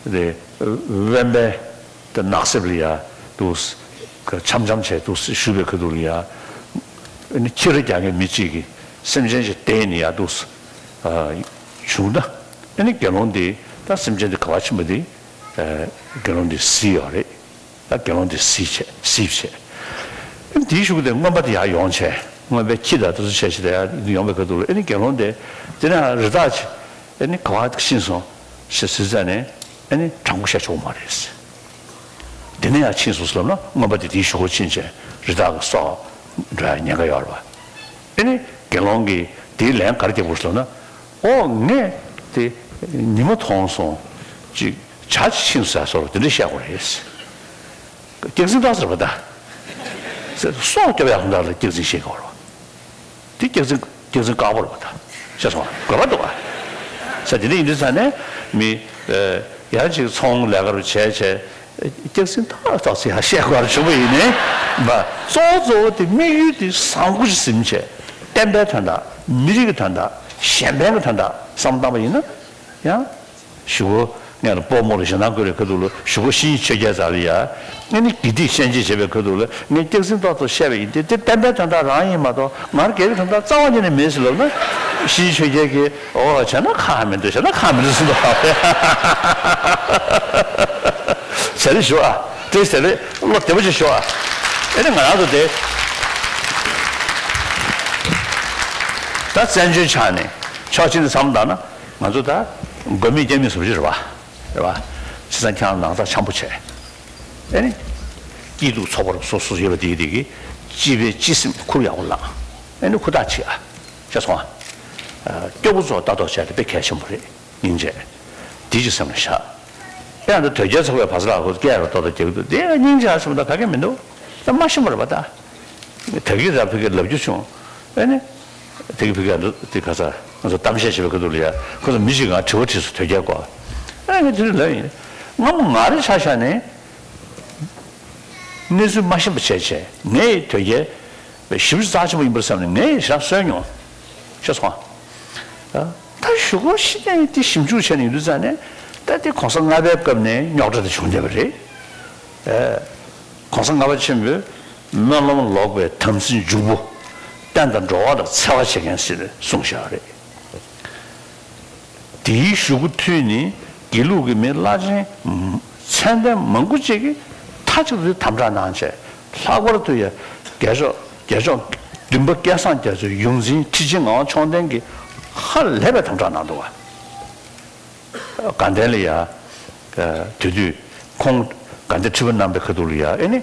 དེ་དབེན་པའི་དེ་ནགས་གསེབ་ལ་ཡ་འདུག་འཆམ་འཆམ་བྱས་འདུག་བཞུགས་པའི་ཁ་ཐུག་ལ་ཡ། ཨེ་ནི་ཁྱི་ར་རྒྱག་མཁན་མི་གཅིག་གིས་སེམས་ཅན་ཞིག་བསྟན་ནས་ཡ་འདུག་བྱུང་ན། ཨེ་ནི་དགེ་སློང་དེ་ད་སེམས་ཅན་དེ་ག་པར་ཕྱིན་པ་དེ་དགེ་སློང་དེ་གཟིགས་ཡོད་རེད། ད་དགེ་སློང་དེ་གཟིགས་བྱས་གཟིགས་བྱས། ཨེ་ནི་དེའི་གཞུག་གུ་དེ་རྔོན་པ་དེ་ཡར་ཡོང་བྱས་རྔོན་པའི་ཁྱི་དང་དེ་ཚོ་བྱས་བྱས་དེ་ཡར་ཡོང་བའི་ཁ་ཐུག་ལ་ཨེ་ནི་དགེ་སློང་དེ་དེ་ནས་རི་དྭགས་ཀྱི་ཨེ་ནི་ག་པར་ཕྱིན་སོང་ཞེས་ཟེར་ཙ་ནས་ཨེ་ནི་དྲང་པོ་བཤད་ཆོག་མ་རེད། དེ་ནས་ཡར་ཕྱིན་སོང་ཟེར་ལབ་ན་རྔོན་པ་དེ་དེའི་གཞུག་གུ་ཕྱིན་བྱས་རི་དྭགས་ཀྱི་སྲོག་འགྲོ་ཡ་ཉེན་ཁ་ཡོད་རེད་པ། ཨེ་ནི་དགེ་སློང་གིས་དེའི་ལན་ག་རེ་རྒྱབ་དགོས་ཟེར་ལབ་ན། ཨོ་ངས་དེ་ཉི་མ་མཐོང་སོང་། ཅིག་བྱ་ཅིག་ཕྱིན་སོང་ཟེར་བ་དེ་འདྲ་བཤད་དགོས་རེད། སྐྱག་རྫུན་བཏང་ཟེར་བ་ད། སྲོག་སྐྱོབ་ཡག་དོན་དག་ལ་སྐྱག་རྫུན་བཤད་དགོས་རེད་པ། དེ་སྐྱག་རྫུན་སྐྱག་རྫུན་དཀར་པོ་རེད་པ་ད། བཤད་སོང་དགོས་པ་འདུག་ག་ས་དེ་འདྲ་ཡིན་དུས་ཙ་ནས་མི་ཡང་ཅིག་ཚོང་ལས་ཀ་རུ་བྱས་བྱས་སྐྱག་རྫུན་ཏག་ཏག་ཅིག་ཡང་བཤད་དགོས་རེད་བྱུང་བ་ཡིན་ནའི་མ་གཙོ་བོ་གཙོ་བོ་དེ་དམིགས་ཡུལ་དེ་བཟང་པོ་ཞིག་ཟིན་བྱས་བསྟན་པའི་དོན་དག་མི་རིགས་ཀྱི་དོན་དག་གཞན་ཕན་གྱི་དོན་དག་བསམ་བློ་བཏང་བ་ཡིན་ན་ཡང་། གཞུག་གུ་ ངས་ལ་སྤོ་རྨོ་ལ་ཞེ་སྡང་བསྐུལ་བའི་ཁ་ཐུག་ལ་གཞུག་གུ་བཤེས་གཉེན་ཆོས་རྒྱལ་རྩ་ལ་ཡ། ངས་ནི་དགེ་སྡིག་ཤན་འབྱེད་བྱེད་པའི་ཁ་ཐུག་ལ་ངས་སྐྱག་རྫུན་ཏོག་ཏོ་བཤད་པ་ཡིན་ཏེ། དེ་བསྟན་པའི་དོན་དག་རང་ཡིན་མ་གཏོགས་ང་རང་སྒེར་གྱི་དོན་དག་རྩ་བ་ཉིད་ནས་མེད་ཟེར་ལབ་ན། བཤེས་གཉེན་ཆོས་རྒྱལ་གྱིས། ཨོ་བྱས་ན་ཁག་མི་འདུག་བྱས་ན་ཁག་མི་འདུག་གསུངས་འདུག་བྱས་ལེ་ཞུ་ཨ། དེ་བྱས་ལེ་བློ་བདེ་པོ་ཅིག་ཞུ་ཨ། ཨེ་ནི་ང་རང་ཚོ་དེ་ད་བཙན་བྱོལ་ཆ་ནས་ཕྱོགས་གཅིག་ནས་བསམ་བློ་བཏང་ན། ང་ཚོ་ད་མགོ་མི་སྐྱེ་མི་སུ་ཞིག་རེད་བ། རེད་བ། བྱས་ཙང་ཁྱེད་རང་ནང་ཚགས་འཆམ་པོ་བྱས། ཨེ་ནི། སྐྱིད་སྡུག་ཚོགས་པ་སོ་སོ་ཡོད་པ་དེ་དེ་གི་སྤྱི་པའི་སྤྱི་སེམས་ཁུར་ཡག་པོ་བླངས། ཨེ་ནི་ཧུར་ཐག་བྱེད་ཨ། ཤེས་སོང་ཨ། སྐྱོ་པོ་ཚོ་ལྟ་རྟོག་བྱས་ཏེ་དཔེ་གལ་ཆེན་པོ་རེད། སྙིང་རྗེ། དེ་ཅིག་སེམས་ལ་བཞག་ཨེ་ཡང་ད་དོལ་རྒྱལ་ཚོགས་པའི་བར་ས་ལ་ཁོ་སྐད་ར་ཏོག་ཏོ་རྒྱག་གི་འདུག་དེ་སྙིང་རྗེ་ཨ་སེམས་ད་ག་གེ་མི་འདུག་ད་མ་ཤེས་པ་རེད་པ་ད། ད་གི་ར་ཕི་གི་ལབ་རྒྱུ་བྱུང་། ཨེ་ནི། དེ་གི་ཕི་གི་འདུག་དེ་ག་ས་ང་ཚོ་གཏམ་བཤད་བྱེད་པའི་ཁ་ཐུག་ལ་ཡ། ཁོ་ཚོ་མི་ཞིག་ང་དྲི་བ་དྲིས་སོང་དོལ་རྒྱལ་སྐོར། ཨེ་ངས་དེ་རིང་ལབ་ཡིན། སྔ་མོ་ང་རེ་ཆ་བཞག་ནས་གནས་ཚུལ་མ་ཤེས་པ་བྱས་བྱས། ངས་དོལ་རྒྱལ་ཞེ་པོ་རྩ་ཆེན་པོ་ཡིན་པར་བསམ་ནས་ངས་ཞེ་དྲག་གསོལ་མྱོང་། ཤེས་སོང་ཨ། ད་གཞུག་གུ་ཤི་ནས་དེ་ཞིབ་འཇུག་བྱས་ནས་ཡོང་དུས་ཙང་ནས། ད་དེ་གོང་ས་ལྔ་པའི་སྐབས་ནས་རྙོག་དྲ་དེ་བྱུང་བསྡད་པ་རེད། ཨེ། གོང་ས་ལྔ་པ་ཆེན་པོས་སྨོན་ལམ་ལོག་པའི་དམ་སྲི་འཇུག་པོ། བསྟན་དང་འགྲོ་བ་ལ་འཚེ་བ་བྱེད་མཁན་ཟེར་ནས་གསུངས་བཞག་རེད། དེའི་གཞུག་གུ་མཐུད་ནས་དགེ་ལུགས་ཀྱི་མི་བླ་ཆེན་མཚན་ལྡན་མང་པོ་ཅིག་གིས་མཐའ་གཅིག་ཏུ་དམ་བསྒྲགས་གནང་བྱས། ལྷག་པར་དུ་ཡང་རྒྱལ་མཆོག་རྒྱལ་མཆོག་བདུན་པ་སྐལ་བཟང་རྒྱ་མཚོའི་ཡོངས་འཛིན་ཁྲི་ཆེན་ངག་དབང་མཆོག་ལྡན་གྱིས་ཧ་ལས་པའི་དམ་བསྒྲགས་གནང་འདུག་བ། དགའ་ལྡན་ལ་ཡ། དེ་དུས་ཁོང་དགའ་ལྡན་ཁྲི་པ་གནང་པའི་ཁ་ཐུག་ལ་ཡ། ཨེ་ནི།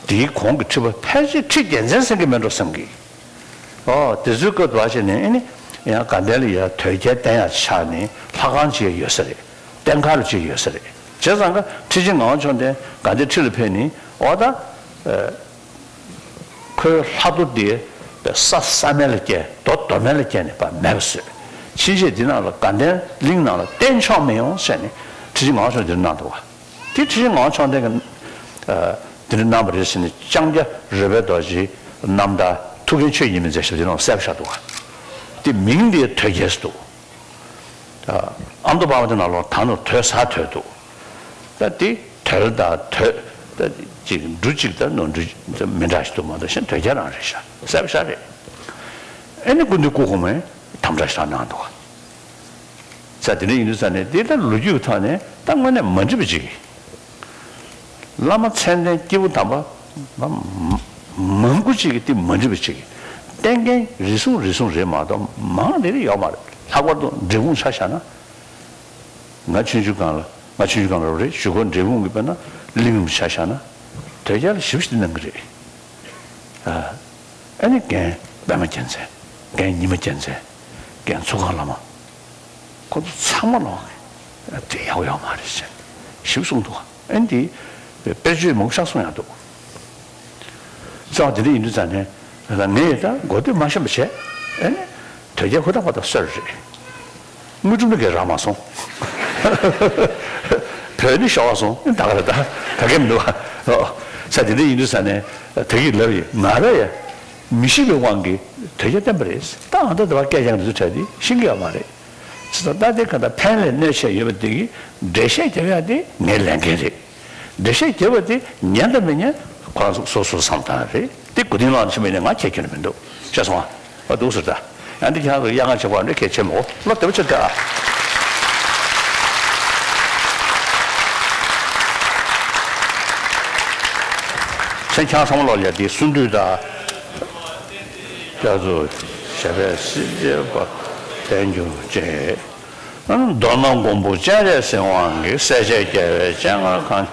དེའི་གོང་གི་ཁྲི་པ་ཕལ་ཆེར་ཁྲི་རྒྱལ་མཚན་ཟེར་གྱི་མེད་འགྲོ་བསམ་གི། ཨོ་དེ་ཚོའི་སྐབས་དུ་བ་བྱས་ནས། ཨེ་ནི། ཡང་དགའ་ལྡན་ལ་ཡ་དོལ་རྒྱལ་བསྟེན་ཡག་ཆགས་ནས་ལྷ་ཁང་ཅིག་ཡོད་ས་རེད། བསྟེན་མཁན་ཅིག་ཡོད་ས་རེད། བྱས་ཙང་ཀ་ཁྲི་ཆེན་ངག་དབང་མཆོག་ལྡན་དགའ་ལྡན་ཁྲི་ལ་ཕེབས་ནས། ཨོ་ད། ཁོའི་ལྷ་རྡོ་དེ་ས་ས་མལ་ལ་བསྐྱལ། རྡོ་རྡོ་མལ་ལ་བསྐྱལ་ནས་ཕར་མེད་པ་བཟོས། ཕྱིན་ཆད་འདི་ནང་ལ་དགའ་ལྡན་གླིང་ནང་ལ་བསྟེན་ཆོག་མི་ཡོང་ཟེར་ནས་ཁྲི་ཆེན་ངག་དབང་མཆོག་འདིར་གནང་འདུག་བ། དེ་ཁྲི་ཆེན་ངག་དབང་མཆོག་ལྡན་གྱིས་འདིར་གནང་བ་རེད་ཟེར་ནས། ལྕང་སྐྱ་རོལ་པའི་རྡོ་རྗེའི་རྣམ་ཐར་ཐུའུ་བཀྭན་ཆོས་ཀྱི་ཉི་མའི་མཛད་ཞབས་དེ་ནང་གསལ་པོ་བཞག་འདུག་བ། དེ་མིང་དེ་དོལ་རྒྱལ་ཟེར་འདུག་ཨ་མདོ་པར་བ་དེ་ནང་ལོགས་ད་ནོར་དོལ་ཟེར་དོལ་འདུག་ད་དེ་དོལ་དང་དོལ། ད་ཅིག་འབྲུ་གཅིག་དང་ནོར་འབྲུ་མི་འདྲ་ཞིག་འདུག་མ་གཏོགས་གཞན་དོལ་རྒྱལ་རང་རེད་ཤག་གསལ་པོ་ཤག་རེད། ཨེ་ནི་སྐུ་མདུན་སྐུ་གོང་མས་དམ་བསྒྲགས་ཤིག་གནང་འདུག་བ། ས་དེ་འདྲ་ཡིན་དུས་ས་ནས་དེ་ལྟར་ལོ་རྒྱུས་ཀྱི་ཐོག་ནས་ད་དངོས་གནས་མ་འགྲིག་པ་ཅིག་བླ་མ་མཚན་ལྡན་སྐྱེས་བུ་དམ་པ་མ་མང་པོ་ཅིག་གིས་དེ་མ་འགྲིག་པ་ཅིག་བསྟེན་མཁན་རེ་ཟུང་རེ་ཟུང་རེད་མ་གཏོགས་མང་རེ་རེ་ཡོད་མ་རེད། ལྷག་པར་དུ་འབྲས་སྤུངས་ཆ་བཞག་ན། ང་ཆུང་ཆུང་སྒང་ལ་ང་ཆུང་ཆུང་སྒང་ལ་རེད། གཞུག་གུ་འབྲས་སྤུངས་ཀྱི་དཔེར་ན་གླིང་རིན་པོ་ཆེ་ཆ་བཞག་ན། དོལ་རྒྱལ་ལ་ཞེ་པོ་ཞིག་དེ་གནང་གི་རེད། ཨ་ནི་རྒན་པད་མ་རྒྱལ་མཚན། རྒན་ཉི་མ་རྒྱལ་མཚན། རྒན་ཚུལ་ཁང་བླ་མ། ཁོ་ཚོ་ཚང་མ་ལོག་གི་དེ་ཡག་པོ་ཡོད་མ་རེད་ཟེར་ཞིབ་གསུངས་འདུག་ཨ་ནི་དེ་དཔེར་བརྗོད་མང་པོ་ཞིག་གསུངས་ཡག་འདུག་རྩ་བ་དེ་འདྲ་ཡིན་དུས་ཙང་ནས་ངས་ད་གོ་ཐོས་མ་ཤེས་པ་བྱས། ཨ་ནི་དོལ་རྒྱལ་ཧུར་ཐག་པ་དང་གསོལ་རེད། དངོས་གྲུབ་ནི་གས་རག་མ་སོང་། བོད་ནི་ཤོར་བ་སོང་། ད་ག་རེད་ད། ག་གེ་མི་འདུག་བ། ས་དེ་འདྲ་ཡིན་དུས་ཙང་ནས་ད་གིན་ལབ་ཡིན། ང་རང་ཡ་མི་ཤེས་པའི་དབང་གིས་དོལ་རྒྱལ་བསྟེན་པ་རེད། ད་ཨ་མདོ་སྡེ་པ་སྐད་རྐྱང་འདི་ཚོ་གྲས་དེ་ཤེས་ཀྱི་ཡོད་མ་རེད། ཅི་ཙམ་ད་དེ་ག་ད་ཕན་ལས་གནོད་ཆེ་ཡོད་པ་དེ་གི་འགྲེལ་བཤད་རྒྱབ་ཡག་དེ་ངའི་ལས་འགན་རེད། འགྲེལ་བཤད་རྒྱབ་པ་དེ་ཉན་དང་མི་ཉན་ཁོ་རང་ཚོ་སོ་སོའི་བསམ་སྟངས་རེད། དེ་གོ་དོན་ལ་ཕྱིན་པ་ཡིན་ན་ང་ཁྱད་ཁྱོན་ནས་མི་འདུག་ཤེས་སོང་ཨ། འོ་འདུག་ཟེར་ད། ཡང་འདི་ཁྱེད་རང་ཚོ་གཡག་ང་བྱེད་པ་འདྲ་གལ་ཆེ་མོ། བློ་བདེ་པོ་ཆེ་ད། མཚན་ཁྱེད་རང་ཚང་མ་ལོག་ལ་དེ་གསུང་དུས་ད། སྐྱབས་སུ་ཞབས་པད་སྲིད་རྩེ་བ་བརྟན་གྱུར་ཅིག་མདོར་ན་མགོན་པོ་སྤྱན་རས་གཟིགས་དབང་གིས། སྲས་བཅས་རྒྱལ་བའི་སྤྱན་སྔར་གང་།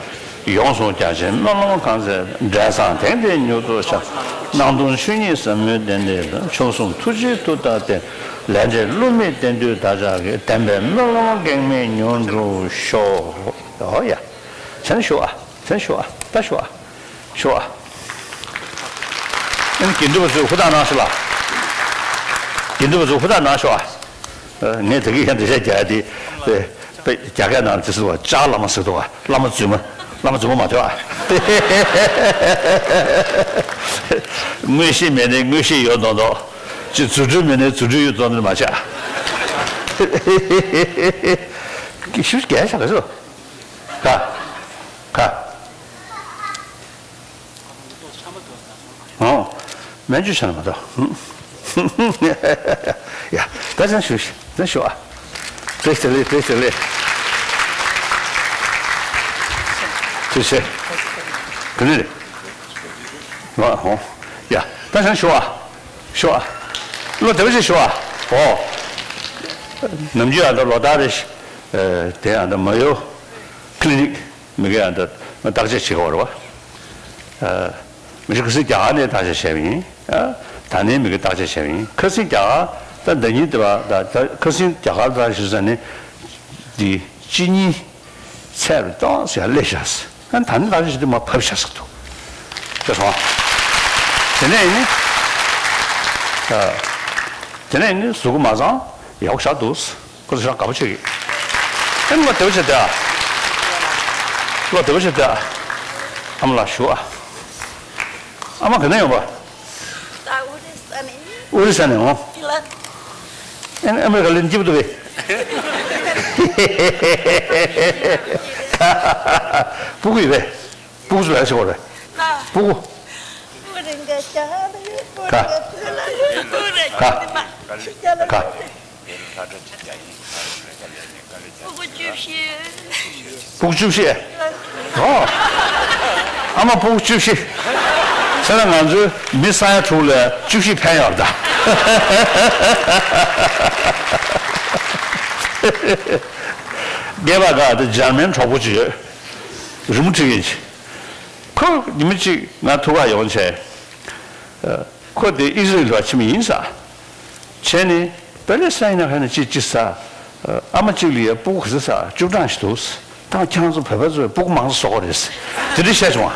ཡོངས་སུ་རྒྱ་ཆེའི་སྨོན་ལམ་གང་མཛད། འབྲས་བཟང་དེང་འདིར་མྱུར་དུ་ཤར། སྣང་སྟོང་ཆོས་ཉིད་ཟབ་མོའི་གདན་འདིར། མཆོག་གསུམ་ཐུགས་རྗེའི་མཐུ་རྟགས་བརྟན། ལས་འབྲས་བསླུ་མེད་བསྟན་འདུས་བདག་ཅག་གི། བདེན་པའི་སྨོན་ལམ་གེགས་མེད་མྱུར་འགྲུབ་ཤོག་ཨོ་ཡ། མཚན་ཞུ་ཨ། མཚན་ཞུ་ཨ། ད་ཞུ་ཨ། ཞུ་ཨ། ཨ་ནི་དགེ་འདུན་པ་ཚོས་ཧུར་ཐག་གནང་ཞིག་ལ། དགེ་འདུན་པ་ཚོས་ཧུར་ཐག་གནང་ཤོག་ཨ། ངས་དེ་གི་ཡང་འགྲེལ་བཤད་རྒྱག་ཡ་དེ། དཔེ་རྒྱ་སྐད་ནང་ལ་དེ་ཟེར་བ་ལྕགས་བླ་མ་ཟེར་འདུག་བ། བླ་མ་རྫུན་མ། བླ་མ་རྫུན་མ་མ་ཐོས་ཨ། མངོན་ཤེས་མེད་ནས་མངོན་ཤེས་ཡོད་མདོག་མདོག་ཅིག་རྫུ་འཕྲུལ་མེད་ནས་རྫུ་འཕྲུལ་ཡོད་མདོག་མདོག་མ་བྱ། ཞུ་རྒྱག་ཡ་ཆ་ག་ཚོད། ཁ། ཁ། ཨོ། མན་ཇུ་ཆ་ན་མ་གཏོགས། ཡ། ད་ཅང་ཞུ་ཞིག་ད་ཞུ་ཨ། བཀྲ་ཤིས་བདེ་ལེགས། བཀྲ་ཤིས་བདེ་ལེགས། ཐུགས་རྗེ་ཆེ། ག་ནས་རེད། ཨོ། ཡ། ད་ཅང་ཞུ་ཨ། ཞུ་ཨ། བློ་བདེ་པོ་ཞིག་ཞུ་ཨ། ཨོ། ནམ་རྒྱུན་ཨ་ད་ལོ་ལྟར་རེ་ཞིག་དེ་ཨ་ད་མ་ཡོ་ཀླི་ནིག་མི་གའི་ཨ་ད་བརྟག་དཔྱད་བྱེད་དགོས་རེད་བ། མི་ཤི་ཁ་སང་རྒྱ་གར་ནས་བརྟག་དཔྱད་བྱས་པ་ཡིན། ད་ནས་མི་གི་བརྟག་དཔྱད་བྱས་པ་ཡིན། ཁ་སང་རྒྱ་གར་ད་ཟླ་ཉིན་དེ་བ་ད་ད་ཁ་སང་རྒྱ་གར་ད་ཞུ་ས་ནི་འདི་གཅིན་སྙི་ཚད་རུ་གཏོང་ཟེར་སླེབས་བཞག་ད་ནི་བརྟག་དཔྱད་བྱེད་དུས་མ་བབས་བཞག་ཟེར་འདུག་དེ་སོང་། དེ་ནས་ཡིན་ནི། དེ་ནས་ཡིན་ནི་གཟུགས་པོ་མ་བཟང་ཡག་པོ་བཞག་འདུག་ཁོ་ཚོ་ཞེ་དྲག་དགའ་པོ་བྱེད་ཀྱི། ཨེ་མ་བདེ་པོ་བྱེད་དེ་ཨ། བློ་བདེ་པོ་བྱེད་དེ་ཨ། ཨ་མ་ལགས་ཞུ་ཨ། ཨ་མ་ག་ནས་ཡོང་པ། ཨུ་རི་ས་ནས། ཨུ་རི་ས་ནས་འོང་། ཨེ་ཨ་མེ་རི་ཀ་ལ་སྐྱིད་པོ་འདུག་པས། སྤུ་གུ་ཡོད་པས། སྤུ་གུ་ཚོ་ལ་ཞིག་འོ་རེད། སྤུ་གུ། ཀ། ཀ། སྤུ་གུ་བཅུ་བཞི། སྤུ་གུ་བཅུ་བཞི། ཨོ། ཨ་མ་སྤུ་གུ་བཅུ་བཞི། ཟེར་ན་ང་ཚོའི་མི་ས་ཡ་དྲུག་ལ་བཅུ་བཞི་ཕན་ཡོད་ད། རྒས་པ་ག་དེ་འཇར་མན་གྲོགས་པོ་ཅིག་ཡོད། རི་མོ་བྲིས་ཡིན་ཅིག་ཁོ་ཉི་མ་གཅིག་ང་ཐུག་ག་ཡོང་བྱས། ཁོ་དེ་ཨི་ཟི་རེལ་ལ་ཕྱིན་པ་ཡིན་ས། བྱས་ནས་པེ་ལེ་སི་ཐན་ནང་ཧ་ན་ཅི་ཅི་ས། ཨ་མ་གཅིག་ལ་ཡ་སྤུ་གུ་ག་ཚོད་ས་བཅུ་གྲངས་ཤིག་འདུག་ད་ཁྱེད་རང་ཚོ་བོད་པ་ཚོས་སྤུ་གུ་མང་ས་བཟོ་གི་རེད། དེ་འདྲ་བཤད་བྱུང་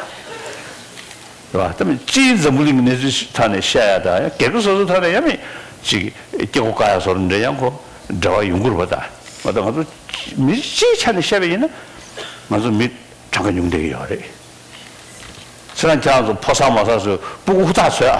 བ། རེད་བ། ད་མི་སྤྱིའི་འཛམ་བུ་གླིང་གི་གནས་ཚུལ་ཐོག་ནས་བཤད་ཡ་ད་ཡང་སྒེར་གྱི་སོ་སོའི་ཐོག་ནས་ཡང་མི་གཅིག་སྐྱེ་སྒོ་བཀག་ཡ་བཟོ་འདྲ་ཡང་ཁོ་འབྲེལ་བ་ཡོང་གི་རེད་བ་ད། མ་གཏོགས་ང་ཚོ་མི་སྤྱིའི་ཆ་ནས་བཤད་པ་ཡིན་ན་ང་ཚོ་མི་གྲངས་ཀ་ཉུང་བསྡད་ཀྱི་ཡོད་རེད། ཁྱེད་རང་ཁྱེད་རང་ཚོ་ཕོ་གསར་མོ་གསར་ཚོས་སྤུ་གུ་ཧུར་ཐག་བཟོས་ཨ།